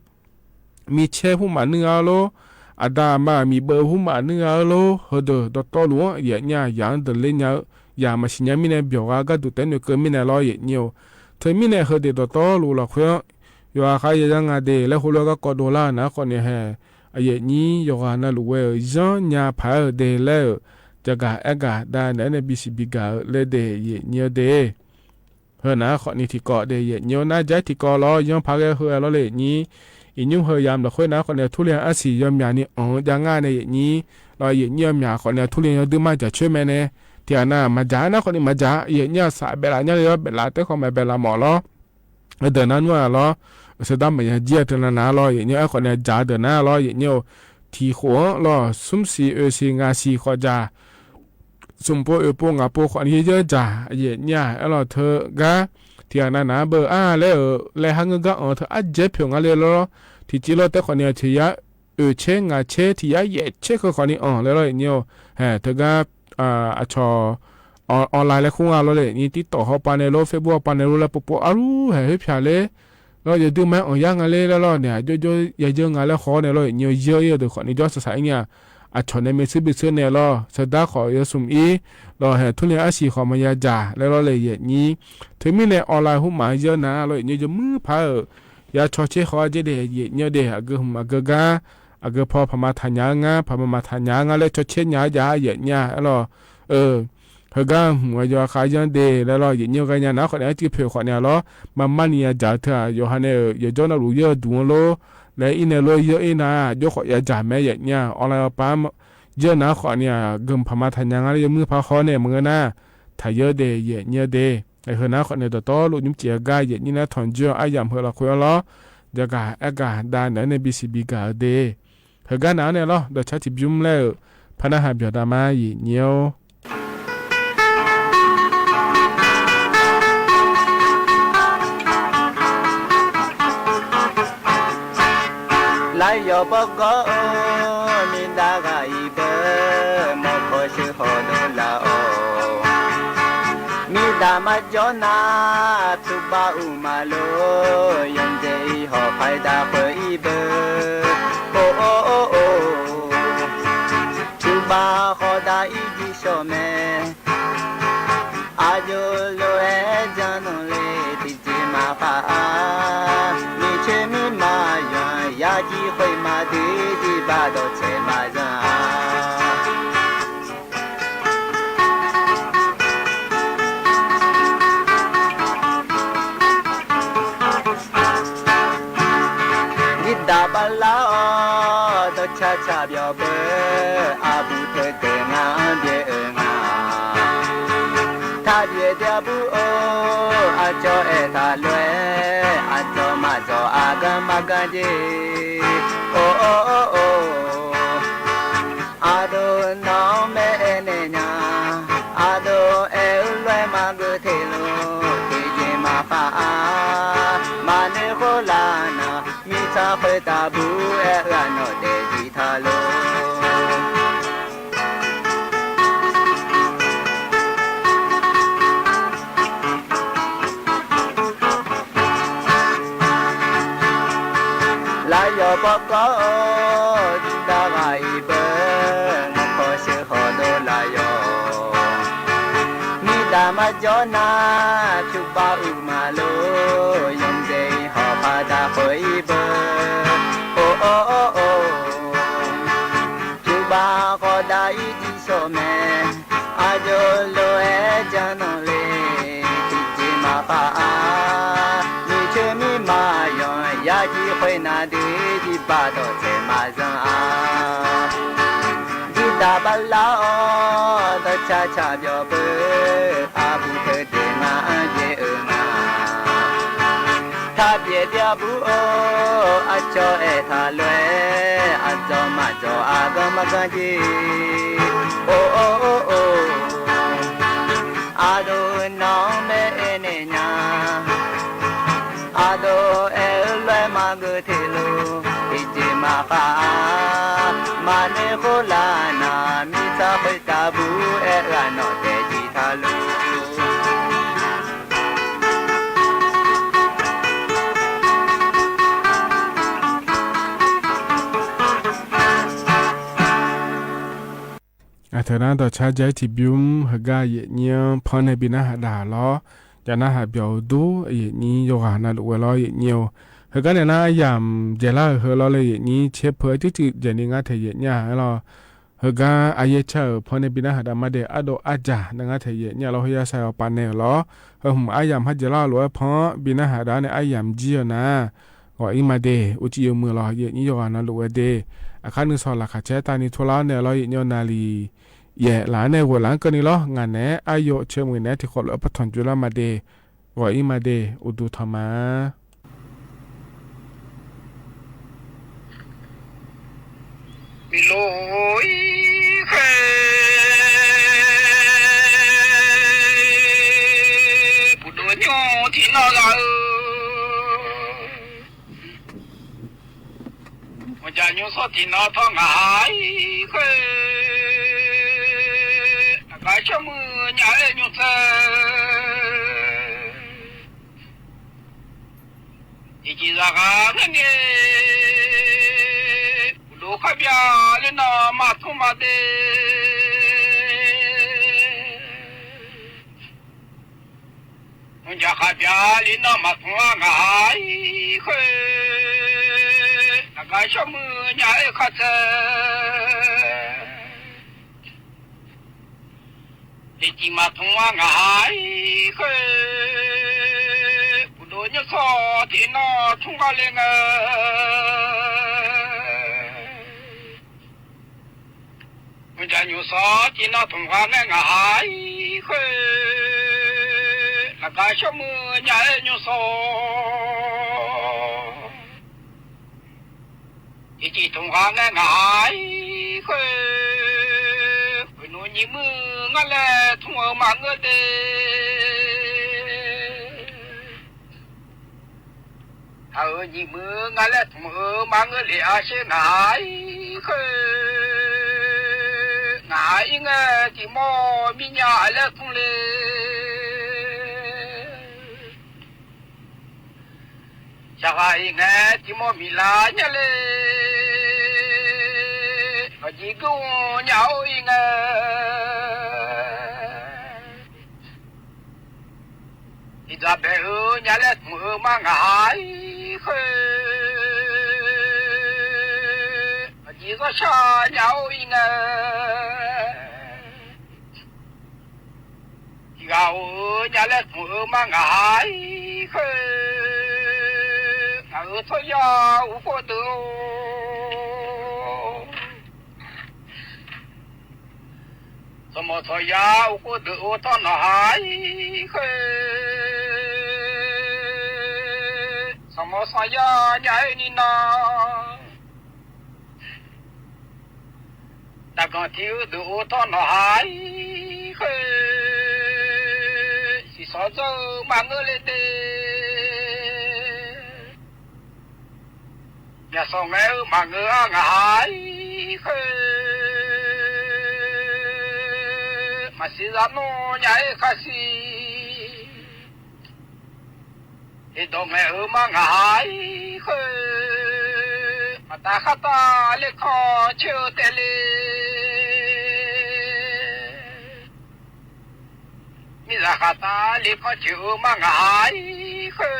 Miˬ chehˇ huˉ maˬ nuˇ-a loˉ, aˬ daꞈ maˬ miˬ beuꞈ huˉ maˬ nuˇ-a loˉ, heuˬ deuˬ dawˬ tawˇ loˬ-anˉ yehˬ nyi-a. Yaꞈ deuˬ le nya-eu, yaꞈ maˍ shiˍ nya miˇ nehˬ byawˬ g'a gaˇ duˬ tehˉ nu keu miˇ nehˬ lawˇ yehˬ nyi-oˬ. Hteˇ miˇ nehˬ heuˬ deuˬ dawˬ tawˇ loˬ laˬ hk'oˆ-anˉ, yawˬ ha k'aˉ yaˇ yanˇ ngaˬ de leh hk'oˆ lo g'a kawꞈ dawˬ laˇ naˉ hk'awꞈ ni hehꞈ, a yehˬ nyi yawˬ g'a na luˬ ve-euˬ yanˇ nya hpaˍ-euˬ de leh-euˬ, ca gaˬ ehˉ gaˬ daꞈ nehˬ nehˬ bi shiˍ bi gaˬ-eu leh de yehˬ nyi-a de. Heuˬ naˉ hk'awꞈ ni htiꞈ kawꞈ de yehˬ nyi-oˬ. Naˉ jaˇ hteˇ kawꞈ lawˇ yanˇ hpaˇ g'aˇ heuˆ-a lawˇ le nyi. Iˉ nyi heuˬ yaꞈ laˬ hk'oˆ naˉ hk'awꞈ ni htuˇ liˇ aˉ shiˍ yaw myaꞈ ni awˬ jaˇ ngaˇ nehˬ yehˬ nyi. Lawˇ yehˬ nyi yaw myaꞈ hk'awꞈ ni htuˇ liˇ yaw duˇ maˇ jaˬ chaweh meh nehˬ. Hteˇ a na maˍ jaˇ naˉ hk'awꞈ ni maˍ jaˇ yehˬ nyi-a. Shaꞈ behꞈ laˬ nyaˇ le yawˇ behꞈ laˬ tehˉ hk'awꞈ maˍ behꞈ laˬ mawˬ lawˇ. Deuˬ naˉ nuˇ-a lawˇ, suh daˇ maˍ yaꞈ jiˇ-a te na naˉ lawˇ yehˬ nyi-oˬ. Ehˉ hk'awꞈ ni jaˇ deuˬ naˉ lawˇ yehˬ nyi-oˬ. Htiꞈ k'oˆ-anˉ lawˇ suhˉ shiˍ oˇ shiˍ ngaˬ shiˍ hk'awꞈ jaˇ, suhˍ po oˬ po ngaˬ po hk'awꞈ ni yehˬ jaˇ yehˬ nyi-a. Ehˉ lawˇ hteˇ gaˇ, hteˇ a na naˉ beuꞈ a leh-euˬ leh haˉ ngeuˇ gaˇ awˬ hteˇ aˉ jehˉ hpeꞈ-oˬ ngaˇ le lawˇ. Hteˇ ciˉ lawˇ tehˉ hk'awꞈ ni hteˇ yaˇ oˬ chehˇ ngaˬ chehˇ hteˇ yaˇ yehˬ chehˇ hk'e hk'awꞈ ni awˬ leh lawˇ yehˬ nyi-oˬ. Hteˇ gaˇ, a chaw online leh hk'oˆ g'a lawˇ le nyi, TikTok hawˉ pa nehˬ lo, Facebook hawˉ pa nehˬ lo leh po po a luˉ hehꞈ heˉ hpaꞈ le lawˇ yehˬ duˇ maˇ awˬ yanˇ ngaˬ le leh lawˇ nehˬ a jawˇ jawˇ yaꞈ yehˬ ngaˬ leh hk'awꞈ nehˬ lawˇ yehˬ nyi-oˬ. Yehˬ yehˬ deuˬ hk'awꞈ ni jawˇ suhˍ shaꞈ iˉ nyi-a. A chaw nehˬ meh suhˉ biˇ suhˉ nehˬ lawˇ suh daˇ hk'awꞈ yaw sum iˉ lawˇ hehꞈ htuˇ liˇ aˉ shiˍ hk'awꞈ maˍ yaˇ jaˇ leh lawˇ le yehˬ nyi. Hteˇ miˇ nehˬ online huˉ maˬ yehˬ naˉ lawˇ yehˬ nyi jawˇ muiˉ hpaˇ-euˬ yaˇ chaw chehˇ hk'awꞈ a jeˇ de yehˬ nyi de, a geu hmꞈ a geu gaˇ, a geu hpaw hpaˍ ma htaꞈ nya ngaˇ, hpaˍ ma ma htaꞈ nya ngaˇ leh chaw chehˇ nya jaˇ yehˬ nyi-a. Ehˉ lawˇ, heuˬ gaˇ hmꞈ a yaw a k'a yanˇ de leh lawˇ yehˬ nyi g'a nya naˉ hk'awꞈ ni a ciˉ hpeꞈ hk'awꞈ ni-a lawˇ, maˇ maˇ ni yaˇ jaˇ hteˇ-a. Yawˬ ha nehˬ-euˬ yehˬ jawˇ naˉ loꞈ yehˬ duˬ-oˬ lo leh iˉ nehˬ lo yehˬ iˉ naˉ jawˇ hk'awꞈ yaˇ jaˇ meh yehˬ nyi-a. Online awˬ pa yehˬ naˉ hk'awꞈ ni-a geu hpaˍ ma htaꞈ nya ngaˇ leh yawˇ muiˉ hpaˇ hk'awꞈ nehˬ meuꞈ ngeuˇ naˉ htaꞈ yehˬ de yehˬ nyi de. Heuˬ naˉ hk'awꞈ nehˬ dawˬ tawˇ loꞈ nyi ceˬ gaˇ yehˬ nyi naˉ htawnˍ juˇ aˉ yaꞈ heuˬ laˬ hk'oˆ lawˇ, jaˇ gaˬ ehˉ gaˬ daꞈ nehˬ nehˬ bi shiˍ bi gaˬ-eu de. Heuˬ gaˇ naˉ nehˬ lawˇ dawˬ chaˇ tiꞈ biˇ mvuhˇ leh-euˬ hpaˇ naˉ ha byawˬ daꞈ maˇ yehˬ nyi-oˬ. Laiˉ yaw bawˆ gawˇ-oˬ, miˬ daꞈ g'a iˉ beuꞈ, mawˇ hkawˇ sheˍ hawˉ lo laˬ-oˬ. Miˬ daꞈ maˇ jawˇ naˉ, tuꞈ baˆ uˉ maˍ lo, yonˍ jehˬ iˉ hawˬ hpaˇ daꞈ hpeuꞈ iˉ beuꞈ. Oˇ oˇ oˇ oˇ, tuꞈ baˆ hawˉ daꞈ iˉ jiˇ shawˍ meh. A juˇ lo ehˉ jaˇ nawˬ le, teˇ ceuˬ maˇ faˆ a. Miˬ chehˇ miˇ maˇ yanˍ, yaˇ jiˇ hk'oˆ maˇ te, teˇ baˆ dawˬ chehˇ maˇ yanˍ. Miˬ daꞈ baˆ laˇ-oˬ, dawˇ chaˇ chaˇ byawˬ beuꞈ, a buꞈ hteˇ dehˬ ngaˬ beh-euˬ ngaˬ. Htaˇ beh dehˬ a buꞈ-oˬ, a cawˇ ehˉ htaꞈ loꞈ-ehˉ, a cawˇ maˇ cawˇ a gaˇ maˇ gaˇ jeˇ. Oˇ oˇ oˇ oˇ, a doˬ nawˬ meh ehˉ nehˬ nya, a doˬ ehˉ uˉ loꞈ-ehˉ maˇ geuˆ hteˇ lo, teˇ ceuˬ maˇ faˆ a. Maˇ neˇ hk'oˆ laˇ naˍ, miˬ chaˇ hk'oˆ taˍ buˬ ehˉ g'a nawˬ dehˬ jiˇ Kawˆ kawˆ-oˬ, tuˬ daꞈ g'a-e beuꞈ, ngaˬ hk'aw sheuˍ hawˍ lo laˬ yoˬ. Miˬ daꞈ maˇ jawˬ naˍ, hpu baˆ uiˍ maˍ lo, yonˍ zeˬ hawˍ hk'a daꞈ hk'aw-e beuꞈ. Oˇ oˇ oˇ oˬ, hpu baˆ k'awꞈ daꞈ-e tiˇ shawˍ mehˍ. A jawˬ loꞈ-e jaˇ nawˬ le, tiꞈ jeˬ maˍ hpaˇ-a. Miˬ cheuˇ miˇ ma yonˍ yaˇ jiˆ hk'oˆ naˍ deꞈ, jiˇ baˆ dawˬ cehˬ maˍ zuhˆ-a. Jiˇ daꞈ baˆ laˇ-oˬ, dawˇ chaˇ chaꞈ byawˬ peuˬ, a pu hteˇ teꞈ ngaˬ yehˬ uiˍ ngaˬ. Htaˇ pehˍ teˇ a buˉ-oˬ, a cawˬ ehˉ htaꞈ loꞈ-e, a cawˬ maˇ cawˬ a gaˇ maˇ gaˇ jeˇ. Oˇ oˇ oˇ oˬ, a to nawˬ mehˆ ehˉ nehˬ nyaˇ. A to ehˉ loꞈ-e maˇ geuˆ hteꞈ lo, tiꞈ jeˬ maˍ hpaˇ-a. Maˍ neˇ hk'oˆ laˬ naˍ, miˇ tcuh hk'oˆ taˍ buˬ ehˉ g'a nawˬ tehꞈ jiˬ htaˇ lo. Aˬ hteꞈ naˉ dawˬ chaˇ jaˇ tiꞈ biˇ mvuhˇ heuˬ gaˇ yehˬ nyi-oˬ hpawˇ nehˆ biˇ naˉ haꞈ daꞈ lawˬ. Ca naˉ haꞈ byawˬ duˉ yehˬ nyi yawˇ g'a na loꞈ g'a lawˬ yehˬ nyi-oˬ. Heuˬ gaˇ nehˬ naˉ a yaꞈ jehˬ laˇ hui heuˬ lawˬ leh yehˬ nyi chehˇ hpeu tiˉ tiˉ jehˬ nyi ngaˇ hteꞈ yehˬ nyi-a lawˬ. Heuˬ gaˇ a yehˬ chaˇ-euˬ hpawˇ nehˆ biˇ naˉ haꞈ daꞈ maˇ deˬ aˉ dawˇ aˉ jaˬ naˉ ngaˇ hteꞈ yehˬ nyi-a lawˬ. Heuˬ yaˇ sha awˬ pa nehˬ-euˬ lawˬ. Heuˬ hmeuꞈ a yaꞈ maˇ jehˬ laˇ loꞈ-e hpawˇ biˇ naˉ haꞈ daꞈ nehˬ a yaꞈ mvuhˇ jiˇ-a naˍ. G'awꞈ iˉ maˇ deˬ oˇ ciˉ yawˇ mui lawˬ yehˬ nyi yawˇ g'a na loꞈ g'a deˬ. Aˬ hk'aˇ nuˇ sawˍ laˬ hk'aˬ chehˇ taˇ nyi hto laˇ nehˬ lawˬ yehˬ nyi-oˬ naˍ liˍ yehˬ laˬ nehˬ g'oꞈ laˬ keunˇ nyi lawˬ. Ngaˬ nehˬ a yaꞈ chehˇ mvuhˇ nehˬ teˇ hk'awꞈ loꞈ-e pa htawnˍ cuˬ laˇ maˇ deˬ. G'awꞈ iˉ maˇ deˬ uˉ duˬ htaꞈ ma miˬ lo iˉ hk'e, puˬ doˍ nyi tiꞈ naw g'a-o. Awˬ jaˇ nyi sawˉ tiꞈ naw htawˇ ngaˬ iˉ hk'e, aꞈ kaˍ shawˉ meuˇ nyi ehˉ nyi tcuh. Teˇ ciˉ zaꞈ g'a ngaˇ nyi, puˬ lo hk'a biˇ le naw maˇ htoˇ maˇ deˬ. Mvuhˇ jaˇ hk'a biˇ le naw maˇ htoˇ-a ngaˬ iˉ hk'e, aꞈ kaˍ shawˉ meuˇ nyi ehˉ hk'a tcuh. Teˇ ciˉ maˇ htoˇ-a ngaˬ iˉ hk'e, puˬ doˍ nyi sawˉ tiꞈ naw htoˇ g'a le ngaˬ. Mvuhˇ jaˇ nyi sawˉ tiꞈ naw htoˇ g'a ngaˬ ngaˬ iˉ hk'e, aꞈ kaˍ shawˉ meuˇ nyi ehˉ nyi sawˉ. Teˇ ciˉ htoˇ g'a ngaˬ ngaˬ iˉ hk'e, g'uiˬ nuˇ nyi meuˇ ngaˇ leh htoˇ-eu maˇ ngeuˆ te. Htaꞈ-euˬ nyi meuˇ ngaˇ leh htoˇ-eu maˇ ngeuˆ le a sheˆ ngaˬ iˉ hk'e, ngaˬ iˉ ngaˬ tiꞈ mawˇ miˇ nyi a leh htoˇ le. Shaˍ g'a iˉ ngaˬ tiꞈ mawˇ miˬ la nyi le, awˬ ji guˇ nyi-oˬ iˉ ngaˬ. Iˉ daꞈ behˬ-eu nyi leh htoˇ-eu maˇ ngaˬ iˉ hk'e, awˬ ji zawˇ sha nyi-oˬ iˉ ngaˬ. Iˉ g'a-oˬ nyi leh htoˇ-eu maˇ ngaˬ iˉ hk'e, ngaˬ hui htawˇ yaˇ uˉ k'oˆ deuꞈ-oˬ. Sawˍ mawˬ sawˍ yaˇ uˉ k'oˆ deuꞈ-oˬ htawˇ nawˬ ha iˉ hk'e, sawˍ mawˬ sawˍ yaˇ nyi-e nyi na. Taˇ gaˬ tiˉ uˉ deuꞈ-oˬ htawˇ nawˬ ha iˉ hk'e, shiˍ shawˍ dawˇ-eu maˇ ngeuˆ le te. Yaꞈ shawˍ ngaˬ hui maˇ ngeuˆ-a ngaˬ ha iˉ hk'e, maˇ shiˍ yaˇ nawˇ nyi-e hk'a shiˍ. Teˇ dawˇ ngaˬ hui maˇ ngaˬ ha iˉ hk'e, Hk'aˬ taˍ hk'aˇ taˇ liꞈ hkawˇ chehˇ-oˬ tehꞈ le. Miˬ zaˍ hk'aˬ taˍ liꞈ hkawˇ chehˇ-oˬ maˇ ngaˬ ha iˉ hk'e,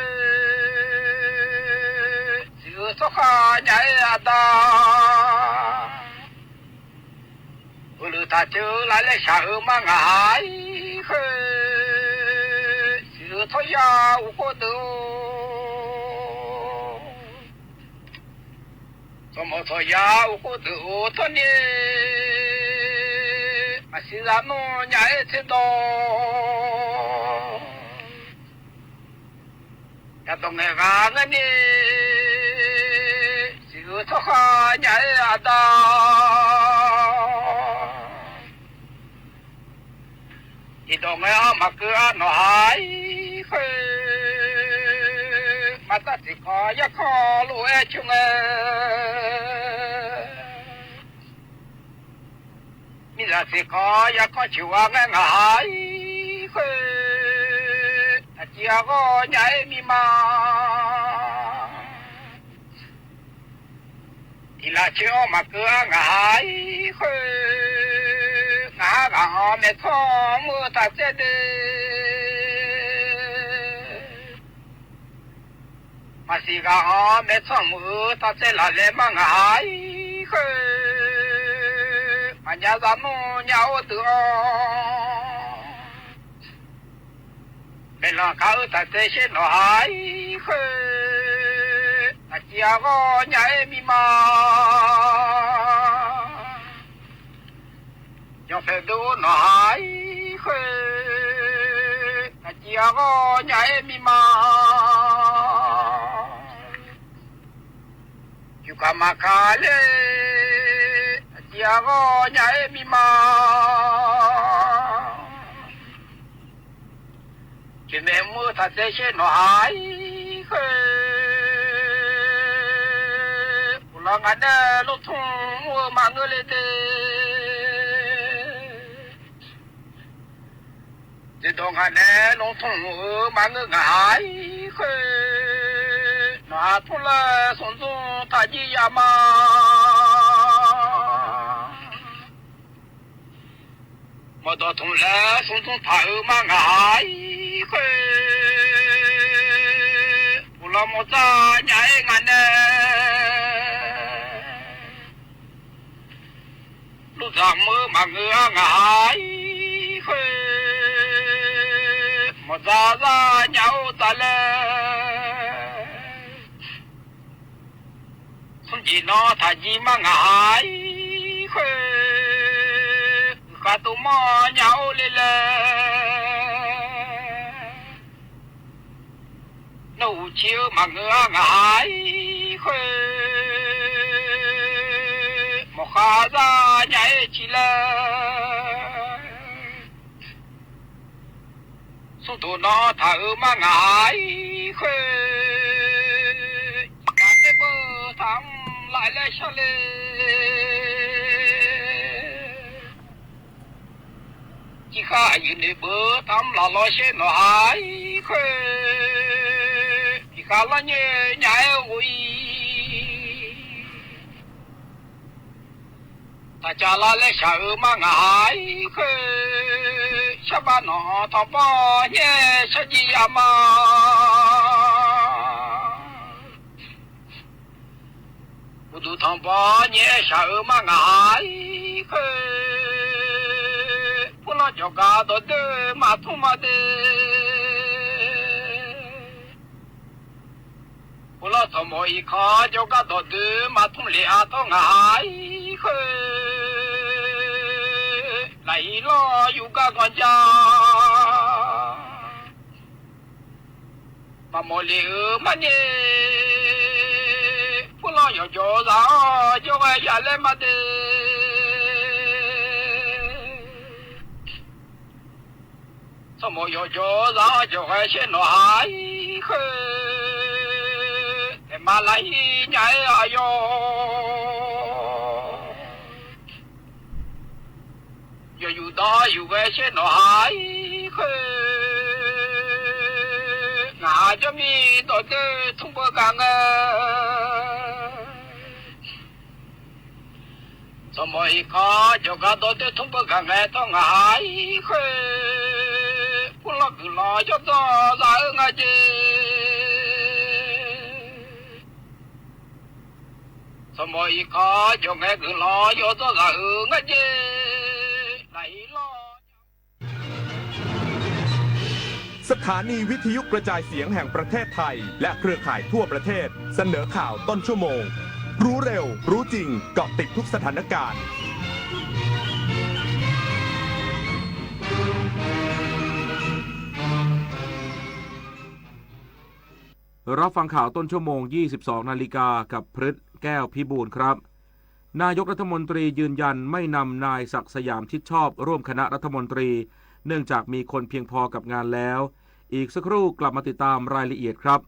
shiˍ-oˬ htawˇ hk'a nyaˇ-e a daꞈ. Uˬ luˬ htaꞈ ceuˬ la leh shaˍ-oˬ maˇ ngaˬ ha iˉ hk'e, shiˍ-oˬ htawˇ yaˇ uˬ k'oˆ tuˬ-oˬ, tawˇ mawˬ htawˇ yaˇ uˬ k'oˆ tuˬ-oˬ htawˇ nyi, maˬ shiˍ la nawˇ nyaˇ-e hteˇ dawˇ. Yaꞈ dawˬ ngehˬ g'a ngaˇ nyi, shiˍ-oˬ htawˇ hk'a nyaˇ-e a daꞈ. Iˉ dawˬ ngaˬ-a maˬ keu-a nawˬ ha iˉ hk'e, maˇ taˇ teꞈ hk'aw yaˇ hk'aw lo-e chehˇ ngaˬ. Miˬ zaˍ teꞈ hk'aw yaˇ hk'aw chehˇ-a ngaˬ ha iˉ hk'e, htaꞈ ci-a g'awˇ nyaˇ-e miˇ ma. Tiꞈ laˬ chehˇ-a maˬ keu-a ngaˬ ha iˉ hk'e, ngaˬ ha g'aꞈ-a mehˍ htawˇ mvuhˇ taˇ cehˇ de. Maˬ shiˍ g'aꞈ-a mehˍ htawˇ mvuhˇ taˇ cehˇ laˬ leh maˇ ngaˬ ha iˉ hk'e, maꞈ nyaˇ za nawˇ nyaˇ-oˬ tuˬ-a. Mehˍ laˬ hk'a-oˬ htaꞈ te sheˆ nawˬ ha iˉ hk'e, htaꞈ ci-a g'awˇ nyaˇ-e miˇ ma. Yawˇ hpehꞈ ve-oˬ nawˬ ha iˉ hk'e, htaꞈ ci-a g'awˇ nyaˇ-e miˇ ma. Yuˬ kaꞈ maˍ kaꞈ le, htaꞈ ci-a g'awˇ nyaˇ-e miˇ ma. Ceˬ mehˍ mvuhˇ htaꞈ te sheˆ nawˬ ha iˉ hk'e, uˬ lawn ngaˬ neˇ lonˉ htoˇ mvuhˇ maˇ ngeuˇ le te. Teˇ dawˬ ngaˬ neˇ lonˉ htoˇ mvuhˇ maˇ ngeuˇ ngaˬ ha iˉ hk'e, nawˬ ha htoˇ leh shu tzuhˇ htaꞈ jiˇ yaꞈ ma. Mawˬ dawˬ htoꞈ leh shu tzuhˇ htaꞈ-oˬ maˇ ngaˬ ha iˉ hk'e, uˬ lawn mawˬ tcaˇ nyaˇ-e ngaˬ neˇ. Luˇ tzaꞈ mvuhˇ maˇ ngeuˇ-a ngaˬ ha iˉ hk'e, mawˬ tcaˇ zaˇ nyaˇ-oˬ taˍ leh. Suhˉ jeˬ nawˉ htaꞈ jiˇ maˇ ngaˬ ha iˉ hk'e, uiˍ hk'a to mawˇ nyaˇ-oˬ le leh. Nawˬ uiˍ chi-oˬ maˇ ngeuˇ-a ngaˬ ha iˉ hk'e, mawˬ hk'a zaˇ nyaˇ-e chi leh. Suhˉ toꞈ nawˉ htaꞈ-oˬ maˇ ngaˬ ha iˉ hk'e, kaꞈ teˇ peuˬ htaꞈ mvuhˇ laꞈ leh shaˉ le. Chi hk'a yuˬ neꞈ peuˬ htaꞈ mvuhˇ laꞈ law sheˆ nawˬ ha iˉ hk'e, miˬ hk'a lawˇ nyi nyaˇ-e-oˬ i. Htaꞈ ca la leh shaˍ-oˬ maˇ ngaˬ ha iˉ hk'e, shaˉ baˆ nawˬ htaꞈ pawˇ nyi shaˉ jiˇ yaꞈ ma. Uˬ duˬ htaꞈ pawˇ nyi shaˍ-oˬ maˇ ngaˬ ha iˉ hk'e, hpu lawˇ jawˬ kaꞈ dawˬ deuˆ maˇ htoˇ maˇ te. Hpu lawˇ htawꞈ mawˬ iˍ hk'aw jawˬ kaꞈ dawˬ deuˆ maˇ htoˇ le a htawˇ ngaˬ ha iˉ hk'e, laꞈ iˉ lawˇ yuˬ kaꞈ g'aw jaˇ. Maꞈ mawˬ le-oˬ maˇ nyi, hpu lawˇ yawˬ jawˬ za jawˬ g'a yaꞈ leh maˇ te. Chaw mawˬ yawˬ jawˬ za jawˬ g'a sheˆ nawˬ ha iˉ hk'e, hpehꞈ maˍ laˇ hiˉ nyaˇ-e a yaw. Yawˬ yuˬ dawˇ yuˬ g'a sheˆ nawˬ ha iˉ hk'e, ngaˬ ha jawˇ miˇ dawˬ deuˆ htoˇ peuˬ kaꞈ ngaˬ Saˍ mawˬ iˍ hk'aˇ jawˬ kaꞈ dawˇ teˇ htuˇ peuˬ kaꞈ ngaˬ htawˇ ngaˬ ha iˉ hk'e, hpu lawˇ kuiˬ lawˬ yawˇ tawˇ za hui ngaˬ ce. Saˍ mawˬ iˍ hk'aˇ jawˬ ngaˬ kuiˬ lawˬ yawˇ tawˇ za hui ngaˬ ce. Naˍ iˉ lawˇ สถานีวิทยุกระจายเสียงแห่งประเทศไทย และเครือข่ายทั่วประเทศ เสนอข่าวต้นชั่วโมง รู้เร็ว รู้จริง เกาะติดทุกสถานการณ์ รับฟังข่าวต้นชั่วโมง ยี่สิบสองนาฬิกา กับพฤษ แก้วพิบูลครับ นายกรัฐมนตรียืนยันไม่นำนายศักดิ์สยามชิดชอบร่วมคณะรัฐมนตรี เนื่องจากมีคนเพียงพอกับงานแล้ว อีกสักครู่กลับมาติดตามรายละเอียดครับ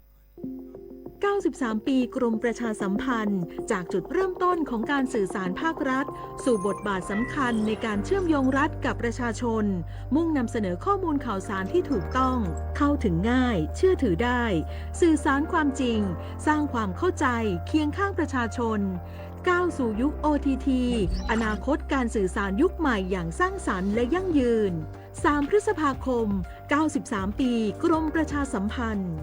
เก้าสิบสาม ปีกรมประชาสัมพันธ์ จากจุดเริ่มต้นของการสื่อสารภาครัฐ สู่บทบาทสำคัญในการเชื่อมโยงรัฐกับประชาชน มุ่งนำเสนอข้อมูลข่าวสารที่ถูกต้อง เข้าถึงง่าย เชื่อถือได้ สื่อสารความจริง สร้างความเข้าใจ เคียงข้างประชาชน ก้าวสู่ยุค โอ ที ที อนาคตการสื่อสารยุคใหม่อย่างสร้างสรรค์และยั่งยืน สาม พฤษภาคม เก้าสิบสาม ปีกรมประชาสัมพันธ์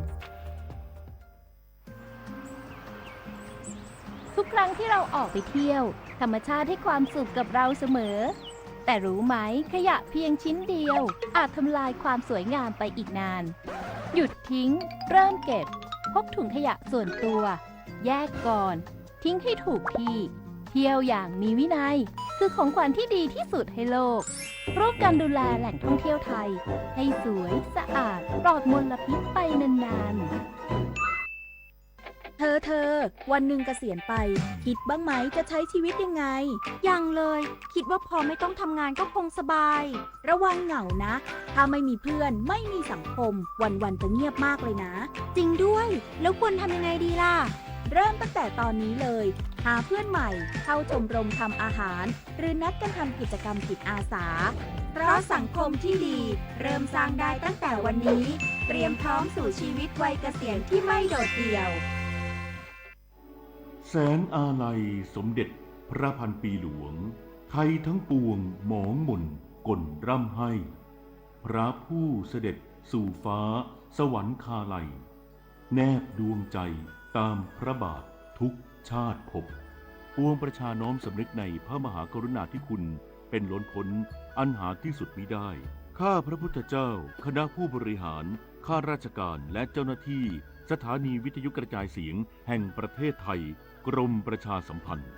ทุกครั้งที่เราออกไปเที่ยว ธรรมชาติให้ความสุขกับเราเสมอ แต่รู้ไหม ขยะเพียงชิ้นเดียว อาจทำลายความสวยงามไปอีกนาน หยุดทิ้ง เริ่มเก็บ พกถุงขยะส่วนตัว แยกก่อน ทิ้งให้ถูกที่ เที่ยวอย่างมีวินัย คือของขวัญที่ดีที่สุดให้โลก ร่วมกันดูแลแหล่งท่องเที่ยวไทย ให้สวย สะอาด ปลอดมลพิษไปนานๆ เธอ เธอ วันหนึ่งเกษียณไป คิดบ้างไหมจะใช้ชีวิตยังไง ยังเลย คิดว่าพอไม่ต้องทำงานก็คงสบาย ระวังเหงานะ ถ้าไม่มีเพื่อน ไม่มีสังคม วันๆ จะเงียบมากเลยนะ จริงด้วย แล้วควรทำยังไงดีล่ะ เริ่มตั้งแต่ตอนนี้เลย หาเพื่อนใหม่ เข้าชมรมทำอาหาร หรือนัดกันทำกิจกรรมจิตอาสา เพราะสังคมที่ดี เริ่มสร้างได้ตั้งแต่วันนี้ เตรียมพร้อมสู่ชีวิตวัยเกษียณที่ไม่โดดเดี่ยว แสงอาลัยสมเด็จพระพันปีหลวง ไทยทั้งปวงหมองหม่นก่นร่ำไห้ พระผู้เสด็จสู่ฟ้าสวรรคาลัย แนบดวงใจตามพระบาททุกชาติภพ ปวงประชาน้อมสำนึกในพระมหากรุณาธิคุณเป็นล้นพ้นอันหาที่สุดมิได้ ข้าพระพุทธเจ้า คณะผู้บริหาร ข้าราชการ และเจ้าหน้าที่ สถานีวิทยุกระจายเสียงแห่งประเทศไทย กรมประชาสัมพันธ์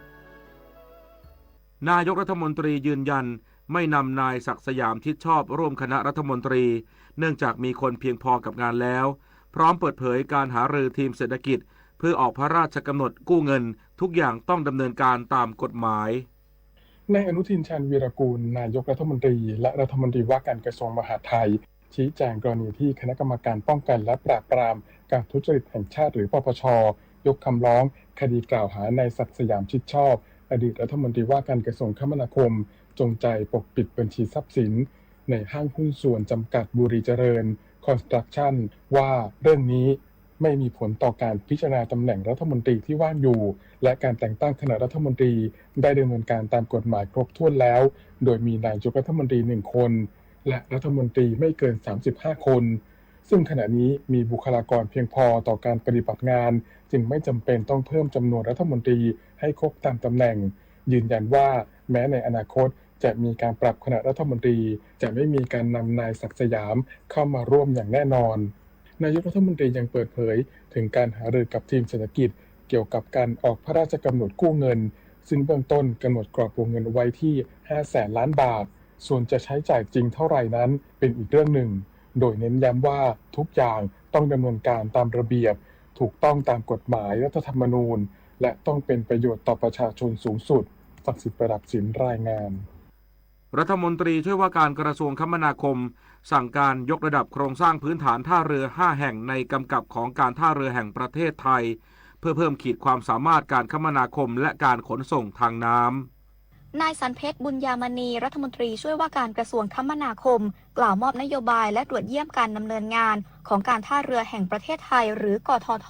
นายกรัฐมนตรียืนยันไม่นำนายศักดิ์สยามชิดชอบร่วมคณะรัฐมนตรี เนื่องจากมีคนเพียงพอกับงานแล้ว พร้อมเปิดเผยการหารือทีมเศรษฐกิจ เพื่อออกพระราชกำหนดกู้เงิน ทุกอย่างต้องดำเนินการตามกฎหมาย นายอนุทิน ชาญวีรกูล นายกรัฐมนตรี และรัฐมนตรีว่าการกระทรวงมหาดไทย ชี้แจงกรณีที่คณะกรรมการป้องกันและปราบปรามการทุจริตแห่งชาติ หรือ ปปช ยกคำร้องคดีกล่าวหานายศักดิ์สยาม ชิดชอบ อดีตรัฐมนตรีว่าการกระทรวงคมนาคม จงใจปกปิดบัญชีทรัพย์สิน ในห้างหุ้นส่วนจำกัดบุรีเจริญคอนสตรักชั่น ว่าเรื่องนี้ไม่มีผลต่อการพิจารณาตำแหน่งรัฐมนตรีที่ว่างอยู่ และการแต่งตั้งคณะรัฐมนตรีได้ดำเนินการตามกฎหมายครบถ้วนแล้ว โดยมีนายกรัฐมนตรีหนึ่งคน และรัฐมนตรีไม่เกิน สามสิบห้า คน ซึ่งขณะนี้มีบุคลากรเพียงพอต่อการปฏิบัติงาน จึงไม่จำเป็นต้องเพิ่มจำนวนรัฐมนตรีให้ครบตามตำแหน่ง ยืนยันว่าแม้ในอนาคตจะมีการปรับคณะรัฐมนตรี จะไม่มีการนำนายศักดิ์สยามเข้ามาร่วมอย่างแน่นอน นายกรัฐมนตรียังเปิดเผยถึงการหารือกับทีมเศรษฐกิจ เกี่ยวกับการออกพระราชกำหนดกู้เงิน ซึ่งเบื้องต้นกำหนดกรอบวงเงินไว้ที่ ห้าแสนล้านบาท ส่วนจะใช้จ่ายจริงเท่าไหร่นั้นเป็นอีกเรื่องหนึ่ง โดยเน้นย้ำว่าทุกอย่างต้องดำเนินการตามระเบียบ ถูกต้องตามกฎหมายรัฐธรรมนูญ และต้องเป็นประโยชน์ต่อประชาชนสูงสุด ศักดิ์สิทธิ์ ประดับสิน รายงาน รัฐมนตรีช่วยว่าการกระทรวงคมนาคม สั่งการยกระดับโครงสร้างพื้นฐานท่าเรือ ห้า แห่งในกำกับของการท่าเรือแห่งประเทศไทย เพื่อเพิ่มขีดความสามารถการคมนาคมและการขนส่งทางน้ำ นายสันเพชร บุญญามณี รัฐมนตรีช่วยว่าการกระทรวงคมนาคม กล่าวมอบนโยบายและตรวจเยี่ยมการดำเนินงานของการท่าเรือแห่งประเทศไทย หรือ กทท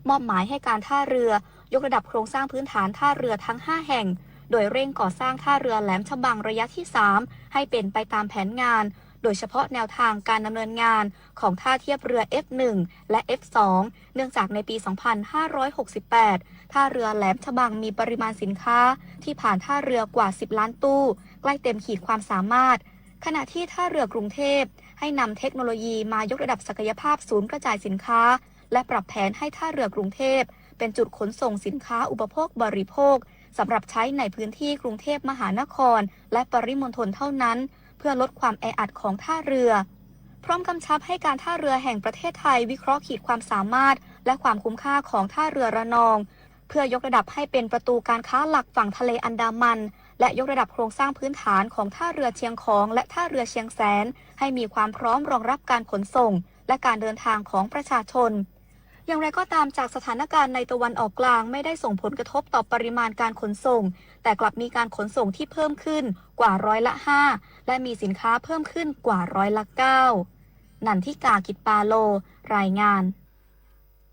มอบหมายให้การท่าเรือยกระดับโครงสร้างพื้นฐานท่าเรือทั้ง ห้า แห่ง โดยเร่งก่อสร้างท่าเรือแหลมฉบังระยะที่สามให้เป็นไปตามแผนงาน โดยเฉพาะแนวทางการดำเนินงานของท่าเทียบเรือ F หนึ่ง และ F สอง เนื่องจากในปี สองพันห้าร้อยหกสิบแปด ท่าเรือแหลมฉบังมีปริมาณสินค้าที่ผ่านท่าเรือกว่า สิบล้านตู้ ใกล้เต็มขีดความสามารถ ขณะที่ท่าเรือกรุงเทพให้นำเทคโนโลยีมายกระดับศักยภาพศูนย์กระจายสินค้า และปรับแผนให้ท่าเรือกรุงเทพเป็นจุดขนส่งสินค้าอุปโภคบริโภค สำหรับใช้ในพื้นที่กรุงเทพมหานคร และปริมณฑลเท่านั้น เพื่อลดความแออัดของท่าเรือ พร้อมกำชับให้การท่าเรือแห่งประเทศไทยวิเคราะห์ขีดความสามารถ และความคุ้มค่าของท่าเรือระนอง เพื่อยกระดับให้เป็นประตูการค้าหลักฝั่งทะเลอันดามัน และยกระดับโครงสร้างพื้นฐานของท่าเรือเชียงของและท่าเรือเชียงแสน ให้มีความพร้อมรองรับการขนส่ง และการเดินทางของประชาชน อย่างไรก็ตาม จากสถานการณ์ในตะวันออกกลางไม่ได้ส่งผลกระทบต่อปริมาณการขนส่ง แต่กลับมีการขนส่งที่เพิ่มขึ้นกว่าร้อยละห้า และมีสินค้าเพิ่มขึ้นกว่าร้อยละเก้า นันทิกา กิจปาโล รายงาน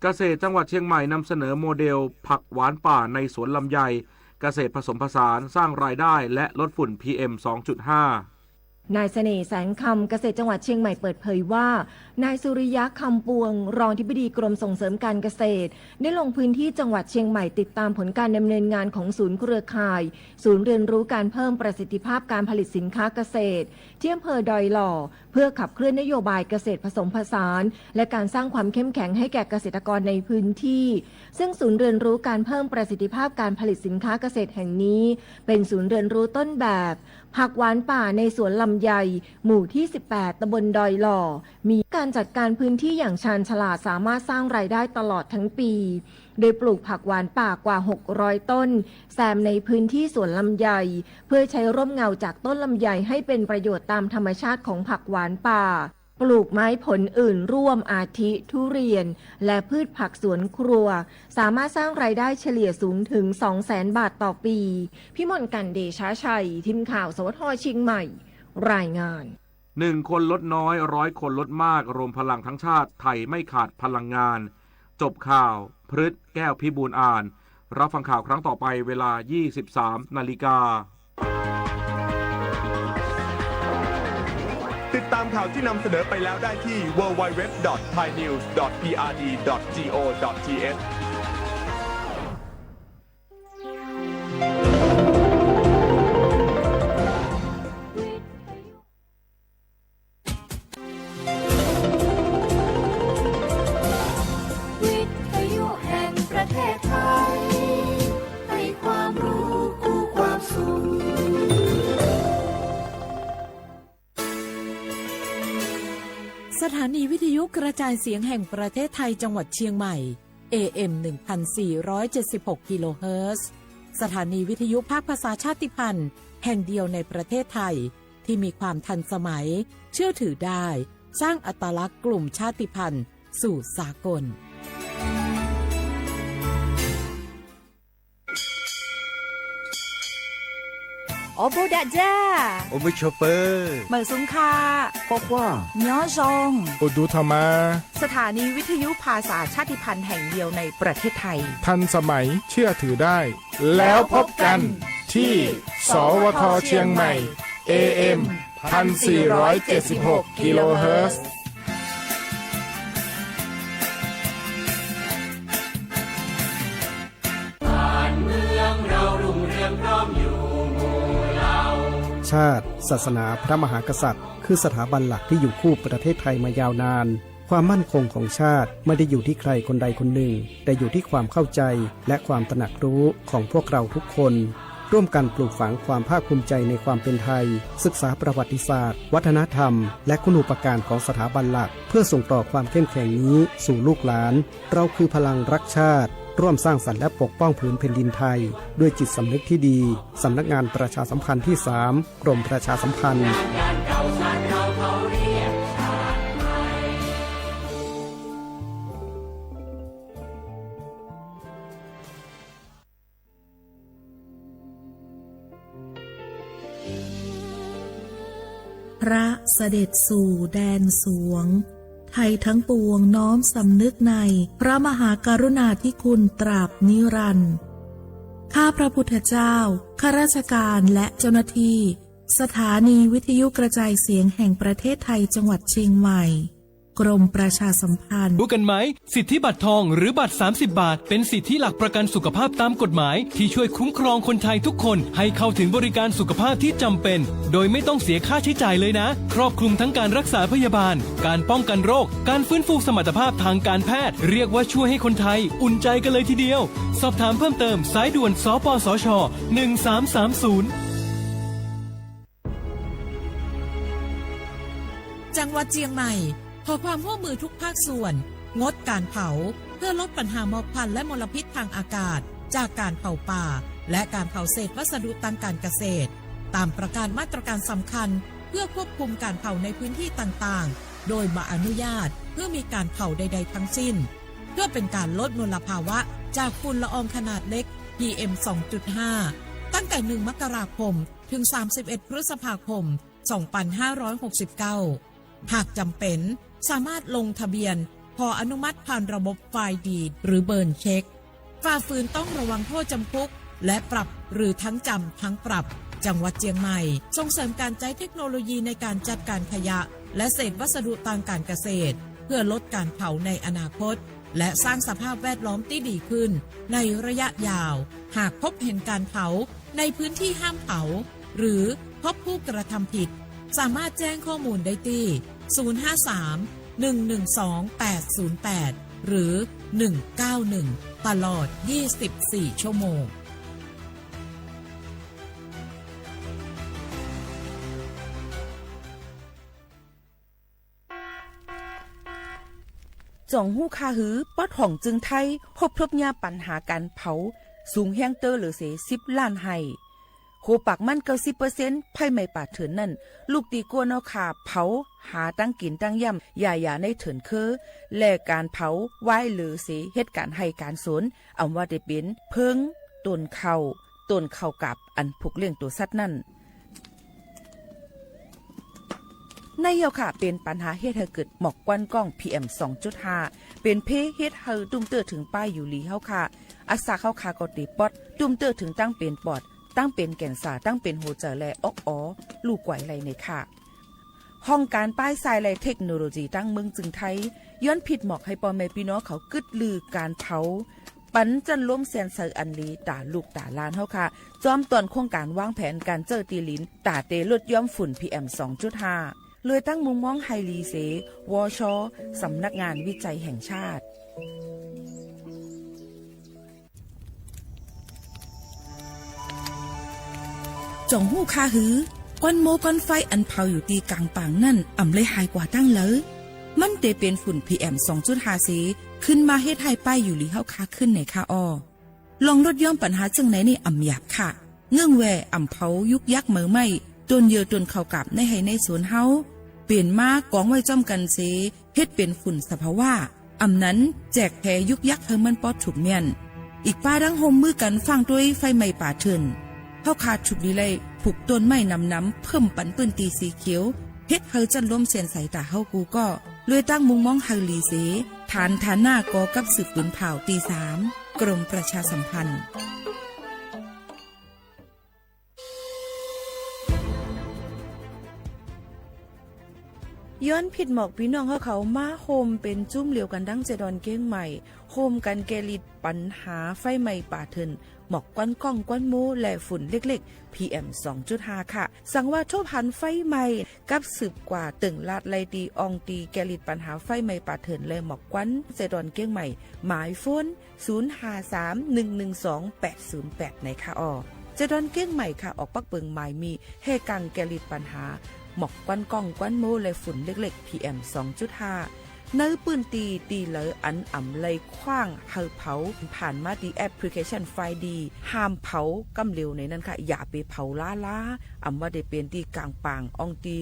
เกษตรจังหวัดเชียงใหม่นำเสนอโมเดลผักหวานป่าในสวนลำไย เกษตรผสมผสานสร้างรายได้และลดฝุ่น พีเอ็ม สองจุดห้า นายเสน่ห์ แสงคำ เกษตรจังหวัดเชียงใหม่เปิดเผยว่า นายสุริยะ คำปวง รองอธิบดีกรมส่งเสริมการเกษตร ได้ลงพื้นที่จังหวัดเชียงใหม่ติดตามผลการดำเนินงานของศูนย์เครือข่าย ศูนย์เรียนรู้การเพิ่มประสิทธิภาพการผลิตสินค้าเกษตร ที่อำเภอดอยหล่อ เพื่อขับเคลื่อนนโยบายเกษตรผสมผสาน และการสร้างความเข้มแข็งให้แก่เกษตรกรในพื้นที่ ซึ่งศูนย์เรียนรู้การเพิ่มประสิทธิภาพการผลิตสินค้าเกษตรแห่งนี้ เป็นศูนย์เรียนรู้ต้นแบบ ผักหวานป่าในสวนลำไย หมู่ที่ สิบแปด ตำบลดอยหล่อ มีการจัดการพื้นที่อย่างชาญฉลาด สามารถสร้างรายได้ตลอดทั้งปี โดยปลูกผักหวานป่ากว่า หกร้อย ต้น แซมในพื้นที่สวนลำไย เพื่อใช้ร่มเงาจากต้นลำไยให้เป็นประโยชน์ตามธรรมชาติของผักหวานป่า ปลูกไม้ผลอื่นร่วมอาทิ ทุเรียน และพืชผักสวนครัว สามารถสร้างรายได้เฉลี่ยสูงถึง สองแสน บาทต่อปี พิมลกรรณ เดชะชัย ทีมข่าว สวท เชียงใหม่ รายงาน หนึ่งคนลดน้อย ร้อยคนลดมาก รวมพลังทั้งชาติ ไทยไม่ขาดพลังงาน จบข่าว พฤษ แก้วพิบูลย์อ่าน รับฟังข่าวครั้งต่อไปเวลา ยี่สิบสาม นาฬิกา ติดตามข่าวที่นำเสนอไปแล้วได้ที่ ดับเบิลยู ดับเบิลยู ดับเบิลยู ดอท ไทยนิวส์ ดอท พีอาร์ดี ดอท จีโอ ดอท ทีเอช วิทยุแห่งประเทศไทย ให้ความรู้คู่ความสุข สถานีวิทยุกระจายเสียงแห่งประเทศไทยจังหวัดเชียงใหม่ เอเอ็ม หนึ่งพันสี่ร้อยเจ็ดสิบหก กิโลเฮิรตซ์ สถานีวิทยุภาคภาษาชาติพันธุ์แห่งเดียวในประเทศไทย ที่มีความทันสมัย เชื่อถือได้ สร้างอัตลักษณ์กลุ่มชาติพันธุ์สู่สากล Awˬ bon daꞈ jaˇ. Awˬ bon chaw peuˬ. Meˬ suhˍ hkaˆ. K'awꞈ k'oˆ. Nyoˉ zhawˇ. Awˬ duˬ htaꞈ ma. สถานีวิทยุภาษาชาติพันธุ์แห่งเดียวในประเทศไทย ทันสมัย เชื่อถือได้ แล้วพบกันที่ สวท เชียงใหม่ เอเอ็ม พันสี่ร้อยเจ็ดสิบหก กิโลเฮิรตซ์ ชาติ ศาสนา พระมหากษัตริย์ คือสถาบันหลักที่อยู่คู่ประเทศไทยมายาวนาน ความมั่นคงของชาติไม่ได้อยู่ที่ใครคนใดคนหนึ่ง แต่อยู่ที่ความเข้าใจและความตระหนักรู้ของพวกเราทุกคน ร่วมกันปลูกฝังความภาคภูมิใจในความเป็นไทย ศึกษาประวัติศาสตร์ วัฒนธรรม และคุณูปการของสถาบันหลัก เพื่อส่งต่อความเข้มแข็งนี้สู่ลูกหลาน เราคือพลังรักชาติ ร่วมสร้างสรรค์และปกป้องผืนแผ่นดินไทย ด้วยจิตสำนึกที่ดี สำนักงานประชาสัมพันธ์ที่สาม กรมประชาสัมพันธ์ พระเสด็จสู่แดนสวง ไทยทั้งปวงน้อมสำนึกในพระมหากรุณาธิคุณตราบนิรันดร์ ข้าพระพุทธเจ้า ข้าราชการและเจ้าหน้าที่ สถานีวิทยุกระจายเสียงแห่งประเทศไทย จังหวัดเชียงใหม่ กรมประชาสัมพันธ์ รู้กันไหม สิทธิบัตรทองหรือบัตร สามสิบ บาท เป็นสิทธิหลักประกันสุขภาพตามกฎหมาย ที่ช่วยคุ้มครองคนไทยทุกคนให้เข้าถึงบริการสุขภาพที่จำเป็น โดยไม่ต้องเสียค่าใช้จ่ายเลยนะ ครอบคลุมทั้งการรักษาพยาบาล การป้องกันโรค การฟื้นฟูสมรรถภาพทางการแพทย์ เรียกว่าช่วยให้คนไทยอุ่นใจกันเลยทีเดียว สอบถามเพิ่มเติม สายด่วน สปสช หนึ่งสามสามศูนย์ จังหวัดเชียงใหม่ ขอความร่วมมือทุกภาคส่วน งดการเผา เพื่อลดปัญหาหมอกควันและมลพิษทางอากาศ จากการเผาป่า และการเผาเศษวัสดุทางการเกษตร ตามประกาศมาตรการสำคัญ เพื่อควบคุมการเผาในพื้นที่ต่างๆ โดยบ่อนุญาต เพื่อมีการเผาใดๆ ทั้งสิ้น เพื่อเป็นการลดมลภาวะจากฝุ่นละอองขนาดเล็ก พีเอ็ม สองจุดห้า ตั้งแต่ หนึ่ง มกราคม ถึง สามสิบเอ็ด พฤษภาคม สองพันห้าร้อยหกสิบเก้า หากจำเป็น สามารถลงทะเบียนขออนุมัติผ่านระบบไฟล์ดีด หรือเบิร์นเช็ค ฝ่าฝืนต้องระวังโทษจำคุก และปรับ หรือทั้งจำทั้งปรับ จังหวัดเชียงใหม่ ส่งเสริมการใช้เทคโนโลยีในการจัดการขยะ และเศษวัสดุทางการเกษตร เพื่อลดการเผาในอนาคต และสร้างสภาพแวดล้อมที่ดีขึ้นในระยะยาว หากพบเห็นการเผาในพื้นที่ห้ามเผา หรือพบผู้กระทำผิด สามารถแจ้งข้อมูลได้ที่ ศูนย์ห้าสาม หนึ่งหนึ่งสอง แปดศูนย์แปด หรือ หนึ่งเก้าหนึ่ง ตลอด ยี่สิบสี่ ชั่วโมง จ่องหู้คาหือ ป๊อตห่องจึงไท้ พบทบญาปัญหาก๋านเผา สูงแฮ้งเต๊อร์เหลือเส สิบล้านไฮ่ โหปากมั่น เก้าสิบเปอร์เซ็นต์ ไฟไหม้ป่าเถื่อนนั่น ลูกตีก้นเอาขาเผา หาตั้งกิ๋นตั้งย่ำ หย่าๆ ในเถื่อนเค้อ และก๋านเผา วายเหลือเส เฮ็ดก๋านไฮ่ก๋านสวน อำว่าเตเป๋น เผิง ต้นข้าว ต้นข้าวก๋าบ อันผูกเลี้ยงตั๋วสัตว์นั่น ในเย้าค่ะ เป๋นปัญหาเฮ็ดหื้อเกิดหมอกควันก้อง พีเอ็ม สองจุดห้า เป๋นเพเฮ็ดหื้อตุ้มเตื้อเถิงป้ายอยู่หลีเฮาค่ะ อาสาเฮาค่ะก็เตะป๊อต ตุ้มเตื้อเถิงตั้งเป๋นปอด ตั้งเป๋นแกนสา ตั้งเป๋นหัวใจ๋และอ๊อกอ๋อ ลู่ไกวไลในค่ะ ห้องก๋านป้ายทรายและเทคโนโลยีตั้งเมืองจึงไท้ ย้อนผิดหมอกหื้อป้อแม่ปี้น้องเขากึ๊ดลือก๋านเผา ปันจั้นล้มแซนใสอันหลีต่าลูกต่าหลานเฮาค่ะ จอมต้อนโครงก๋านวางแผนก๋านเจ้าตี้หลิน ต่าเตลดย้อมฝุ่น พีเอ็ม สองจุดห้า เลยตั้งมุงมองหื้อหลีเส วช สำนักงานวิจัยแห่งชาติ จ่องหู้คาหือ ควันโม้ควันไฟอันเผาอยู่ตี้ก๋างป่างนั่น อ่ำเลยหายกว่าตั้งเลิว มันเตเป๋นฝุ่น พีเอ็ม สองจุดห้า เส ขึ้นมาเฮ็ดหื้อป้ายอยู่หลีเฮาค่ะขึ้นไหนค่ะออ ลองลดย้อมปัญหาเจิ่งไหนนี่อ่ำหยาบค่ะ เงื่องแว่อ่ำเผายุกยักษ์เหม๋อไหม้ ต้นเยื่อต้นข้าวก๋าบในไฮ่ในสวนเฮา เป๋นม้ากองไว้จ้อมกั๋นเส เฮ็ดเป๋นฝุ่นสภาวะ อ่ำนั้นแจกแผยุกยักษ์หื้อมันปอดถูกเมี้ยน อีกป้าดั้งฮ่มมือกั๋นฟั่งตวยไฟไหม้ป่าเถื่อน เฮาค่ะถูกดีไล่ผูกต้นไม้หนำๆ เพิ่มปันปื้นตี้สีเขียว เฮ็ดหื้อจั้นล้มแซนใสต่าเฮากูก็ เลยตั้งมุงมองหื้อหลีเส ฐานฐานะก่อกับสืบปืนผ่าวตี้สาม กรมประชาสัมพันธ์ ย้อนผิดหมอกปี้น้องเฮาเขามาโฮมเป๋นจุ้มเหลียวกั๋นดั้งเจดอนเก้งใหม่ โฮมกั๋นแก้ฤทธิ์ปัญหาไฟไหม้ป่าเถื่อน หมอกควันก้องควันโม้และฝุ่นเล็กๆ พีเอ็ม สองจุดห้า ค่ะ สังว่าทบหันไฟไหม้ กับสืบกว่าเติ่งลาดไล่ตี้อ่องตี้แก้ฤทธิ์ปัญหาไฟไหม้ป่าเถื่อนและหมอกควัน เจดอนเก้งใหม่ หมายโฟน ศูนย์ห้าสาม หนึ่งหนึ่งสอง แปดศูนย์แปด ไหนค่ะออ เจดอนเก้งใหม่ค่ะ ออกปักเปิงหมายมีแห่กังแก้ฤทธิ์ปัญหา หมอกควันก้องควันโม้และฝุ่นเล็กๆ พีเอ็ม สองจุดห้า ในปื้นตี้ตี้เลิวอันอ่ำไล่ขว้างหื้อเผา ผ่านมาตี้แอปพลิเคชันไฟดี ห้ามเผาก้ำเหลียวในนั้นค่ะ อย่าไปเผาล้าๆ อ่ำว่าเตเป๋นตี้ก๋างป่างอ่องตี้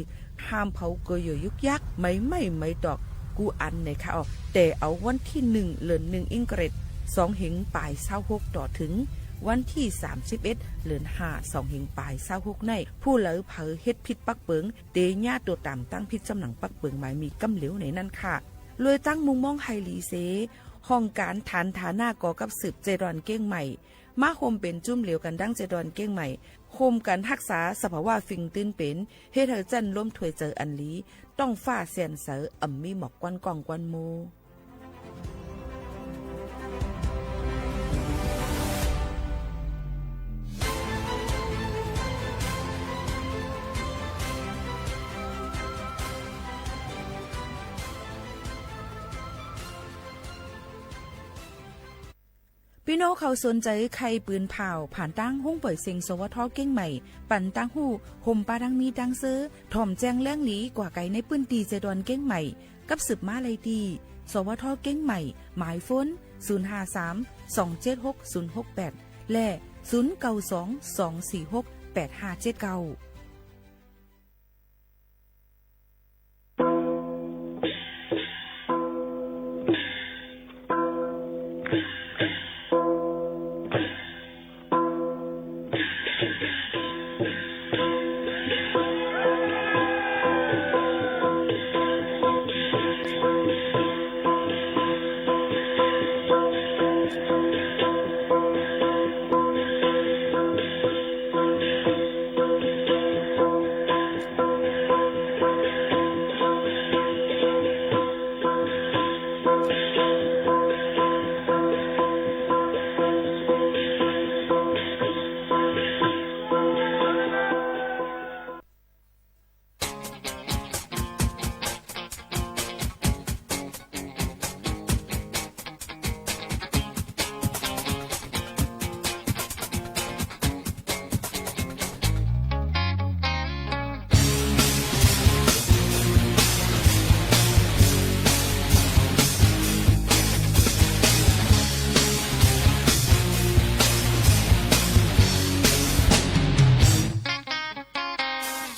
ห้ามเผาเกยเยื่อยุกยักษ์ ไหมไหม้ไหมตอก กู้อันไหนค่ะออ แต่เอาวันตี้หนึ่ง เดือนหนึ่ง อิงเกรด สองเฮงป๋ายซาวหก ต่อเถิงวันตี้สามสิบเอ็ด เดือนห้า สองเฮงป๋ายซาวหก ใน ผู้เลิวเผาเฮ็ดผิดปักเปิง เต๋ญาตั๋วต๋ามตั้งผิดจำหนังปักเปิงหมายมีก้ำเหลียวในนั้นค่ะ เลยตั้งมุงมองหื้อหลีเส ห้องก๋านฐานฐานะก่อกับสืบเจดอนเก้งใหม่ maˇ โฮม เป็นจุ้มเหลวกัน ทั้งเจ็ดดอนเก้งใหม่ โฮมกันฮักษาสภาวะ เพียงตื้นเป็น เหตุให้เจ้นล้มถ้วยเจ๋ออันนี้ ต้องฟ้าแสนเสา อ่ำมีหมอกควัน กว้างกว้านโม พี่น้องเขาสนใจใคร่ปืนผ่าว ผ่านตั้งห้องป่วยเซ็ง สวท เก้งใหม่ ปันตั้งหู้ โฮมปาดังมีดังเซอร์ ถ่อมแจ้งแรงหลีกว่าไกล ในพื้นที่เจดอนเก้งใหม่ กับสืบมาไลตี้ สวท เก้งใหม่ หมายโฟน ศูนย์ห้าสาม สองเจ็ดหก ศูนย์หกแปด และ ศูนย์เก้าสอง สองสี่หก แปดห้าเจ็ดเก้า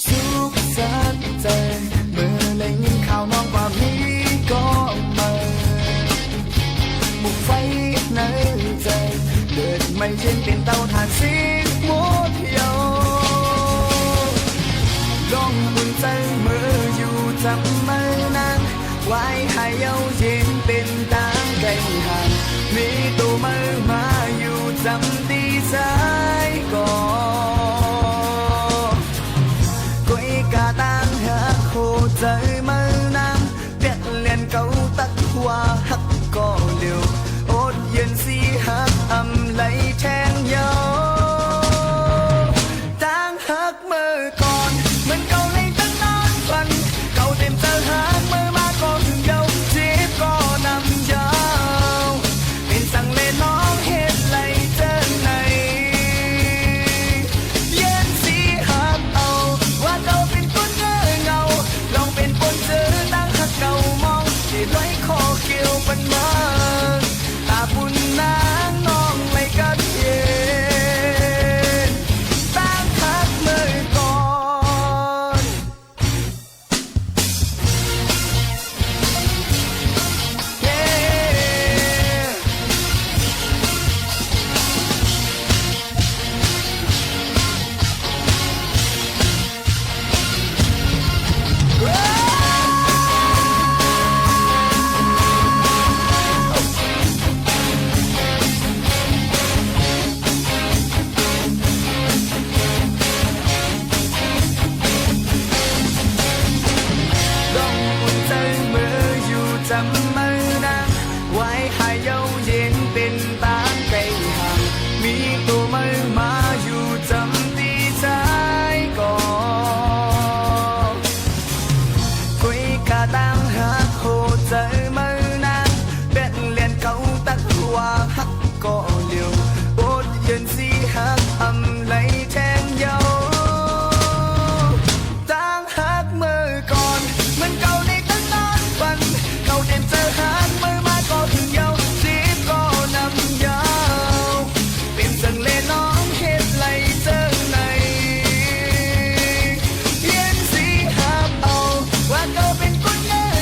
สุขสันต์เจอ เมื่อได้ยินข่าวน้องว่ามีเกาะใหม่ หมู่ไฟในใจ เกิดไม่เย็นเป็นเตาถ่านสีหมดเหี่ยว ร้องอุ่นใจเมื่ออยู่จำเมื่อนั้น วายหายเยาเย็นเป็นตางไกลห่าง มีโตเมื่อมาอยู่จำตีซ้ายก่อ ก๋วยกาตางหักโคใจเมื่อนั้น เปียกเลียนเกาตักว่าหักก่อเหลียว อดเย็นสีหักอำไหลแทงเยา ตางหักเมื่อก่อน เหมือนเก่าเลยตั้งนานฝัน เก่าเต็มใจหักเมื่อมาก่อนเยา เจ็บก็นำเยา เป็นสังเลน้องเหตุไหลเจ้าไหน เย็นสีหักเอา ว่าเก่าเป็นคนเงอเงา ลองเป็นคนเจอตั้งหักเก่ามอง ที่ร้อยคอเกี่ยวปันมา ตาบุญนางน้องไม่กัดเย็น ตั้งหักเมื่อก่อน ดองอุ่นใจเมื่ออยู่จำเมื่อนั้น วายหายเยาเย็นเป็นตางไกลห่าง มีโตเมื่อมาอยู่จำตีซ้ายก่อ ก๋วยกาตางหักโหใจเมื่อนั้น แบะเลียนเก่าตักว่าหักก่อเหลียว อดเย็นสีหักอำไหลแทงเยา ตางหักเมื่อก่อน เหมือนเก่าในตำนานฝัน เก่าเต็มใจหักเมื่อมาก่อถึงเยา เจ็บก็นำเยา เป็นสังเลน้องเหตุไหลเจ้าไหน เย็นสีหักเอา ว่าเก่าเป็นคนเงอ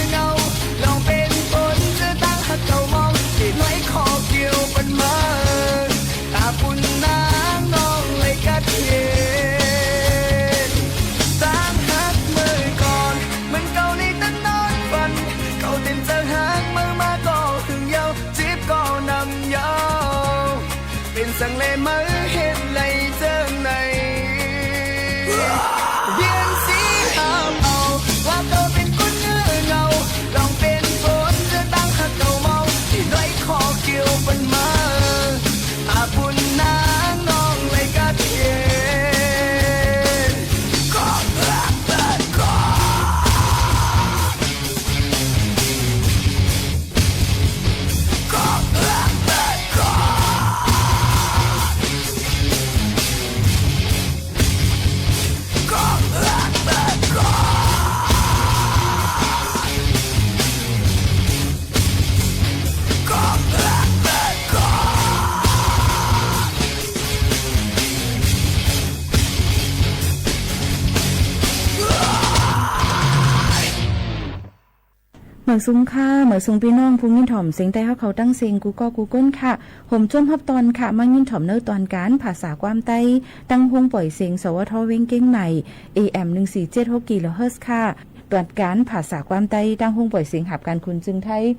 မႂ်ႇသုင်ၶႃႈ မႂ်ႇသုင် ပီႈၼွင်ႉ ၽူႈငိၼ်းထွမ်ႇ เสียงไทย ႁဝ်းၶဝ် တင်းသဵင်ႈ ၵူႈၵေႃႉၵူႈၵူၼ်းၶႃႈ။ ႁူမ်ၸူမ်းႁပ်ႉတွၼ်ႈၶႃႈ မႃးငိၼ်းထွမ်ႇ ၼႂ်းတွၼ်ႈၵၢၼ် ภาษาความไทย တၢင်းႁူင်းပွႆႇသဵင် สวท ဝဵင်းၵဵင်းမႆႇ เอ เอ เอ็ม หนึ่งสี่เจ็ดหก กิโลเฮิรตซ์ ၶႃႈ။ တွၼ်ႈၵၢၼ် ภาษาความไทย တၢင်းႁူင်းပွႆႇသဵင် ႁၢပ်ႇၵၢၼ် คนกรุงเทพ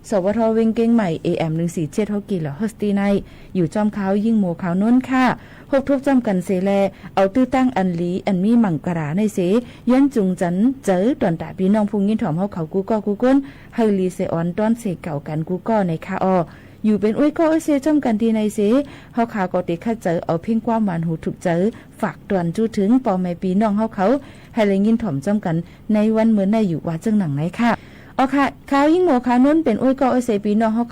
สวท ဝဵင်းၵဵင်းမႆႇ เอ เอ เอ็ม หนึ่งสี่เจ็ดหก กิโลเฮิรตซ์ တီႈၼႆႈ ယူႇၸွမ်းၶႃႈ ယိင်းမူဝ်ၶၢဝ်ၼူၼ်းၶႃႈ။ ႁူပ်ႉထူပ်းၸွမ်းၵၼ်သေလႄႈ ဢဝ်တိုဝ်ႉတၢင်းဢၼ်လီ ဢၼ်မီးမၢင်ႇၵလႃႇၼႆႉသေ ယွၼ်းၸုင်ၸၼ်ၸႂ် တွၼ်ႈတႃႇ ပီႈၼွင်ႉ ၽူႈငိၼ်းထွမ်ႇ ႁဝ်းၶဝ် ၵူႈၵေႃႉၵူႈၵူၼ်း ႁႂ်ႈလီသေဢွၼ် တွၼ်းသေၵဝ်ႇၵၼ် ၵူႈၵေႃႉၼႆၶႃႈဢေႃႈ။ ယူႇပဵၼ်ဢူၺ်းၵေႃႉဢူၺ်းသႄႈ ၸွမ်းၵၼ်တီႈၼႆႈသေ ႁဝ်းၶႃႈၵေႃႈ တေၶတ်းၸႂ် ဢဝ်ၽဵင်းၵႂၢမ်း မၢၼ်ႁူထုၵ်ႇၸႂ် ၾၢၵ်ႇတွၼ်ႈၸူးထိုင် ပေႃႈမႄႈပီႈၼွင်ႉ ႁဝ်းၶဝ် ႁႂ်ႈလႆႈငိၼ်းထွမ်ႇၸွမ်းၵၼ် ၼႂ်းဝၼ်းမိူဝ်ႈၼႆႉယူႇ ဝႃႈၸိူင်ႉၼင်ႇၼႆၶႃႈ။ ဢေႃႈၶႃႈ ၶႃႈ ယိင်းမူဝ်ၶၢဝ်ၼူၼ်း ပဵၼ်ဢူၺ်းၵေႃႉဢူၺ်းသႄႈ ပီႈၼွင်ႉ ႁဝ်းၶဝ်ၵေႃႈ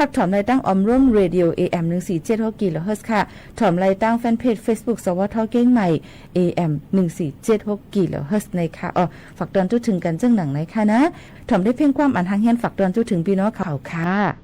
ႁပ်ႉထွမ်ႇလႆႈ တၢင်းဢွမ်ရူမ်း ရေႇတီႇယူဝ်ႇ เอ เอ เอ็ม หนึ่งสี่เจ็ดหก กิโลเฮิรตซ์ ၶႃႈ။ ထွမ်ႇလႆႈတၢင်း แฟนเพจ เฟซบุ๊ก สวท เชียงใหม่ เอ เอ เอ็ม หนึ่งสี่เจ็ดหก กิโลเฮิรตซ์ ၼႆၶႃႈဢေႃႈ။ ၾၢၵ်ႇတွၼ်ႈၸူးထိုင်ၵၼ် ၸိူင်ႉၼင်ႇၼႆၶႃႈၼႃ။ ထွမ်ႇလႆႈၽဵင်းၵႂၢမ်း ဢၼ်ႁၢင်ႈႁႅၼ်း ၾၢၵ်ႇတွၼ်ႈၸူးထိုင် ပီႈၼွင်ႉၶဝ်ၶႃႈ။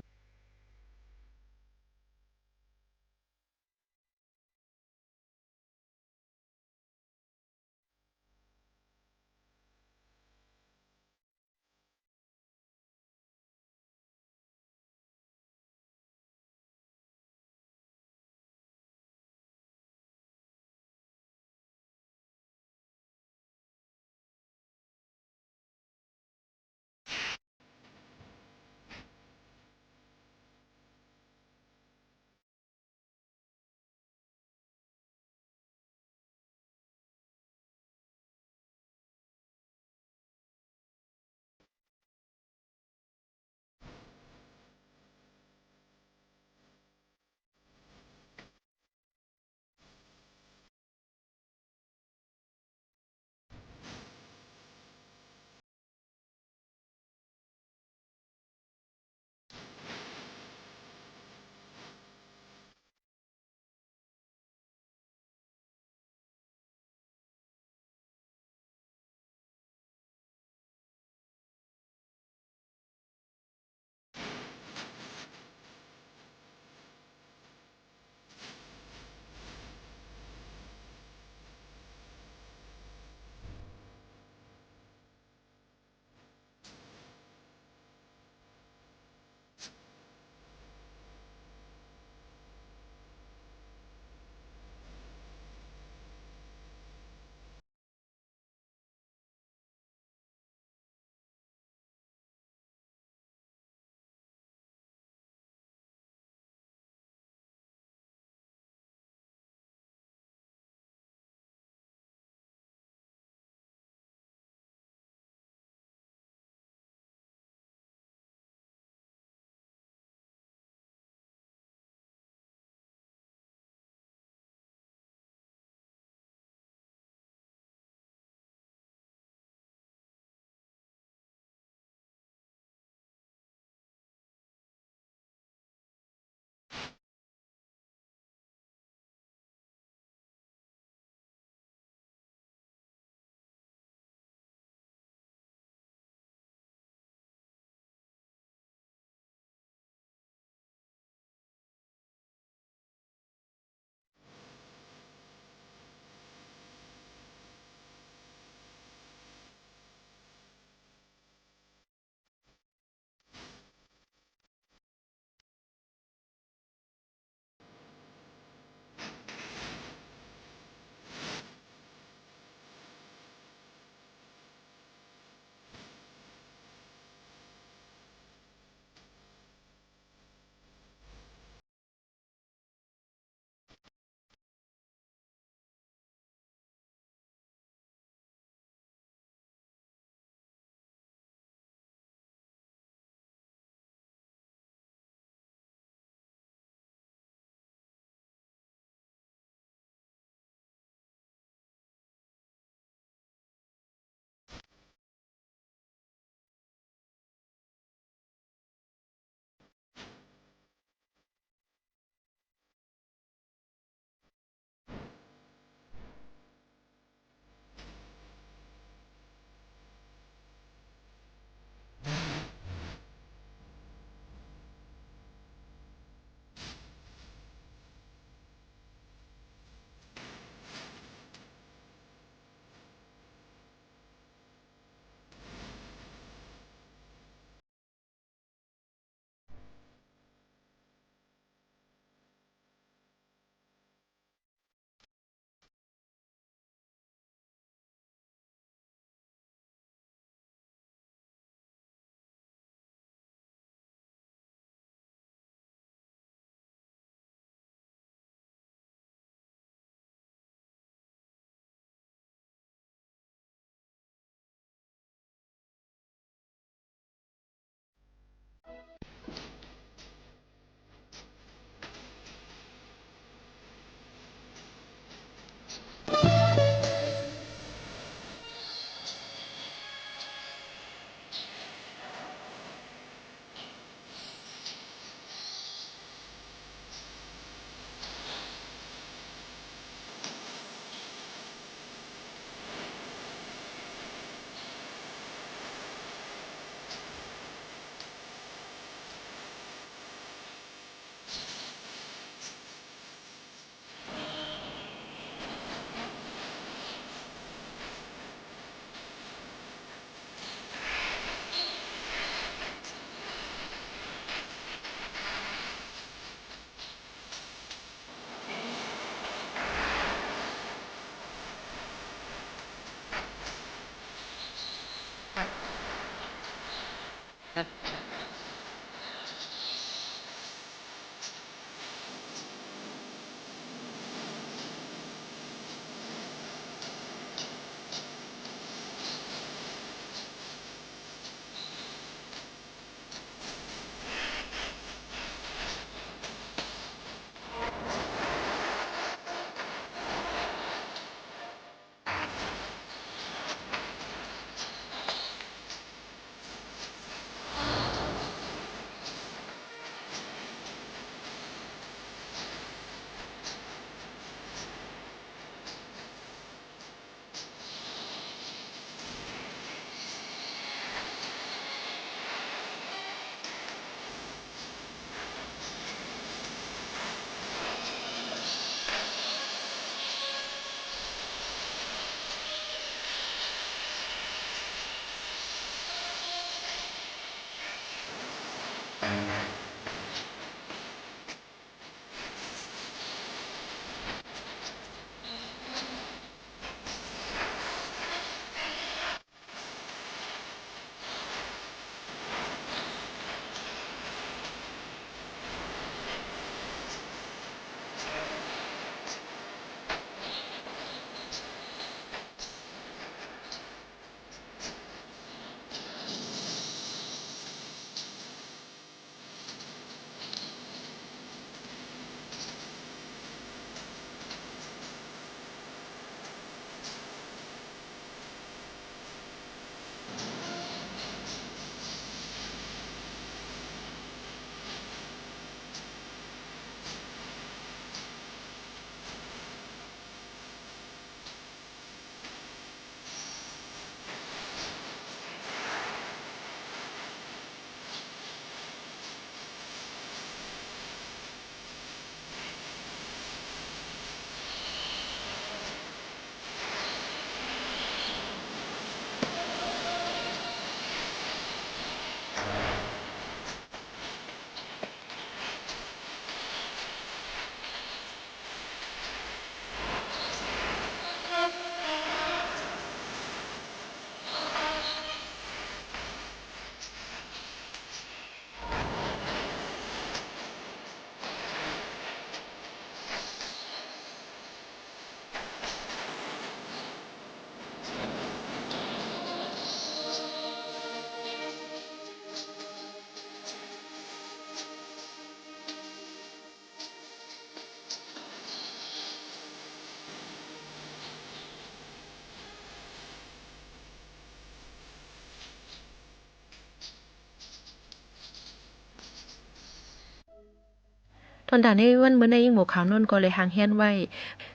Tawˇ daꞈ neˇ วันนี้ Yinˉ moˍ hkaoˍ นนท์ k'o leh หางเฮียน ไว้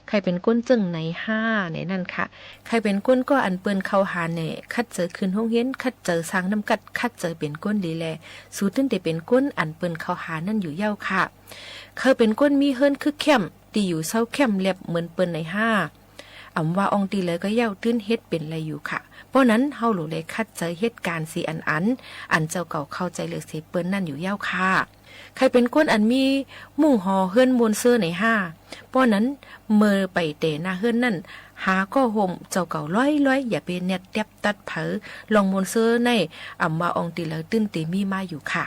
ใครเป็นก้น เจ๋งไหน ห้า เนี่ย นั่นค่ะ ใครเป็นก้น ก็อันเปิ้นเข้าหาเนี่ย คัดเจ๋อคืนห้องเฮียน คัดเจ๋อสร้างน้ำกัด คัดเจ๋อเป็นก้นดีแล สู ตึ้นเต๋ เป็นก้นอันเปิ้นเข้าหานั่นอยู่เย้าค่ะ ใครเป็นก้นมีเฮิรน คือแคมป์ ตี้อยู่เซาแคมป์ แล็บเหมือนเปิ้นไหน ห้า อำว่าอองค์ตี้เลยก็เย้า ตึ้นเฮ็ดเป็นไรอยู่ค่ะ เพราะนั้นเฮาหลูเลยคัดเจ๋อเฮ็ดก๋าน สี่ อันอัน อันเจ้าเก่าเข้าใจเลิกเสเปิ้นนั่นอยู่เย้าค่ะ ใครเป็นก้นอันมีมุ้งหอเฮิรน มวลเซอร์ไหน ห้า เพราะนั้นเมื่อไปเต๋ หน้าเฮิรนนั่น หาก้อห่มเจ้าเก่าร้อยๆ อย่าไปแนดแต๊บตัดเผ๋อ ลองมวลเซอร์ไหน อำว่าอองค์ตี้เลย ตึ้นเต๋ มีมาอยู่ค่ะ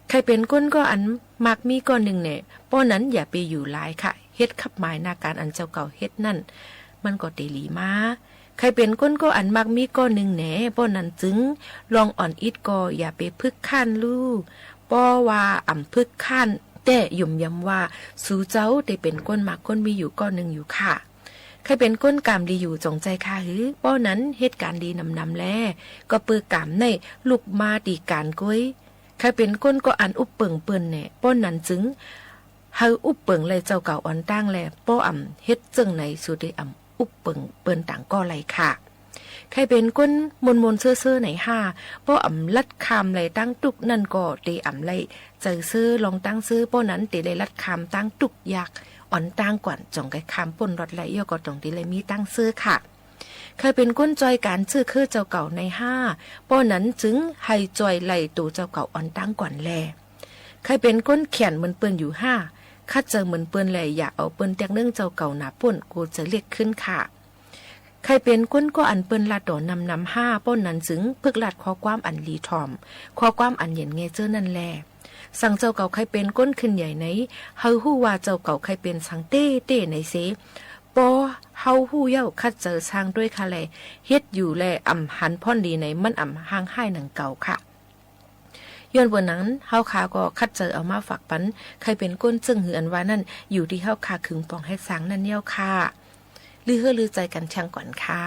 ใครเป็นก้น ก็อันมักมีก้อนหนึ่งเนี่ย ป้อนั้นอย่าไปอยู่หลายค่ะ เฮ็ดคับหมายหน้าก๋านอันเจ้าเก่าเฮ็ดนั่น มันก็เต๋หลีมา ใครเป็นก้น ก็อันมักมีก้อนหนึ่งเนี่ย ป้อนั้นจึง ลองอ่อนอิดก็อย่าไปพึกข้านลู่ ป้อว่าอ่ำพึกข้านแต๊ หยุมยำว่า สูเจ้าเต๋ เป็นก้นมักก้นมีอยู่ก้อนหนึ่งอยู่ค่ะ ใครเป็นก้นก๋านดีอยู่จ๋งใจค่ะหือ ป้อนั้นเฮ็ดก๋านดีนำๆ แล ก็เปื้อก๋านไหน ลุกมาตี้ก๋านก๊วย ใครเป็นก้น ก็อันอุบเปิงเปิ้นเนี่ย ป้อนั้นจึง ใครอุบเปิงไหลเจ้าเก่าอ่อนตั้งแล ป้ออ่ำเฮ็ดเจ๋งไหน สูเต๋ อ่ำอุบเปิงเปิ้นตางก้อไหลค่ะ ใครเป็นก้นมนๆ เซอร์ๆ ไหน ห้า ป้ออ่ำลัดคามไหลตั้งตุ๊กนั่นก็เต๋ อ่ำไหลเจ๋อเซอร์ ลองตั้งเซอร์ ป้อนั้นเต๋ ไหลลัดคามตั้งตุ๊กยาก อ่อนตั้งก่อน จ๋งใก้คามป้นลอดไหล ย่อก็ต๋งเต๋ ไหลมีตั้งเซอร์ค่ะ ใครเป็นก้นจอยก๋านเจื้อเค้อเจ้าเก่าไหน ห้า ป้อนั้นจึง ใครจอยไหลโตเจ้าเก่าอ่อนตั้งก่อนแล ใครเป็นก้นแข็งเหมือนเปิ้นอยู่ ห้า คัดเจ๋อเหมือนเปิ้นแล อย่าเอาเปิ้นแต๊กเนิ้งเจ้าเก่าหนาป้น โกเจ๋อเล็กขึ้นค่ะ ใครเป็นก้นก็อันเปิ้นลาดต่อ นำนำห้า ป้อนนั้นจึง พึกลาดข้อความอันหลีถ่อม ข้อความอันเย็นแงเจ้อนั่นแล สั่งเจ้าเก่าใครเป็นก้นขึ้นใหญ่ใน เฮาฮู้ว่าเจ้าเก่าใครเป็นสังเต้เต้ในเซ ป้อเฮาฮู้เย้า คัดเจอซางด้วยค่ะแล เฮ็ดอยู่แลอ่ำหันพ่อนดีใน มันอ่ำฮางฮ้ายหนังเก่าค่ะ ย้อนเวอร์นั้น เฮาคาก็คัดเจอเอามาฝากปัน ใครเป็นก้นเจิ่งหืออันว่านั่น อยู่ที่เฮาคาขึงป่องเฮ็ดซางนั่นเย้าค่ะ ลือเฮอลือใจกันแชงก่อนค่ะ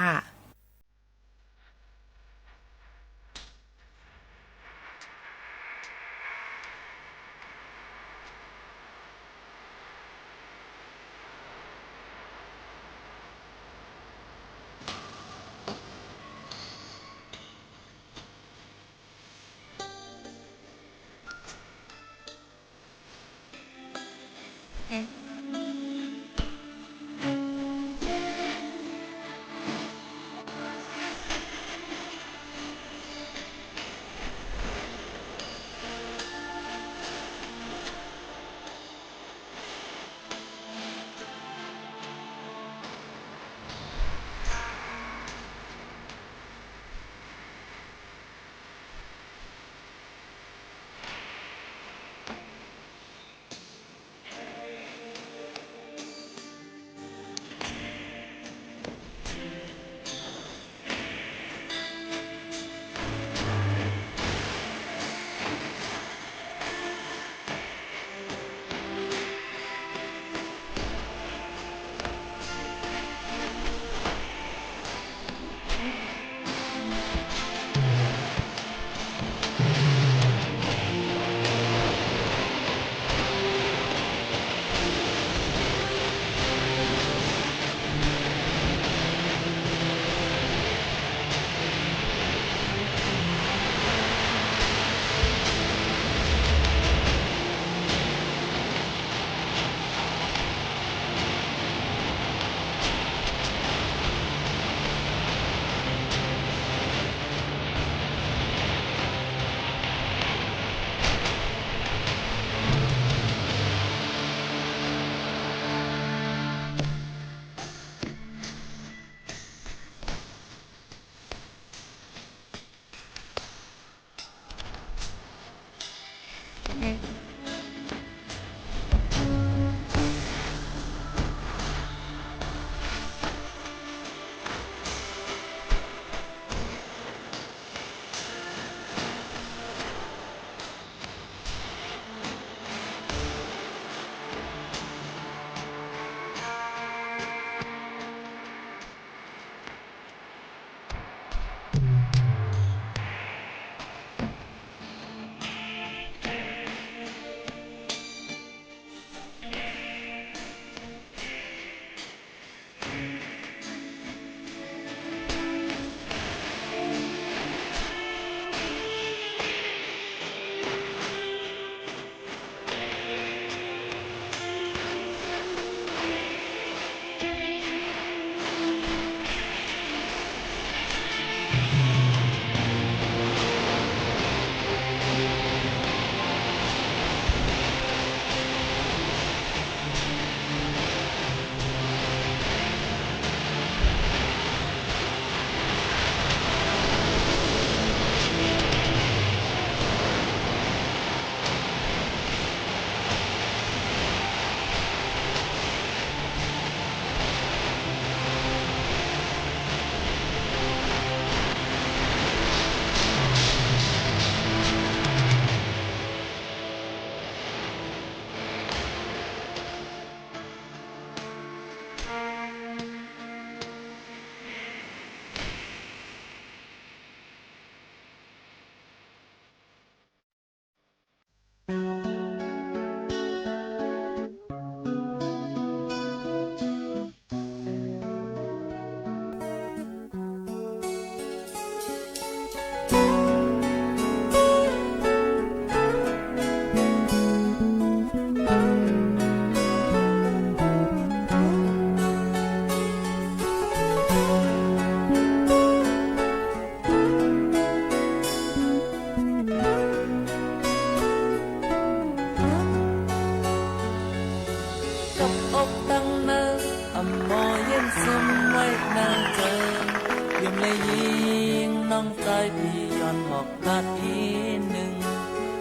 Htaꞈ i nyi,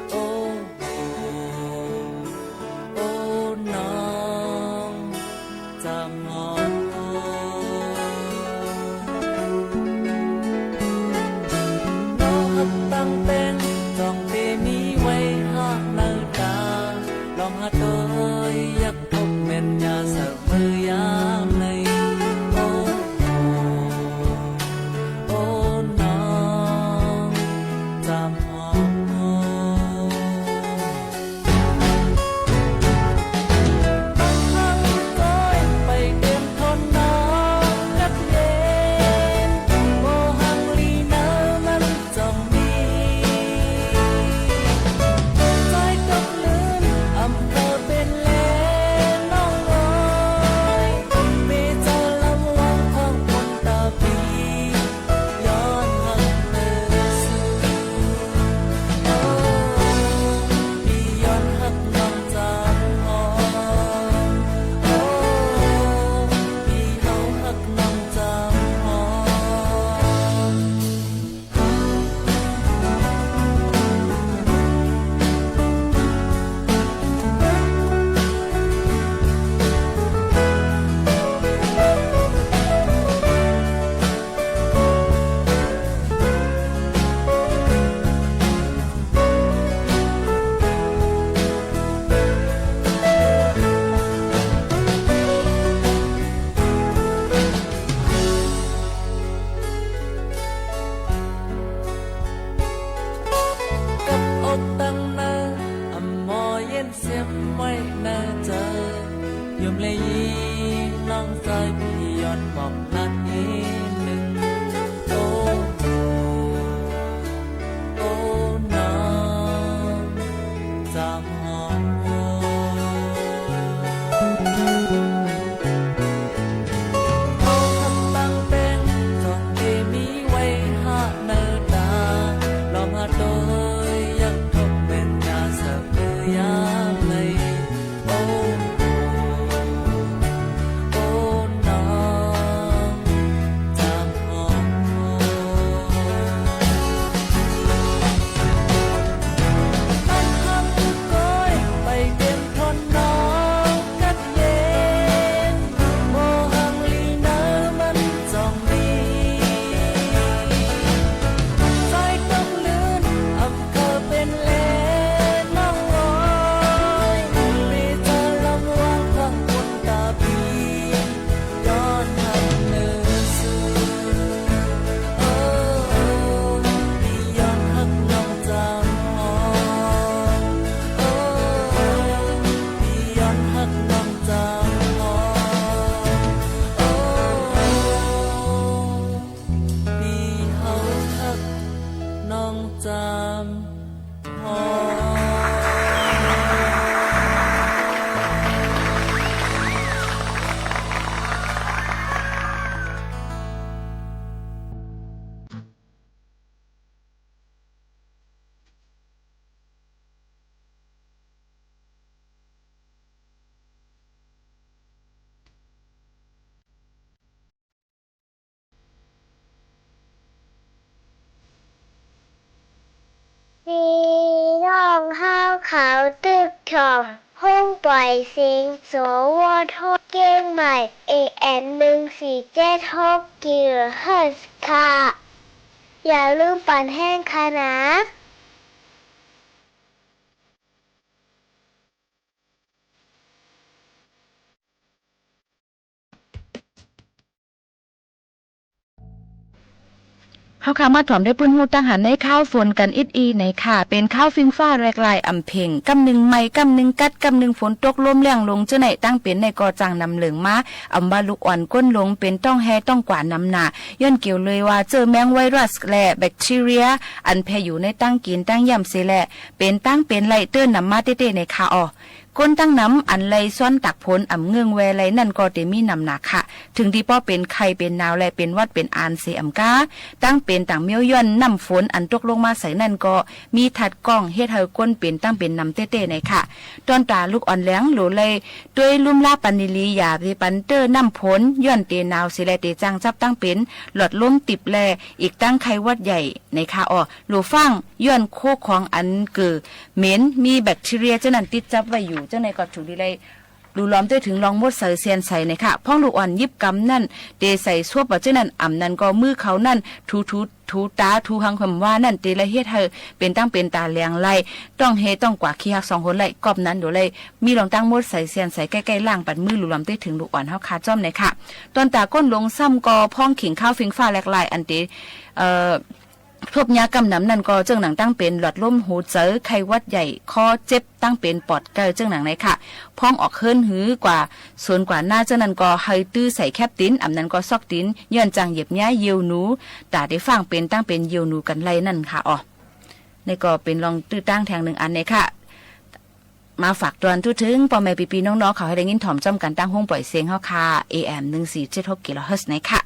oˇ, oˇ nawˬ, caˇ mawˬ. Nawˬ haꞈ tanˇ pehˇ, cawˬ te miˇ ve haꞈ naˬ taˍ, lawˬ haꞈ to yaˇ hk'oˆ mehˬ nyaˇ suhˍ meuˇ yaˇ le. Oˇ, oˇ nawˬ, caˇ mawˬ. Hk'aˬ kawˆ paiˍ teh htawˇ nawˬ kaˇ yehˬ, bon haꞈ liꞈ naˉ maˇ cawˬ miˬ. Cawˬ tawˆ leuˉ aˬ hk'aˇ pehˇ leh nawˬ g'a, peˇ caˇ laˇ mvuhˇ hk'aw k'oˆ taˍ piˇ. Yawˇ haꞈ lehˬ suh, oˇ, piˇ yawˇ haꞈ nawˬ caˇ mawˬ. Oˇ, piˇ yawˇ haꞈ nawˬ caˇ mawˬ. Kaꞈ awˬ tanˇ naˉ, aˬ mawˬ yehˇ shehˍ maˇ naˉ caˇ, yonˍ leh i nawˬ caiˇ piˇ yawˇ mawˬ naˆ e nyi. Oˇ, oˇ nawˬ, caˇ mawˬ. Oˇ haꞈ tanˇ pehˇ, cawˬ te miˇ ve haꞈ naˬ taˍ, lawˬ haꞈ to yaˇ hk'oˆ mehˬ nyaˇ suhˍ meuˇ yaˇ le. Oˇ, oˇ nawˬ, caˇ mawˬ. Hk'aˬ kawˆ paiˍ teh htawˇ nawˬ kaˇ yehˬ, bon haꞈ liꞈ naˉ maˇ cawˬ miˬ. Cawˬ tawˆ leuˉ aˬ hk'aˇ pehˇ leh nawˬ g'a, peˇ caˇ laˇ mvuhˇ hk'aw k'oˆ taˍ piˇ. Yawˇ haꞈ lehˬ suh, oˇ, piˇ yawˇ haꞈ nawˬ caˇ mawˬ. Oˇ, piˇ yawˇ haꞈ nawˬ caˇ mawˬ. Oˇ, piˇ yawˇ haꞈ nawˬ caˇ mawˬ. Pehˬ nawˬ hawˉ hk'aoˍ teˇ hkawꞈ hawˉ pawˍ siˍ tcuhˍ g'awˇ htawˇ kehˉ maiˍ เอฟเอ็ม หนึ่งสี่เจ็ดหกกิโลเฮิรตซ์ htaꞈ อย่าลืมปั่นแห้ง ค่ะนะ. Hawˉ hkanˇ maˇ htawnˍ teˇ puiˉ mvuhˇ tanˇ haˍ neˇ คลื่นฝน กัน iˉ i neˬ hkaˇ, เป็นคลื่น fin faˇ แรกไร้ อัมเพ็ง, กำหนึ่งไหม้ กำหนึ่งกัด กำหนึ่งฝนตก ลมแรงลง เจ้าไหนตั้งเป็นในก่อจังนำเหลิงมา อำว่าลูกอ่อนก้นลง เป็นต้องแฮต้องกว่าน้ำหนา ย้อนเกี่ยวเลยว่าเจอแมงไวรัสและแบคทีเรีย อันแผ่อยู่ในตั้งกินตั้งย่ำเสียแหละ เป็นตั้งเป็นไล่เตื้อนำมาเต้ๆ ในคาออ Konˉ taˇ naˍ อัน leh suhˉ ตากฝน อัน เงื้อง แว leh นั่น ก็ เต มี หนำหนัก ค่ะ. ถึง ที่ ป้อ เป็น ไข้ เป็น หนาว leh เป็น หวัด เป็น อัน เสีย อัน กา ตั้ง เป็น ต่าง เมียว ย้อน น้ำ ฝน อัน ตก ลง มา ใส่ นั่น ก็ มี ทัด กล้อง เฮ็ด ให้ คน เป็น ตั้ง เป็น นำ เต้ๆ ใน ค่ะ. တွၼ်ႈ တႃႇ လုၵ်ႈ อ่อน แหลง လူဝ်ႇ လႆႈ တူၺ်း လုမ်း လႃး ပၼ် လီ လီ ယႃႇ ပၼ် တိူဝ်ႉ น้ำ ฝน ย้อน เต หนาว เสีย လႄႈ เต จาง จับ ตั้ง เป็น หลอดลม ตีบ လႄႈ อีก ตั้ง ไข้ หวัด ใหญ่ ใน ค่ะ อ๋อ လူဝ်ႇ ၾၢင်ႉ ย้อน โค ของ อัน เกิด เหม็น มี แบคทีเรีย เจ้า นั้น ติดจับ ไว้ อยู่ เจ้า ใน ก็ ถูก ดี လႆႈ လူ ล้อม တူၺ်း ထိုင် လွင်ႈ မူတ်းသႂ် သႅၼ်ႈသႂ် ใน ค่ะ. พร้อม လုၵ်ႈ อ่อน หยิบ กำ นั่น เต ใส่ ซวบ เจ้า นั้น อ่ำ นั้น ก็ มือ เขา นั่น ถู ถู ถู ตา ถู หาง เผิม ว่า นั่น เต လႆႈ เฮ็ด ให้ เป็น ตั้ง เป็น ตา แหลง လႆႈ ต้อง เฮ ต้อง กว่า เคหัก สอง คน လႆႈ กอบ นั้น လူဝ်ႇ လႆႈ มี လွင်ႈတၢင်း မူတ်းသႂ် သႅၼ်ႈသႂ် ใกล้ๆ ล้าง ปัด มือ လူ ล้อม တူၺ်း ထိုင် လုၵ်ႈ อ่อน เฮา ค่ะ ၸွမ်း ใน ค่ะ. တွၼ်ႈ တႃႇ ก้น ลง ซ้ำ ก็ พร้อม เข่ง ข้าว เฟียงฟ้า แหลกลาย อัน เต ทบ ยา กำ นำ นั่น ก็ เจ้า หนัง ตั้ง เป็น หลอดลม หัวใจ ไข้ หวัด ใหญ่ คอเจ็บ ตั้ง เป็น ปอด ไก เจ้า หนัง ใน ค่ะ. พร้อม ออก เฮิรน หรือ กว่า สวน กว่า นา เจ้า นั้น ก็ ให้ ตื้อ ใส่ แคป ติน อ่ำ นั้น ก็ ซอก ติน ย้อน จาง เหยียบ เยียว หนู ต๋า เต ฟั่ง เป็น ตั้ง เป็น เยียว หนู กัน ไล่ นั่น ค่ะ อ๋อ นี่ ก็ เป็น လွင်ႈ တိုဝ်ႉတၢင်း แทง หนึ่ง อัน ใน ค่ะ. มา ฝาก တွၼ်ႈ ทุก ထိုင် ပေႃႈ แม่ ပီႈ ပီႈ น้อง น้อง เขา ให้ ได้ ยิน ถ่อม ၸွမ်း กัน ตาง ห้อง ปล่อย เสียง เฮา ค่ะ เอ เอ็ม หนึ่ง สี่ เจ็ด หก กิโลเฮิรตซ์ ใน ค่ะ.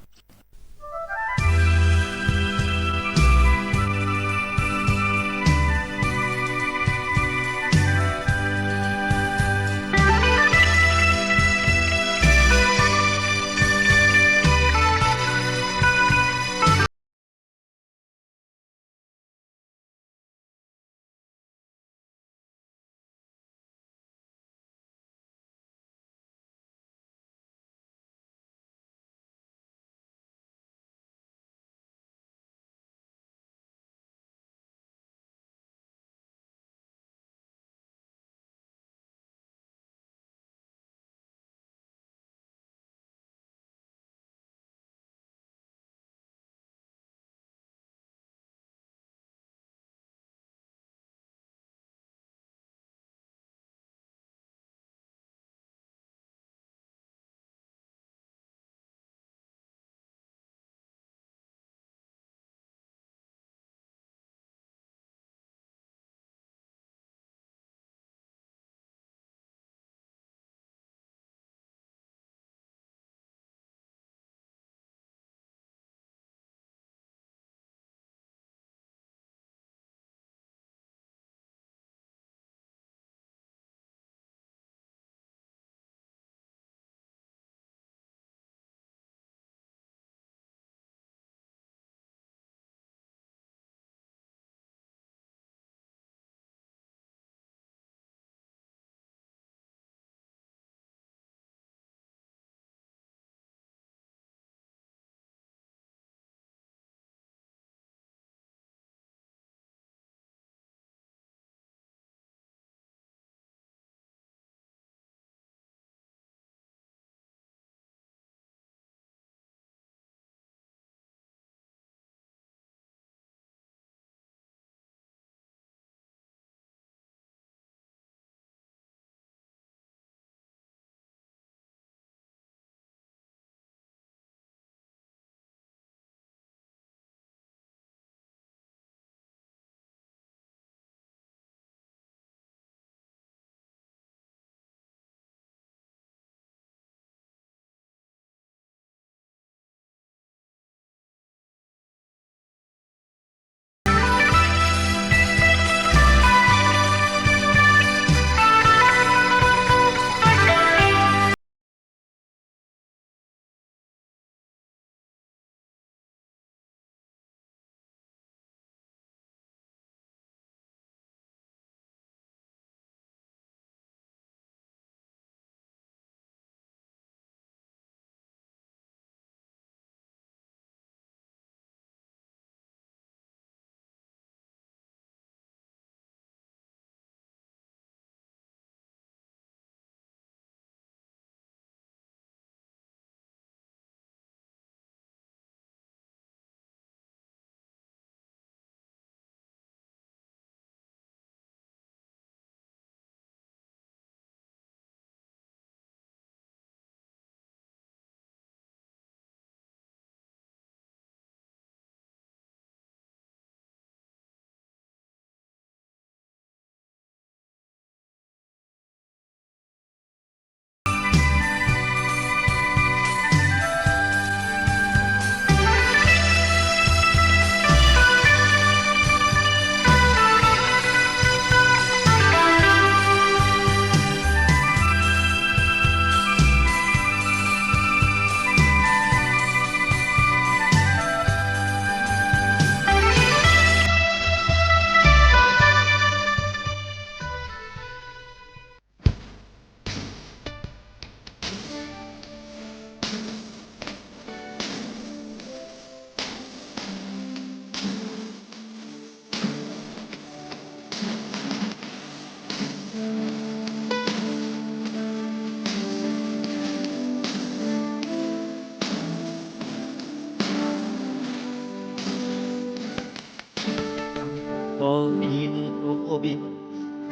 K'awꞈ piˇ tuˬ k'oˆ piˇ,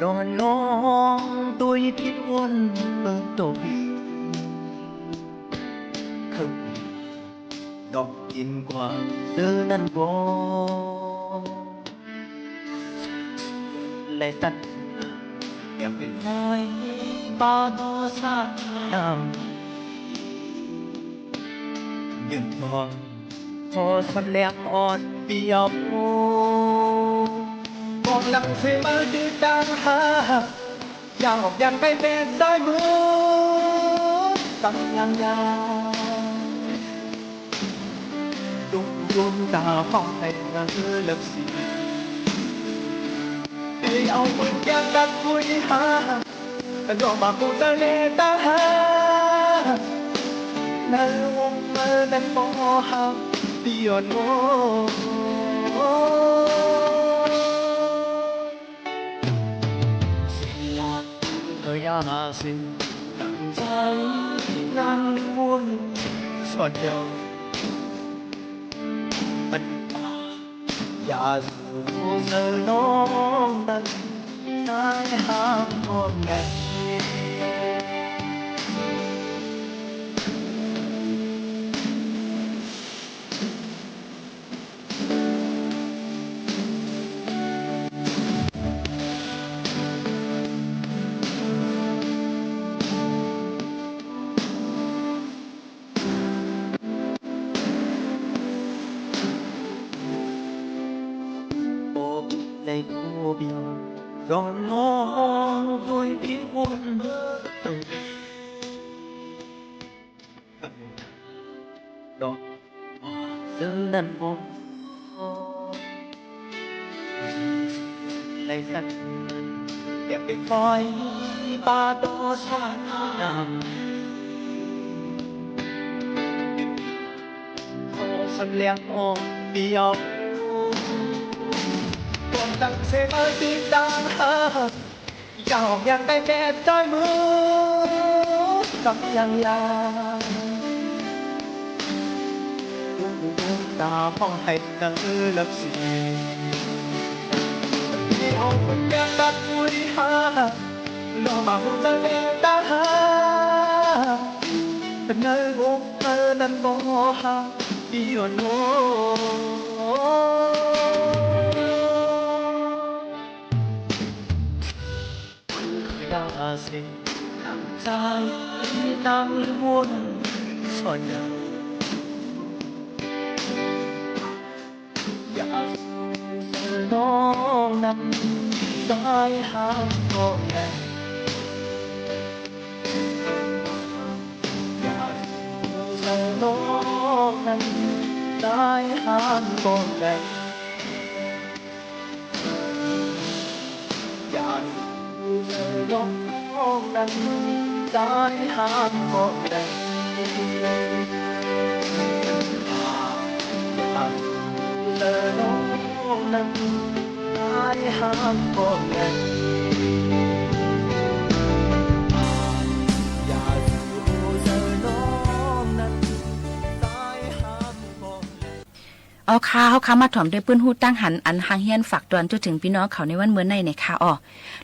dawˇ nawˇ toˇ iˉ piˇ k'oˆ peuˬ toˬ. Dawˇ piˇ k'o, leuˉ naˇ k'o, leh taˇ, yaꞈ ve pa taw shaˍ naˍ, yawˇ hui hk'aw suh leh awˬ piˇ yaˇ oˬ, kawꞈ laꞈ sheh maˇ te taˇ haˉ, yaˇ awˬ yanˇ k'ai meh taiˇ meuˇ kaꞈ yanˇ yaˇ, dawˇ tuˬ dawˇ taˍ hpawˇ haiˬ ngaˬ hui leuˆ shiˍ, teˇ awˬ meuˇ yanˇ daꞈ k'oˆ e haˉ, dawˇ maˍ k'oˆ taˇ leh taˇ haˉ, naˬ hui oˇ meuˇ naˇ paw haˉ piˇ awˬ nawˉ, yaˇ na shiˍ, naˬ hui yaꞈ zuhˬ suh nawˉ naˆ taiˇ haˉ k'awꞈ meh. K'awꞈ leh k'oˆ piˇ, dawˇ nawˇ toˇ iˉ piˇ k'oˆ peuˬ toˬ. Dawˇ nawˇ leuˉ naˇ k'o, leh taˇ, yaꞈ ve kawˇ iˉ pa taw shaˍ naˍ, k'awꞈ suh leh awˬ piˇ yaˇ oˬ, kawꞈ laꞈ sheh maˇ te taˇ haˉ, yaˇ awˬ yanˇ k'ai meh taiˇ meuˇ kaꞈ yanˇ yaˇ, dawˇ tuˬ dawˇ taˍ hpawˇ haiˬ ngaˬ hui leuˆ shiˍ, teˇ awˬ meuˇ yanˇ daꞈ k'oˆ e haˉ, dawˇ maˍ k'oˆ taˇ leh taˇ haˉ, naˬ hui oˇ meuˇ naˇ paw haˉ piˇ awˬ nawˉ, yaˇ shiˍ, naˬ hui taiˇ taˇ meuˇ mawˇ suhˍ yaˇ, yaꞈ suhˍ nawˉ naˆ taiˇ haˉ k'awꞈ leh, yaꞈ suhˍ nawˉ naˆ taiˇ haˉ k'awꞈ leh, yaꞈ suhˍ nawˉ naˆ taiˇ haˉ k'awꞈ leh, yaꞈ suhˍ nawˉ naˆ taiˇ haˉ k'awꞈ leh, yaꞈ suhˍ nawˉ naˆ taiˇ haˉ k'awꞈ leh เอาค่ะ เอาค่ะ มาถ่อมด้วยปื้นฮู้ตั้งหัน อัน หางเฮียน ฝากตอน จนถึง พี่น้องเขา ในวันเมื่อใน หน่อยค่ะ อ้อ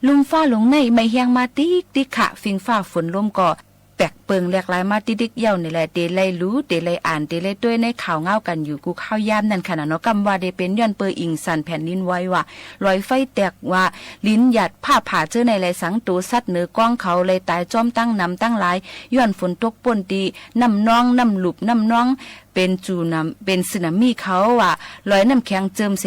ลุมฟ้าหลงใน ไม่แห้งมาติ๊กติ๊กค่ะ ฟิงฟ้าฝนลมก็ แปลกเปิงแหลกหลายมาติ๊กติ๊ก เย้านี่แหละ เตไลหลู เตไลอ่าน เตไลต้วย ในข่าวเงากันอยู่ กูข้าวยามนั่นค่ะนะเนาะ กำว่าได้เป็นย้อนเปอร์อิงสันแผ่นดินไหวว่า ลอยไฟแตกว่า ลินหยาดผ้าผ่าเจ้อใน ไรสัง ตัวสัตว์เหนือกว้างเขา ไรตายจ้อมตั้งนำตั้งหลาย ย้อนฝนตกป้นตี น้ำนอง น้ำหลุบ น้ำนอง เป็นจูนำ เป็นสึนามิเขาว่า ลอยน้ำแข็งเจิมเส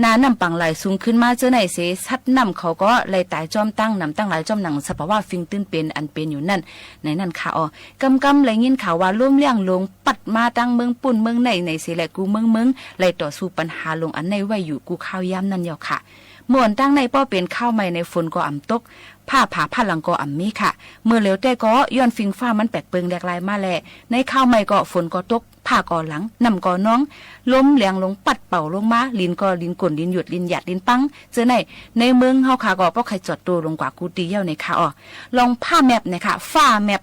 นาน้ำปังไหลสูงขึ้นมาเจ้อในเส สัตว์น้ำเขาก็ไล่ตายจ้อมตั้งนำตั้งหลายจ้อมหนังสภาวะฟิงตื้นเป็นอันเป็นอยู่นั่น ในนั่นค่ะ อ้อ กำกำไล่ยินข่าวว่า ลมแรงลงปัดมาตั้งเมืองปุ้นเมืองในในเสแหละ กูเมืองเมืองไล่ต่อสู้ปัญหาลงอันในไว้อยู่ กูข้าวยามนั่นยาวค่ะ เมื่อวันตั้งในป้อเป็นข้าวใหม่ในฝนก็อ่ำตก Hpaˇ hpaˍ hpaˇ laˬ k'o อำ miˇ hkaꞈ, เมื่อ leuˬ tehˇ k'o, yawˇ ฟิงฟ้า maˇ แปลก peun leh lai maˇ leh, neˇ hkawˇ maˇ heˆ k'o, ฝน k'o toˆ, hpaˇ k'o laˬ, น้ำ k'o nawˇ, lonˉ lehˬ lonˉ paˆ paoˬ lonˉ maˇ, ลิน k'o liˇ kuˬ, liˇ yuˬ, liˇ yaꞈ, liˇ paˇ, chi neˇ, neˇ meuˇ hawˉ hkanˇ k'o, pawˆ hk'ai cawˬ to lawˬ k'o kuˬ tiˍ yaˇ-oˬ neˇ hkawˇ-oˬ. Lawˬ hpaˇ mehˆ neˇ hkawˇ, ฟ้าแมป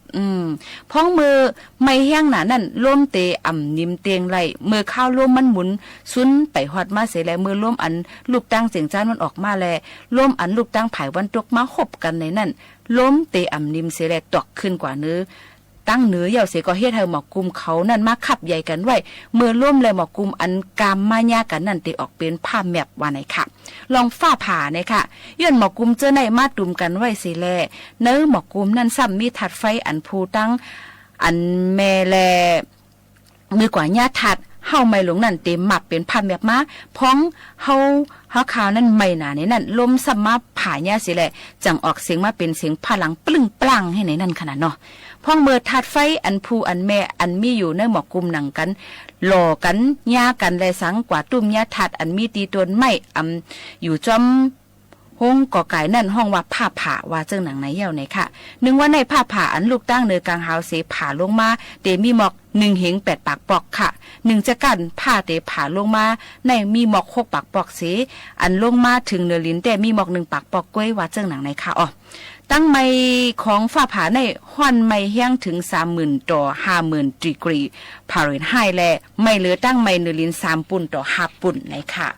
hpawnˉ meuˇ maˇ heˆ naˍ naˆ, lonˉ te อำ niˍ เต็ง leh, เมื่อ hkawˇ lonˉ มัน หมุน suhˉ ไป ฮอต maˇ เสร็จ leh, เมื่อ lonˉ อัน ลูกตั้ง เจ๋งจ้าน มัน ออก maˇ leh, lonˉ อัน ลูกตั้ง ไพวัน ตก maˇ ฮบ กัน ใน นั่น, lonˉ te อำ niˍ เสร็จ leh, ตก ขึ้น กว่า เนิน ตั้ง เนิน yaˇ เสร็จ ก็ เฮ เฮ หมอก กลุ่ม เขา นั่น maˇ ขับ ใหญ่ กัน ไว้, เมื่อ ล้ม leh หมอก กลุ่ม อัน กำ maˇ ยา กัน นั่น เตะ ออก เป็น ภาพ แมป ว่า ใน ค่ะ. ลอง ฟ้าผ่า ใน ค่ะ, ย้อน หมอก กลุ่ม เจ้า นั่น มา ตุ่ม กัน ไว้ เสร็จ แล ใน หมอก กลุ่ม นั่น ซ้ำ มี ธาตุ ไฟ อัน พู ตัง อัน แม่ แล เมื่อ กว่า ยา ธาตุ เฮา ไหม้ ลง นั่น เตะ แมป เป็น ภาพ แมป มา พอง เฮา เฮา คาว นั่น ไหม้ หนา ใน นั่น ล้ม ซ้ำ มา ผ่า ยา เสร็จ แล จั่ง ออก เสียง มา เป็น เสียง พลัง ปลึ้งปลั้ง ให้ ใน นั่น ขนาด เนาะ. พอง เมื่อ ธาตุ ไฟ อัน พู อัน แม่ อัน มี อยู่ ใน หมอก กลุ่ม หนัง กัน หล่อ กัน ยา กัน แล สัง กว่า ตุ้ม ยา ธาตุ อัน มี ตี ต้น ไม้ อำ อยู่ จ้อม โฮง ก่อไก่ นั่น ฮ้อง ว่า ฟ้าผ่า ว่า เจิ่ง หนัง ใน เย้า ใน ค่ะ. นึ่ง วัน ใน ฟ้าผ่า อัน ลูกตั้ง เนิน กลาง หาว เส ผ่า ลง มา เตะ มี หมอก นึ่ง เหง แปด ปาก ปอก ค่ะ. นึ่ง จักรกั๋น ฟ้า เตะ ผ่า ลง มา ใน มี หมอก หก ปาก ปอก เส อัน ลง มา ถึง เนิน ลิน เตะ มี หมอก นึ่ง ปาก ปอก ก้วย ว่า เจิ่ง หนัง ใน ค่ะ ออ ตั้ง ไม ของ ฟ้าผ่า ใน ฮ้อน ไม แฮง ถึง สามหมื่น ต่อ ห้าหมื่น ดีกรี ฟาเรนไฮต์ แล ไม เหลือ ตั้ง ไม เนิน ลิน สาม ปุ่น ต่อ ห้า ปุ่น ใน ค่ะ.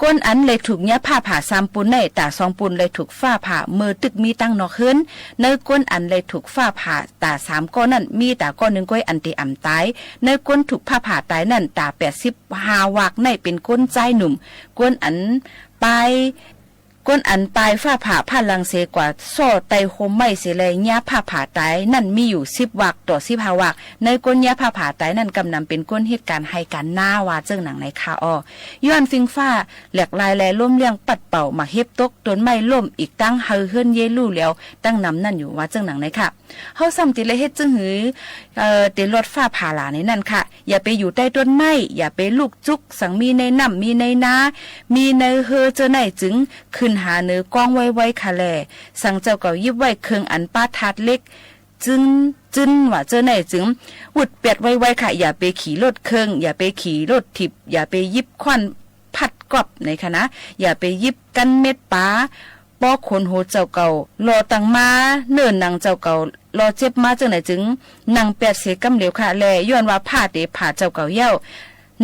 คน อัน เลย ถูก ยา ฟ้าผ่า สาม ปุ่น ใน ต๋า สอง ปุ่น เลย ถูก ฟ้าผ่า เมื่อ ตึก มี ตั้ง นอก เฮิรน ใน คน อัน เลย ถูก ฟ้าผ่า ต๋า สาม ก้อ นั่น มี ต๋า ก้อ นึ่ง ก้วย อัน เตะ อ่ำ ตาย ใน คน ถูก ฟ้าผ่า ตาย นั่น ต๋า แปดสิบห้า วัก ใน เป็น คน ใจ๊ หนุ่ม คน อัน ปาย คน อัน ปาย ฟ้าผ่า พลัง เส กว่า ซ่อ ไต้ โฮม ไม้ เส แล ยา ฟ้าผ่า ตาย นั่น มี อยู่ สิบ วัก ต่อ สิบห้า วัก ใน คน ยา ฟ้าผ่า ตาย นั่น กำนำ เป็น คน เหตุการณ์ ไฮ การ นา ว่า เจิ่ง หนัง ใน ค่ะ ออ ย้อน ฟิงฟ้า แหลกลาย แล ล้ม เลี้ยง ปัดเป่า หมาก เห็บ ตก ต้น ไม้ ล้ม อีก ตั้ง เฮา เฮิรน เย ลู่ แล้ว ตั้ง นำ นั่น อยู่ ว่า เจิ่ง หนัง ใน ค่ะ. เฮา ซ้ำ ติ เลย เฮ็ด จึง หือ เอ่อ เต๋ รอด ฟ้าผ่า หลา ใน นั่น ค่ะ. อย่า ไป อยู่ ใต้ ต้น ไม้ อย่า ไป ลูก จุก สัง มี ใน น้ำ มี ใน นา มี ใน เฮอ เจ้า ใน จึง ขึ้น หา เนิน กอง ไวๆ ค่ะ แล สัง เจ้า เก่า ยิบ ไว้ เครื่อง อัน ปา ธาตุ เหล็ก จึง จึน ว่า เจ้า ใน จึง วืด แปด ไวๆ ค่ะ. อย่า ไป ขี่ รถ เครื่อง อย่า ไป ขี่ รถ ถีบ อย่า ไป ยิบ ค้อน พัด ก๊อบ ใน ค่ะ นะ อย่า ไป ยิบ กั๋น เม็ด ปา ป้อ ขน โห เจ้า เก่า รอ ตัง มา เนิ่น หนัง เจ้า เก่า รอ เจ็บ มา เจ้า ใน จึง นั่ง แปด เส กำ เหลว ค่ะ แล ย้อน ว่า ฟ้า เต๋ ผ่า เจ้า เก่า เย้า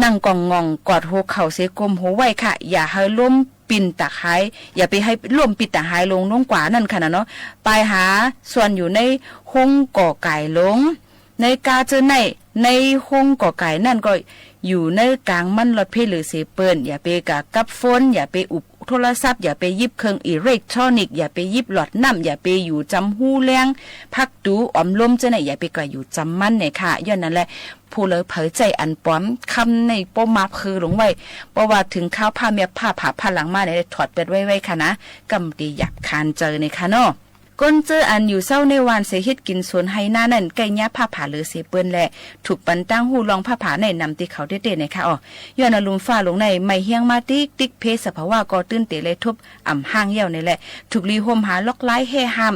นั่ง ก่อง ง่อง กอด โห เข่า เส กลม โห ไว้ ค่ะ. อย่า เฮอ ล้ม ปิ่น ตาก หาย อย่า ไป เฮอ ล้ม ปิ่น ตาก หาย ลง ลง กว่า นั่น ค่ะ นะ เนาะ ไป หา ซ่อน อยู่ ใน โฮง ก่อไก่ ลง ใน กา เจ้า ใน ใน โฮง ก่อไก่ นั่น ก็ อยู่ ใน กลาง มัน รอด เพลือ เส เปิ้น อย่า ไป กะ กับ โฟน อย่า ไป อุบ โทรศัพท์ อย่า ไป ยิบ เครื่อง อิเล็กทรอนิกส์ อย่า ไป ยิบ หลอด น้ำ อย่า ไป อยู่ จ๋ำ ฮูแลง พัก ตู อม ลม เจ้า ใน อย่า ไป ก่อ อยู่ จ๋ำ มัน ใน ค่ะ. ย้อน นั้น แล ผู้ เลย เผย ใจ๊ อัน ปอม คำ ใน ป้อ มา เผย ลง ไว้ เพราะ ว่า ถึง คาว ฟ้าแมป ฟ้าผ่า ฟ้าหลัง มา ใน ถอด แปด ไวๆ ค่ะ นะ กำ เต๋ หยาบ คาน เจอ ใน ค่ะ เนาะ. คน เจ้า อัน อยู่ เศร้า ใน วัน เส เฮ็ด กิ๋น สวน ไฮ นา นั่น ใก้ ยา ฟ้าผ่า เหลือ เส เปิ้น แล ถูก ปัน ตั้ง ฮู้ ลอง ฟ้าผ่า ใน นำ เต๋ เขา เต๊ะๆ ใน ค่ะ ออ ย้อน อารมณ์ ฟ้า ลง ใน ไม้ แฮง มา ติ๊กๆ เพ สภาวะ ก็ ตื้น เต๋ เลย ทบ อ่ำ ห้าง เย้า ใน แล ถูก ลี โฮม หา ล็อก ไล แห่ ห้าม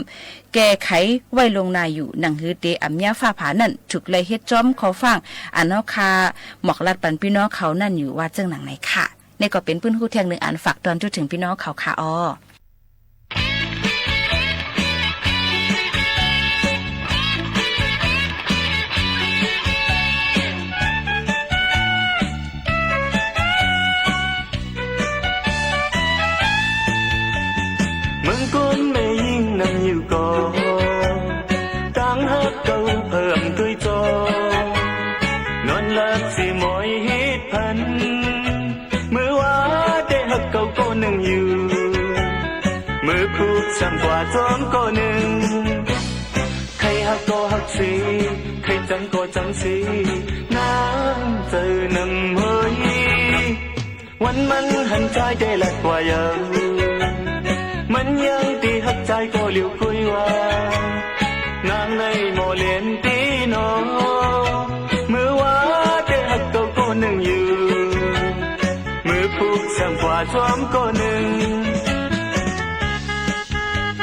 แก้ไข ไว้ ลง นา อยู่ หนัง หือ เต๋ อ่ำ ยา ฟ้าผ่า นั่น ถูก เลย เฮ็ด จ้อม คอ ฟัง อัน เฮา ค่ะ หมอก ลัด ปัน ปี้ น้อง เขา นั่น อยู่ ว่า เจิ่ง หนัง ใน ค่ะ. ใน ก็ เป็น ปื้น ฮู้ เที่ยง นึ่ง อัน ฝาก ตอน จุด ถึง ปี้ น้อง เขา ค่ะ ออ မုၼ်ၵုၼ် မႄႈယိင်း ၼင်ႈ ယူႇ ၵေႃႈ တၢင်း ႁၵ်ႉ ၵဝ် ၽႂ် ဢမ်ႇ တူၺ်း ၸွမ်း ၼွၼ်း လၵ်း သေ မွႆ ႁဵတ်း ၽၼ်း မိူဝ်ႈ ဝႃး တႄႉ ႁၵ်ႉ ၵဝ် ၵေႃႉ ၼိုင်ႈ ယူႇ မိူဝ်ႈ ၽုၵ်ႈ သမ်ႉ ၵႂႃႇ ၸွမ်း ၵေႃႉ ၼိုင်ႈ ၶႂ်ႈ ႁၵ်ႉ ၵေႃႈ ႁၵ်ႉ သေ ၶႂ်ႈ ၸၢင်ႈ ၵေႃႈ ၸၢင်ႈ သေ ၼမ်ႉ ၸႂ် ၼမ်ႉ ႁူၺ်း ဝၼ်း မၼ်း ႁၼ် ၸၢႆး တႄႉ လၢတ်ႈ ၵႂႃႇ ယႂ်ႇ မၼ်း ယင်း တေ ႁၵ်ႉ ၸၢႆး ၵေႃႉ လဵဝ် ၵူၺ်း ဝႃႈ ၼၢင်း ၼႆႉ မေႃ လႅၼ် တႄႉ ၼေႃႈ မိူဝ်ႈ ဝႃး တႄႉ ႁၵ်ႉ ၵဝ် ၵေႃႉ ၼိုင်ႈ ယူႇ မိူဝ်ႈ ၽုၵ်ႈ သမ်ႉ ၵႂႃႇ ၸွမ်း ၵေႃႉ ၼိုင်ႈ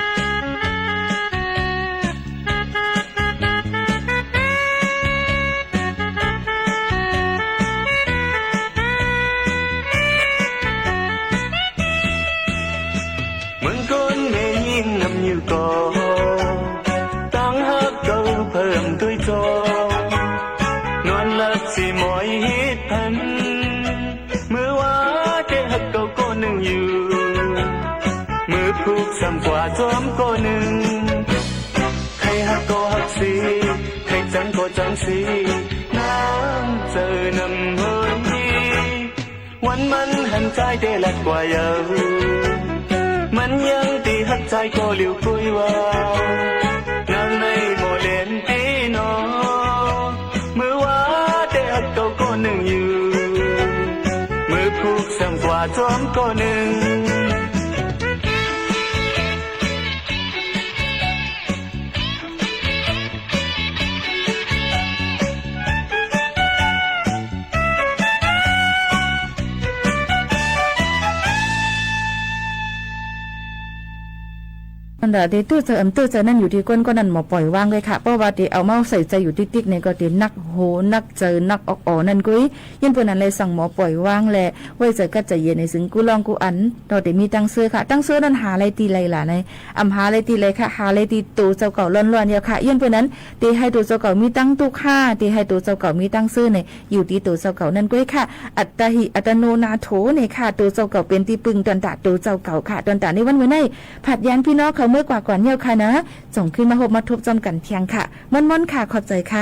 Kawˬ, tanˇ haˉ kawˇ hpeuꞈ tuˬ cawˬ, nawˬ leh chi mawˬ hiˆ hpehꞈ. Meuˇ wa teˇ haˉ kawˇ kawˆ neˇ yuˬ, meuˇ hpu saˍ k'aꞈ cawˬ kawˆ neˇ. Hk'e haˉ kawˆ haˉ sheˍ, hk'e caˉ kawˆ caˉ sheˍ, naˆ tsuhˇ naˆ meuˇ hiˆ. Wunˇ maˇ haˉ caiˇ teˇ laꞈ k'aꞈ yaˇ, maˇ yaˇ teˇ haˉ caiˇ kawˆ liꞈ k'oˆ ve, naˆ neˇ mawˬ leh teˇ nawˬ, meuˇ wa teˇ haˉ kawˇ kawˆ neˇ yuˬ, meuˇ hpu saˍ k'aꞈ cawˬ kawˆ neˇ. Taˇ te tuˇ ca, tuˇ ca naˇ yuˬ te kawˆ kawˆ naˇ mawˬ ปล่อยวาง ve hkaꞈ, pawˇ va te awˬ maˇ ใส่ใจ yuˬ tiˇ tiˇ neˇ kawˆ te naˆ hoꞈ naˆ cawˬ naˆ awˬ awˬ naˇ k'oˆ ve, yawˇ hui naˬ leh saˍ mawˬ ปล่อยวาง leh vaiˇ cawˬ kaˇ cawˬ yehˬ neˇ suhˍ kuˇ lawˇ kuˇ anˍ dawˇ te miˇ tanˇ suhˉ hkaꞈ, tanˇ suhˉ naˇ haˍ leh te leh laˬ neˇ, aˬ haˍ leh te leh hkaꞈ haˍ leh te toˬ cawˬ kaꞈ lawˇ lawˇ yaˇ hkaꞈ, yawˇ hui naˬ te haiˬ toˬ cawˬ kaꞈ miˇ tanˇ tuˇ hkaˇ, te haiˬ toˬ cawˬ kaꞈ miˇ tanˇ suhˉ neˇ yuˬ te toˬ cawˬ kaꞈ naˇ k'oˆ ve hkaꞈ, อัตตาหิ อัตโนนาโถ neˇ hkaꞈ toˬ cawˬ kaꞈ เป็นที่พึ่ง tawˇ taˍ toˬ cawˬ kaꞈ hkaꞈ, tawˇ taˍ neˇ wunˇ ve naˇ พยานพี่น้อง hk'a meuˇ k'aꞈ k'awꞈ nyi hkaꞈ naˍ, ส่งขึ้นมาพบมาทบ จำกัดเพียง hkaꞈ, mvuhˇ mvuhˇ hkaꞈ ขอบใจ hkaꞈ.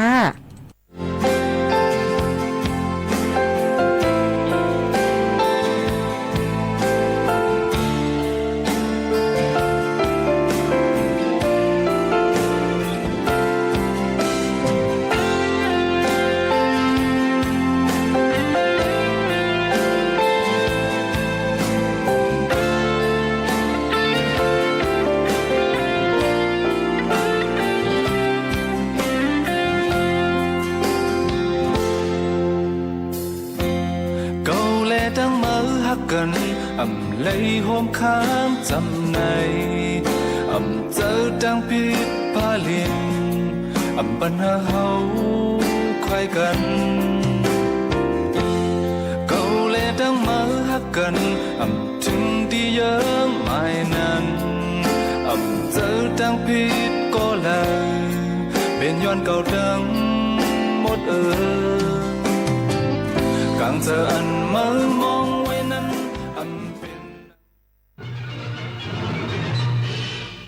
กาแลตังเมอฮักกัน อ่ำเลยโฮมข้ามจำใน อ่ำเจอตังผิดพลาด อ่ำปัญหาเฮา ใคร่กัน เกาแลตังเมอฮักกัน อ่ำถึงตี้เยอะหมายนั้น อ่ำเจอตังผิดก็เลย เปลี่ยนย้อนเก่าตังหมดเออ กางเจออันเมอมอง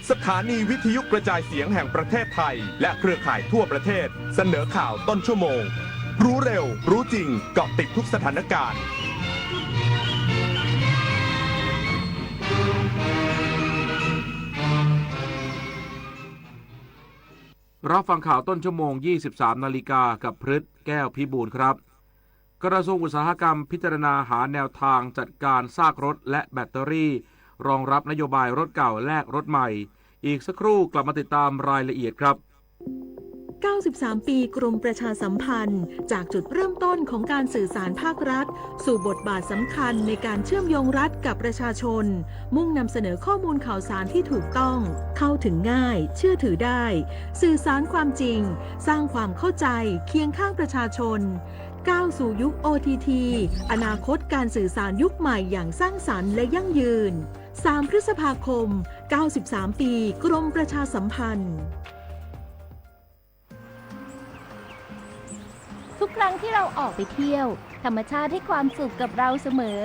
สถานีวิทยุกระจายเสียงแห่งประเทศไทยและเครือข่ายทั่วประเทศเสนอข่าวต้นชั่วโมง รู้เร็ว รู้จริง เกาะติดทุกสถานการณ์ รับฟังข่าวต้นชั่วโมง ยี่สิบสามนาฬิกา กับพฤษ แก้วพิบูลครับ กระทรวงอุตสาหกรรมพิจารณาหาแนวทางจัดการซากรถและแบตเตอรี่ รองรับนโยบายรถเก่าแลกรถใหม่ อีกสักครู่กลับมาติดตามรายละเอียดครับ เก้าสิบสาม ปีกรมประชาสัมพันธ์ จากจุดเริ่มต้นของการสื่อสารภาครัฐ สู่บทบาทสำคัญในการเชื่อมโยงรัฐกับประชาชน มุ่งนำเสนอข้อมูลข่าวสารที่ถูกต้อง เข้าถึงง่าย เชื่อถือได้ สื่อสารความจริง สร้างความเข้าใจ เคียงข้างประชาชน ก้าวสู่ยุค โอ ที ที อนาคตการสื่อสารยุคใหม่อย่างสร้างสรรค์และยั่งยืน สาม พฤษภาคม เก้าสิบสาม ปีกรมประชาสัมพันธ์ ทุกครั้งที่เราออกไปเที่ยว ธรรมชาติให้ความสุขกับเราเสมอ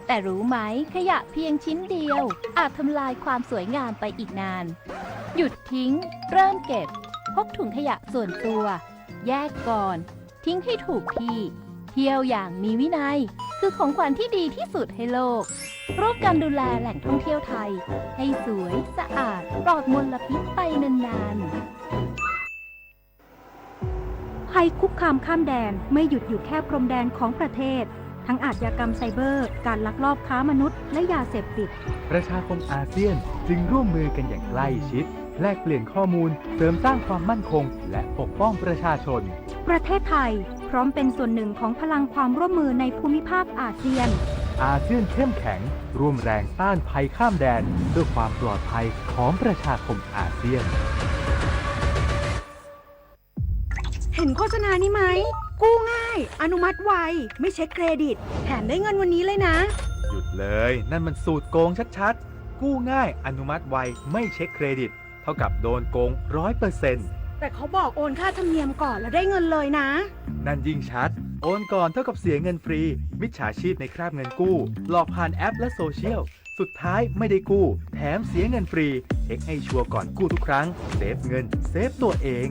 แต่รู้ไหม ขยะเพียงชิ้นเดียว อาจทำลายความสวยงามไปอีกนาน หยุดทิ้ง เริ่มเก็บ พกถุงขยะส่วนตัว แยกก่อน ทิ้งให้ถูกที่ เที่ยวอย่างมีวินัย คือของขวัญที่ดีที่สุดให้โลก ร่วมกันดูแลแหล่งท่องเที่ยวไทย ให้สวย สะอาด ปลอดมลพิษไปนานๆ ภัยคุกคามข้ามแดนไม่หยุดอยู่แค่พรมแดนของประเทศ ทั้งอาชญากรรมไซเบอร์ การลักลอบค้ามนุษย์ และยาเสพติด ประชาคมอาเซียนจึงร่วมมือกันอย่างใกล้ชิด แลกเปลี่ยนข้อมูล เสริมสร้างความมั่นคง และปกป้องประชาชน ประเทศไทยพร้อมเป็นส่วนหนึ่งของพลังความร่วมมือในภูมิภาคอาเซียน อาเซียนเข้มแข็ง ร่วมแรงต้านภัยข้ามแดน เพื่อความปลอดภัยของประชาคมอาเซียน เห็นโฆษณานี้ไหม กู้ง่าย อนุมัติไว ไม่เช็คเครดิต แถมได้เงินวันนี้เลยนะ หยุดเลย นั่นมันสูตรโกงชัดๆ กู้ง่าย อนุมัติไว ไม่เช็คเครดิต เท่ากับโดนโกงร้อยเปอร์เซ็นต์ แต่เขาบอกโอนค่าธรรมเนียมก่อนแล้วได้เงินเลยนะ นั่นยิ่งชัด โอนก่อนเท่ากับเสียเงินฟรี มิจฉาชีพในคราบเงินกู้ หลอกผ่านแอปและโซเชียล สุดท้ายไม่ได้กู้ แถมเสียเงินฟรี เช็คให้ชัวร์ก่อนกู้ทุกครั้ง เซฟเงิน เซฟตัวเอง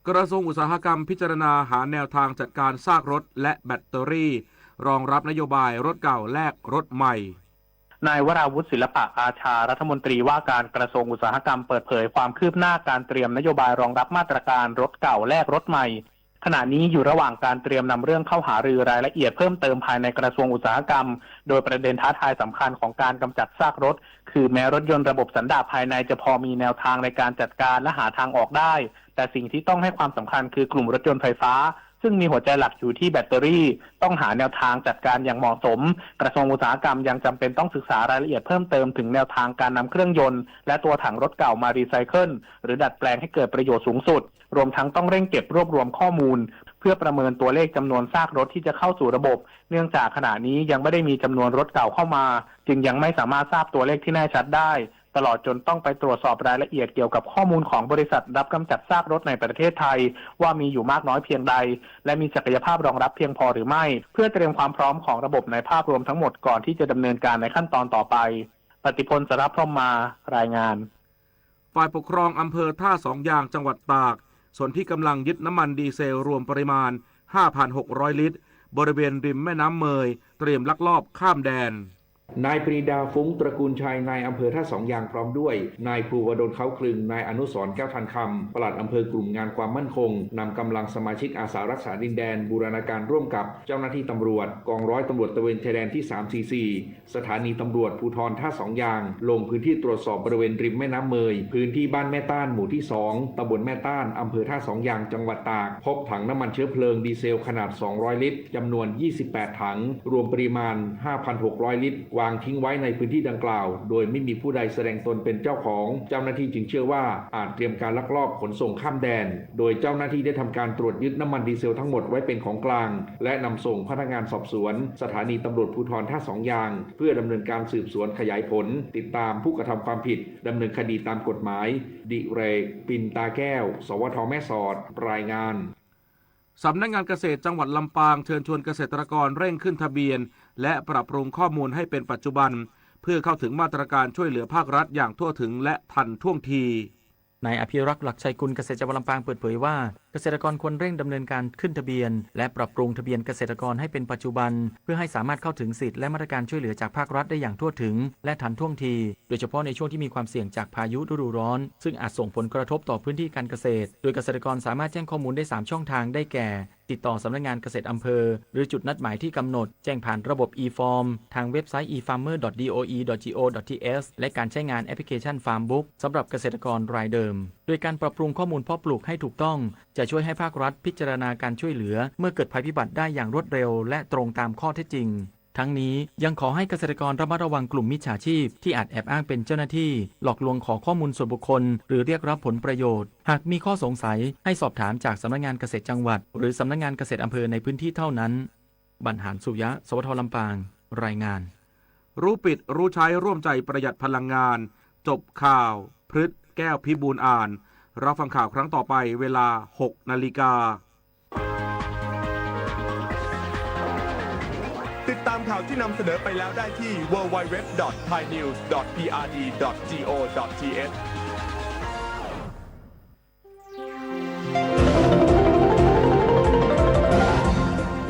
กระทรวงอุตสาหกรรมพิจารณาหาแนวทางจัดการซากรถและแบตเตอรี่ รองรับนโยบายรถเก่าแลกรถใหม่ นายวราวุธ ศิลปะอาชา รัฐมนตรีว่าการกระทรวงอุตสาหกรรม เปิดเผยความคืบหน้าการเตรียมนโยบายรองรับมาตรการรถเก่าแลกรถใหม่ ขณะนี้อยู่ระหว่างการเตรียมนำเรื่องเข้าหารือรายละเอียดเพิ่มเติมภายในกระทรวงอุตสาหกรรม โดยประเด็นท้าทายสำคัญของการกำจัดซากรถ คือแม้รถยนต์ระบบสันดาปภายในจะพอมีแนวทางในการจัดการและหาทางออกได้ แต่สิ่งที่ต้องให้ความสำคัญคือกลุ่มรถยนต์ไฟฟ้า ซึ่งมีหัวใจหลักอยู่ที่แบตเตอรี่ ต้องหาแนวทางจัดการอย่างเหมาะสม กระทรวงอุตสาหกรรมยังจำเป็นต้องศึกษารายละเอียดเพิ่มเติมถึงแนวทางการนำเครื่องยนต์ และตัวถังรถเก่ามารีไซเคิล หรือดัดแปลงให้เกิดประโยชน์สูงสุด รวมทั้งต้องเร่งเก็บรวบรวมข้อมูล เพื่อประเมินตัวเลขจำนวนซากรถที่จะเข้าสู่ระบบ เนื่องจากขณะนี้ยังไม่ได้มีจำนวนรถเก่าเข้ามา จึงยังไม่สามารถทราบตัวเลขที่แน่ชัดได้ ตลอดจนต้องไปตรวจสอบรายละเอียดเกี่ยวกับข้อมูลของบริษัทรับกำจัดซากรถในประเทศไทย ว่ามีอยู่มากน้อยเพียงใด และมีศักยภาพรองรับเพียงพอหรือไม่ เพื่อเตรียมความพร้อมของระบบในภาพรวมทั้งหมดก่อนที่จะดำเนินการในขั้นตอนต่อไป ปฏิพล สารพรหมมา รายงาน ฝ่ายปกครองอำเภอท่าสองยางจังหวัดตาก สนธิกำลังยึดน้ำมันดีเซลรวมปริมาณ ห้าพันหกร้อย ลิตร บริเวณริมแม่น้ำเมย เตรียมลักลอบข้ามแดน นายปรีดา ฟุ้งตระกูลชัย นายอำเภอท่าสองยาง พร้อมด้วย นายภูวดล เขาคลึง นายอนุสรณ์ แก้วทันคำ ปลัดอำเภอกลุ่มงานความมั่นคง นำกำลังสมาชิกอาสารักษาดินแดน บูรณาการร่วมกับเจ้าหน้าที่ตำรวจ กองร้อยตำรวจตระเวนชายแดนที่ สามสี่สี่ สถานีตำรวจภูธรท่าสองยาง ลงพื้นที่ตรวจสอบบริเวณริมแม่น้ำเมย พื้นที่บ้านแม่ต้าน หมู่ที่สอง ตำบลแม่ต้าน อำเภอท่าสองยาง จังหวัดตาก พบถังน้ำมันเชื้อเพลิงดีเซลขนาด สองร้อย ลิตร จำนวน ยี่สิบแปด ถัง รวมปริมาณ ห้าพันหกร้อย ลิตร วางทิ้งไว้ในพื้นที่ดังกล่าว โดยไม่มีผู้ใดแสดงตนเป็นเจ้าของ เจ้าหน้าที่จึงเชื่อว่าอาจเตรียมการลักลอบขนส่งข้ามแดน โดยเจ้าหน้าที่ได้ทำการตรวจยึดน้ำมันดีเซลทั้งหมดไว้เป็นของกลาง และนำส่งพนักงานสอบสวน สถานีตำรวจภูธรท่าสองยาง เพื่อดำเนินการสืบสวนขยายผล ติดตามผู้กระทำความผิด ดำเนินคดีตามกฎหมาย ดิเรก ปินตาแก้ว สวท แม่สอด รายงาน สำนักงานเกษตรจังหวัดลำปางเชิญชวนเกษตรกรเร่งขึ้นทะเบียน และปรับปรุงข้อมูลให้เป็นปัจจุบัน เพื่อเข้าถึงมาตรการช่วยเหลือภาครัฐอย่างทั่วถึงและทันท่วงที นายอภิรักษ์ หลักชัยกุล เกษตรจังหวัดลำปางเปิดเผยว่า เกษตรกรควรเร่งดำเนินการขึ้นทะเบียน และปรับปรุงทะเบียนเกษตรกรให้เป็นปัจจุบัน เพื่อให้สามารถเข้าถึงสิทธิ์และมาตรการช่วยเหลือจากภาครัฐได้อย่างทั่วถึง และทันท่วงที โดยเฉพาะในช่วงที่มีความเสี่ยงจากพายุฤดูร้อน ซึ่งอาจส่งผลกระทบต่อพื้นที่การเกษตร โดยเกษตรกรสามารถแจ้งข้อมูลได้ สาม ช่องทาง ได้แก่ ติดต่อสำนักงานเกษตรอำเภอ หรือจุดนัดหมายที่กำหนด แจ้งผ่านระบบ e-form ทางเว็บไซต์ e farmer dot d o e dot g o dot t h และการใช้งานแอปพลิเคชัน Farmbook สำหรับเกษตรกรรายเดิม โดยการปรับปรุงข้อมูลเพาะปลูกให้ถูกต้อง จะช่วยให้ภาครัฐพิจารณาการช่วยเหลือ เมื่อเกิดภัยพิบัติได้อย่างรวดเร็ว และตรงตามข้อเท็จจริง ทั้งนี้ยังขอให้เกษตรกรระมัดระวังกลุ่มมิจฉาชีพ ที่อาจแอบอ้างเป็นเจ้าหน้าที่ หลอกลวงขอข้อมูลส่วนบุคคล หรือเรียกรับผลประโยชน์ หากมีข้อสงสัย ให้สอบถามจากสำนักงานเกษตรจังหวัด หรือสำนักงานเกษตรอำเภอในพื้นที่เท่านั้น บรรหารสุยะ สวท ลำปาง รายงาน รู้ปิดรู้ใช้ร่วมใจประหยัดพลังงาน จบข่าว พฤษ แก้วพิบูลย์อ่าน รับฟังข่าวครั้งต่อไปเวลา หกนาฬิกา ติดตามข่าวที่นำเสนอไปแล้วได้ที่ ดับเบิลยู ดับเบิลยู ดับเบิลยู ดอท ไทยนิวส์ ดอท พีอาร์ดี ดอท จี โอ ดอท ที เอช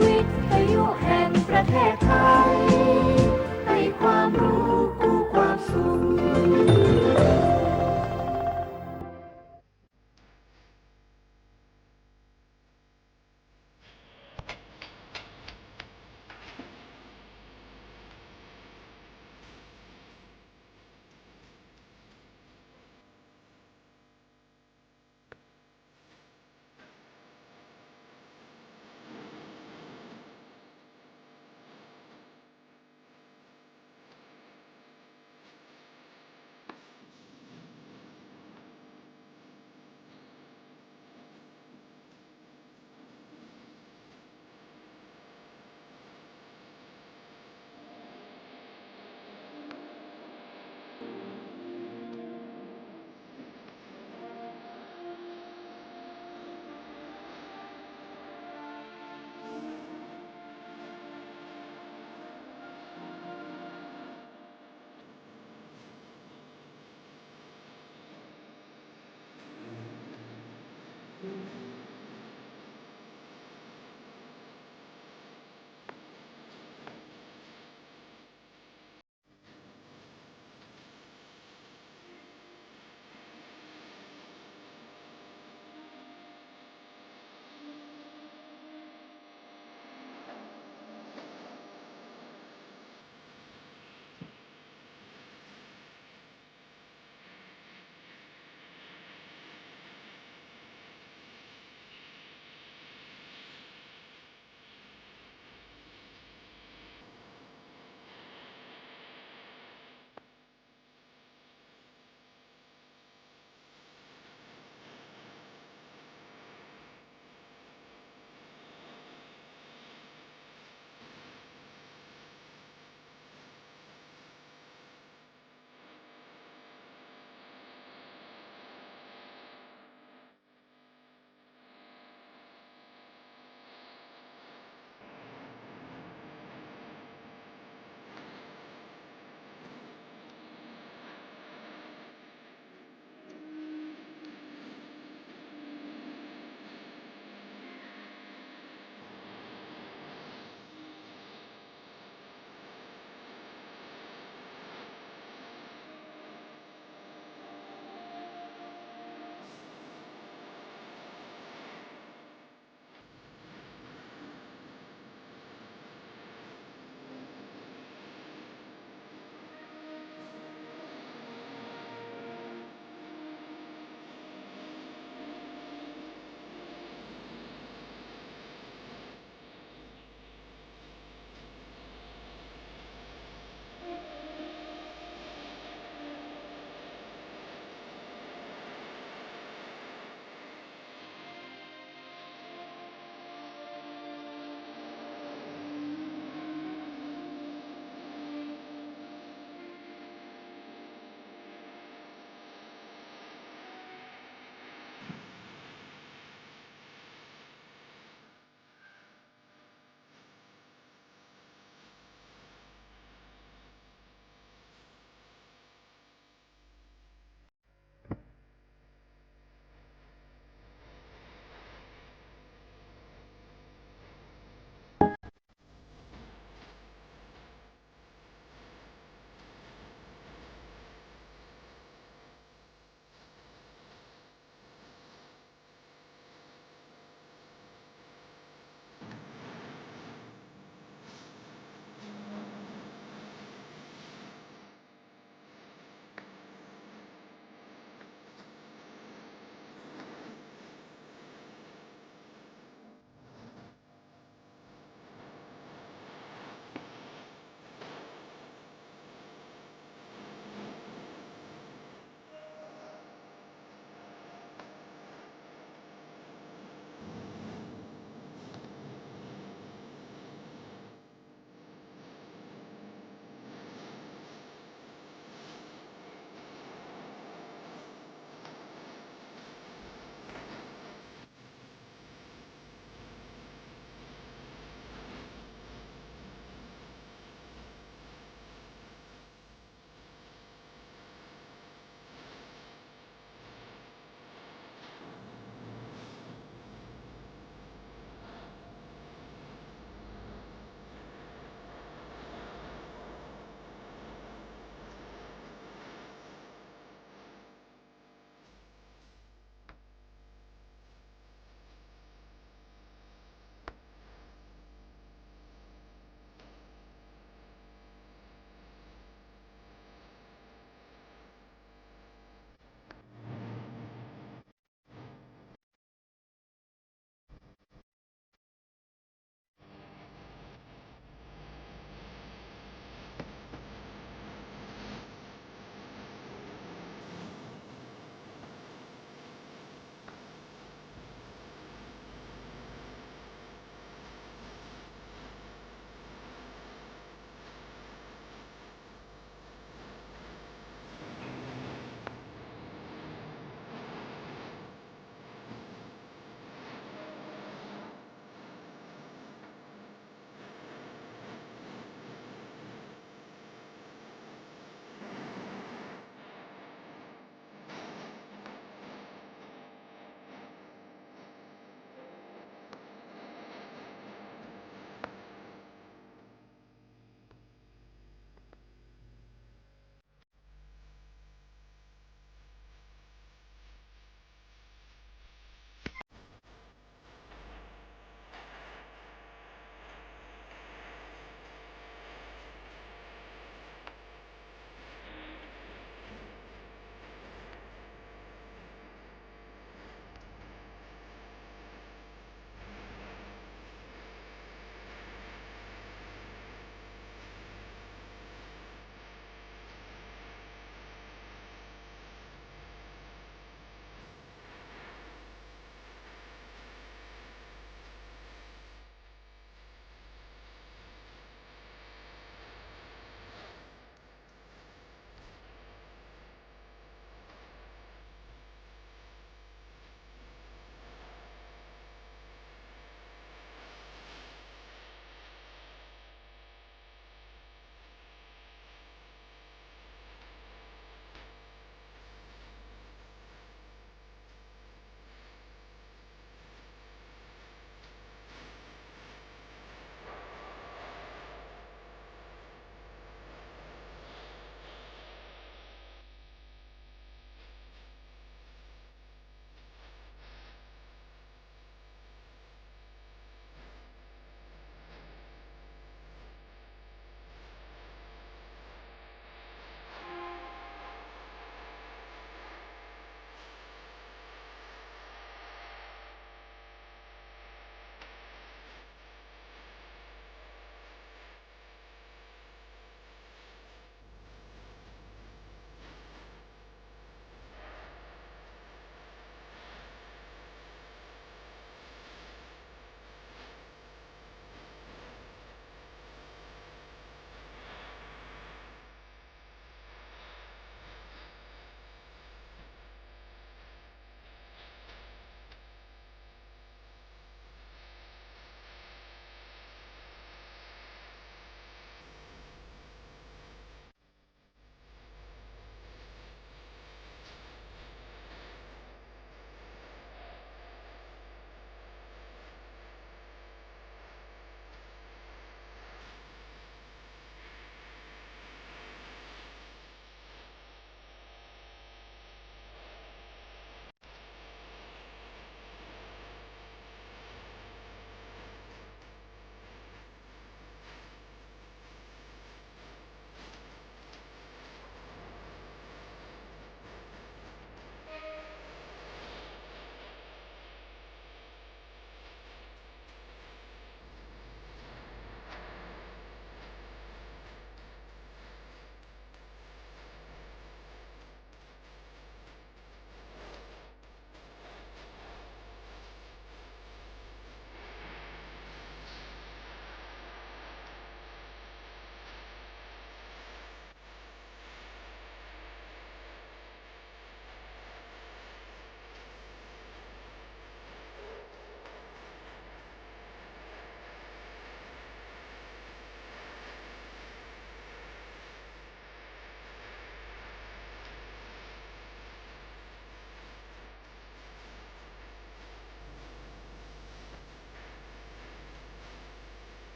วิทยุแห่งประเทศไทย ให้ความรู้คู่ความสุข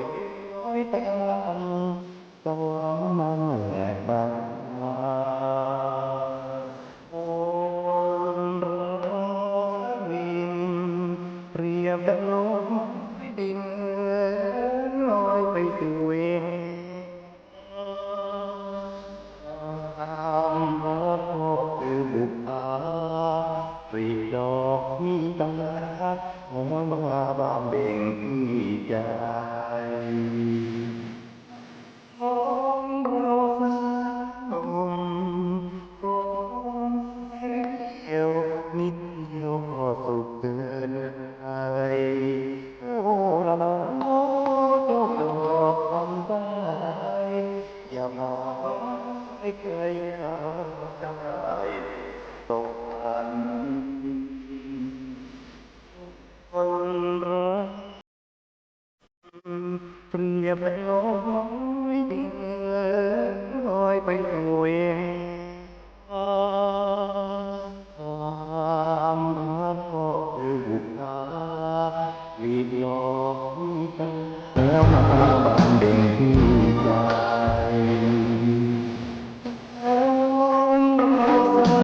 Oˇ ve teˇ hpaˍ, tawˇ maˇ lehˬ ba, Pyaˍ ve, Pyaˍ ve, Pyaˍ ve, a ma k'awꞈ te buꞈ a, ve dawˇ nyi taˇ, awˬ ma ba beˬ nyi jaˇ.